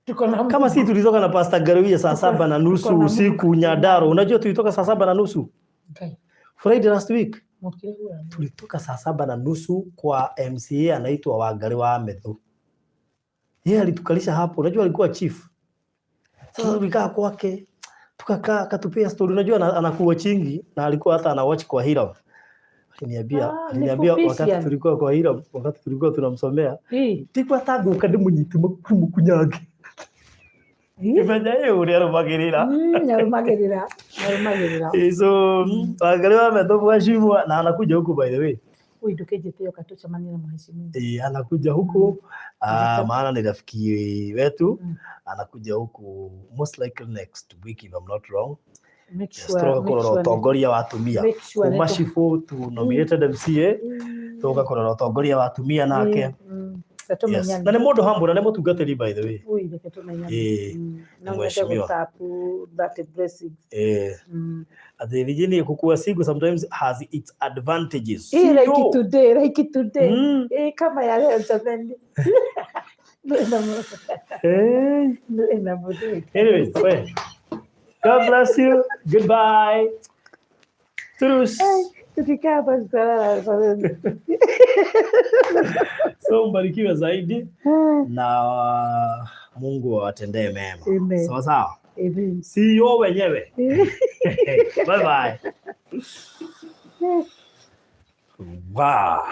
Speaker 2: Tuko na
Speaker 1: Kama si tulitoka na Pastor Garuia saa 7:30
Speaker 2: tuko na
Speaker 1: usiku
Speaker 2: Mungu.
Speaker 1: Nyandaro. Unajua tulitoka saa 7:30
Speaker 2: Kai,
Speaker 1: Friday last week.
Speaker 2: mokire hura.
Speaker 1: Tulitoka saa 7:30 kwa MCA anaitwa Wangari wa Methu. Yeye alitukalisha hapo, unajua alikuwa chief. Sasa tulikaa kwake, tukakaa akatupea story. Unajua anakuwa chingi na alikuwa hata ana watch kwa Hiram. Aliniambia,
Speaker 2: Ah, ni
Speaker 1: aliniambia wakati
Speaker 2: Fupishian.
Speaker 1: Tulikuwa kwa Hiram, wakati tulikuwa tunamsomea,
Speaker 2: Hii.
Speaker 1: tikwa tanguka ndimunyite kumukunyange. Imenya ĩ ũrĩa arũmagĩrĩra.
Speaker 2: Nyarumagĩrĩra. Nyarumagĩrĩra.
Speaker 1: So Wangari wa Methu mheshimiwa na anakuja huku, by the way.
Speaker 2: Huyu ndũkĩnjĩte yoka tucemanie na mheshimiwa.
Speaker 1: Anakuja huku, maana ni rafiki wetu. Anakuja huku most likely next week, if I'm not wrong.
Speaker 2: Make
Speaker 1: Yes,
Speaker 2: sure,
Speaker 1: tũroka
Speaker 2: make
Speaker 1: kũrora
Speaker 2: sure
Speaker 1: ũtongoria wa atumia
Speaker 2: make sure
Speaker 1: kuma
Speaker 2: nĩ
Speaker 1: cibũ to nominated MCA, tũgoka kũrora ũtongoria wa atumia nake.
Speaker 2: Reke
Speaker 1: Yes.
Speaker 2: tũmenyane.
Speaker 1: Na nĩ mũndũ humble na nĩ mũtungatĩri, by the way.
Speaker 2: Ui, reke tũmenyane.
Speaker 1: Ni
Speaker 2: No nyende
Speaker 1: mheshimiwa.
Speaker 2: gũtap that blessing.
Speaker 1: Ati Virginia, kukua single sometimes has its advantages.
Speaker 2: Hii like
Speaker 1: Sio.
Speaker 2: today, like today. Kama ya leo jamani.
Speaker 1: Hey.
Speaker 2: Ina mũthuri.
Speaker 1: Anyways, well, God bless you. Goodbye. Turus.
Speaker 2: Tukikaa hapa tutalala kwa
Speaker 1: So mbarikiwe zaidi na Mungu awatendee mema.
Speaker 2: Amen.
Speaker 1: Sawa sawa.
Speaker 2: Amen.
Speaker 1: CEO wenyewe. Bye bye. Wow.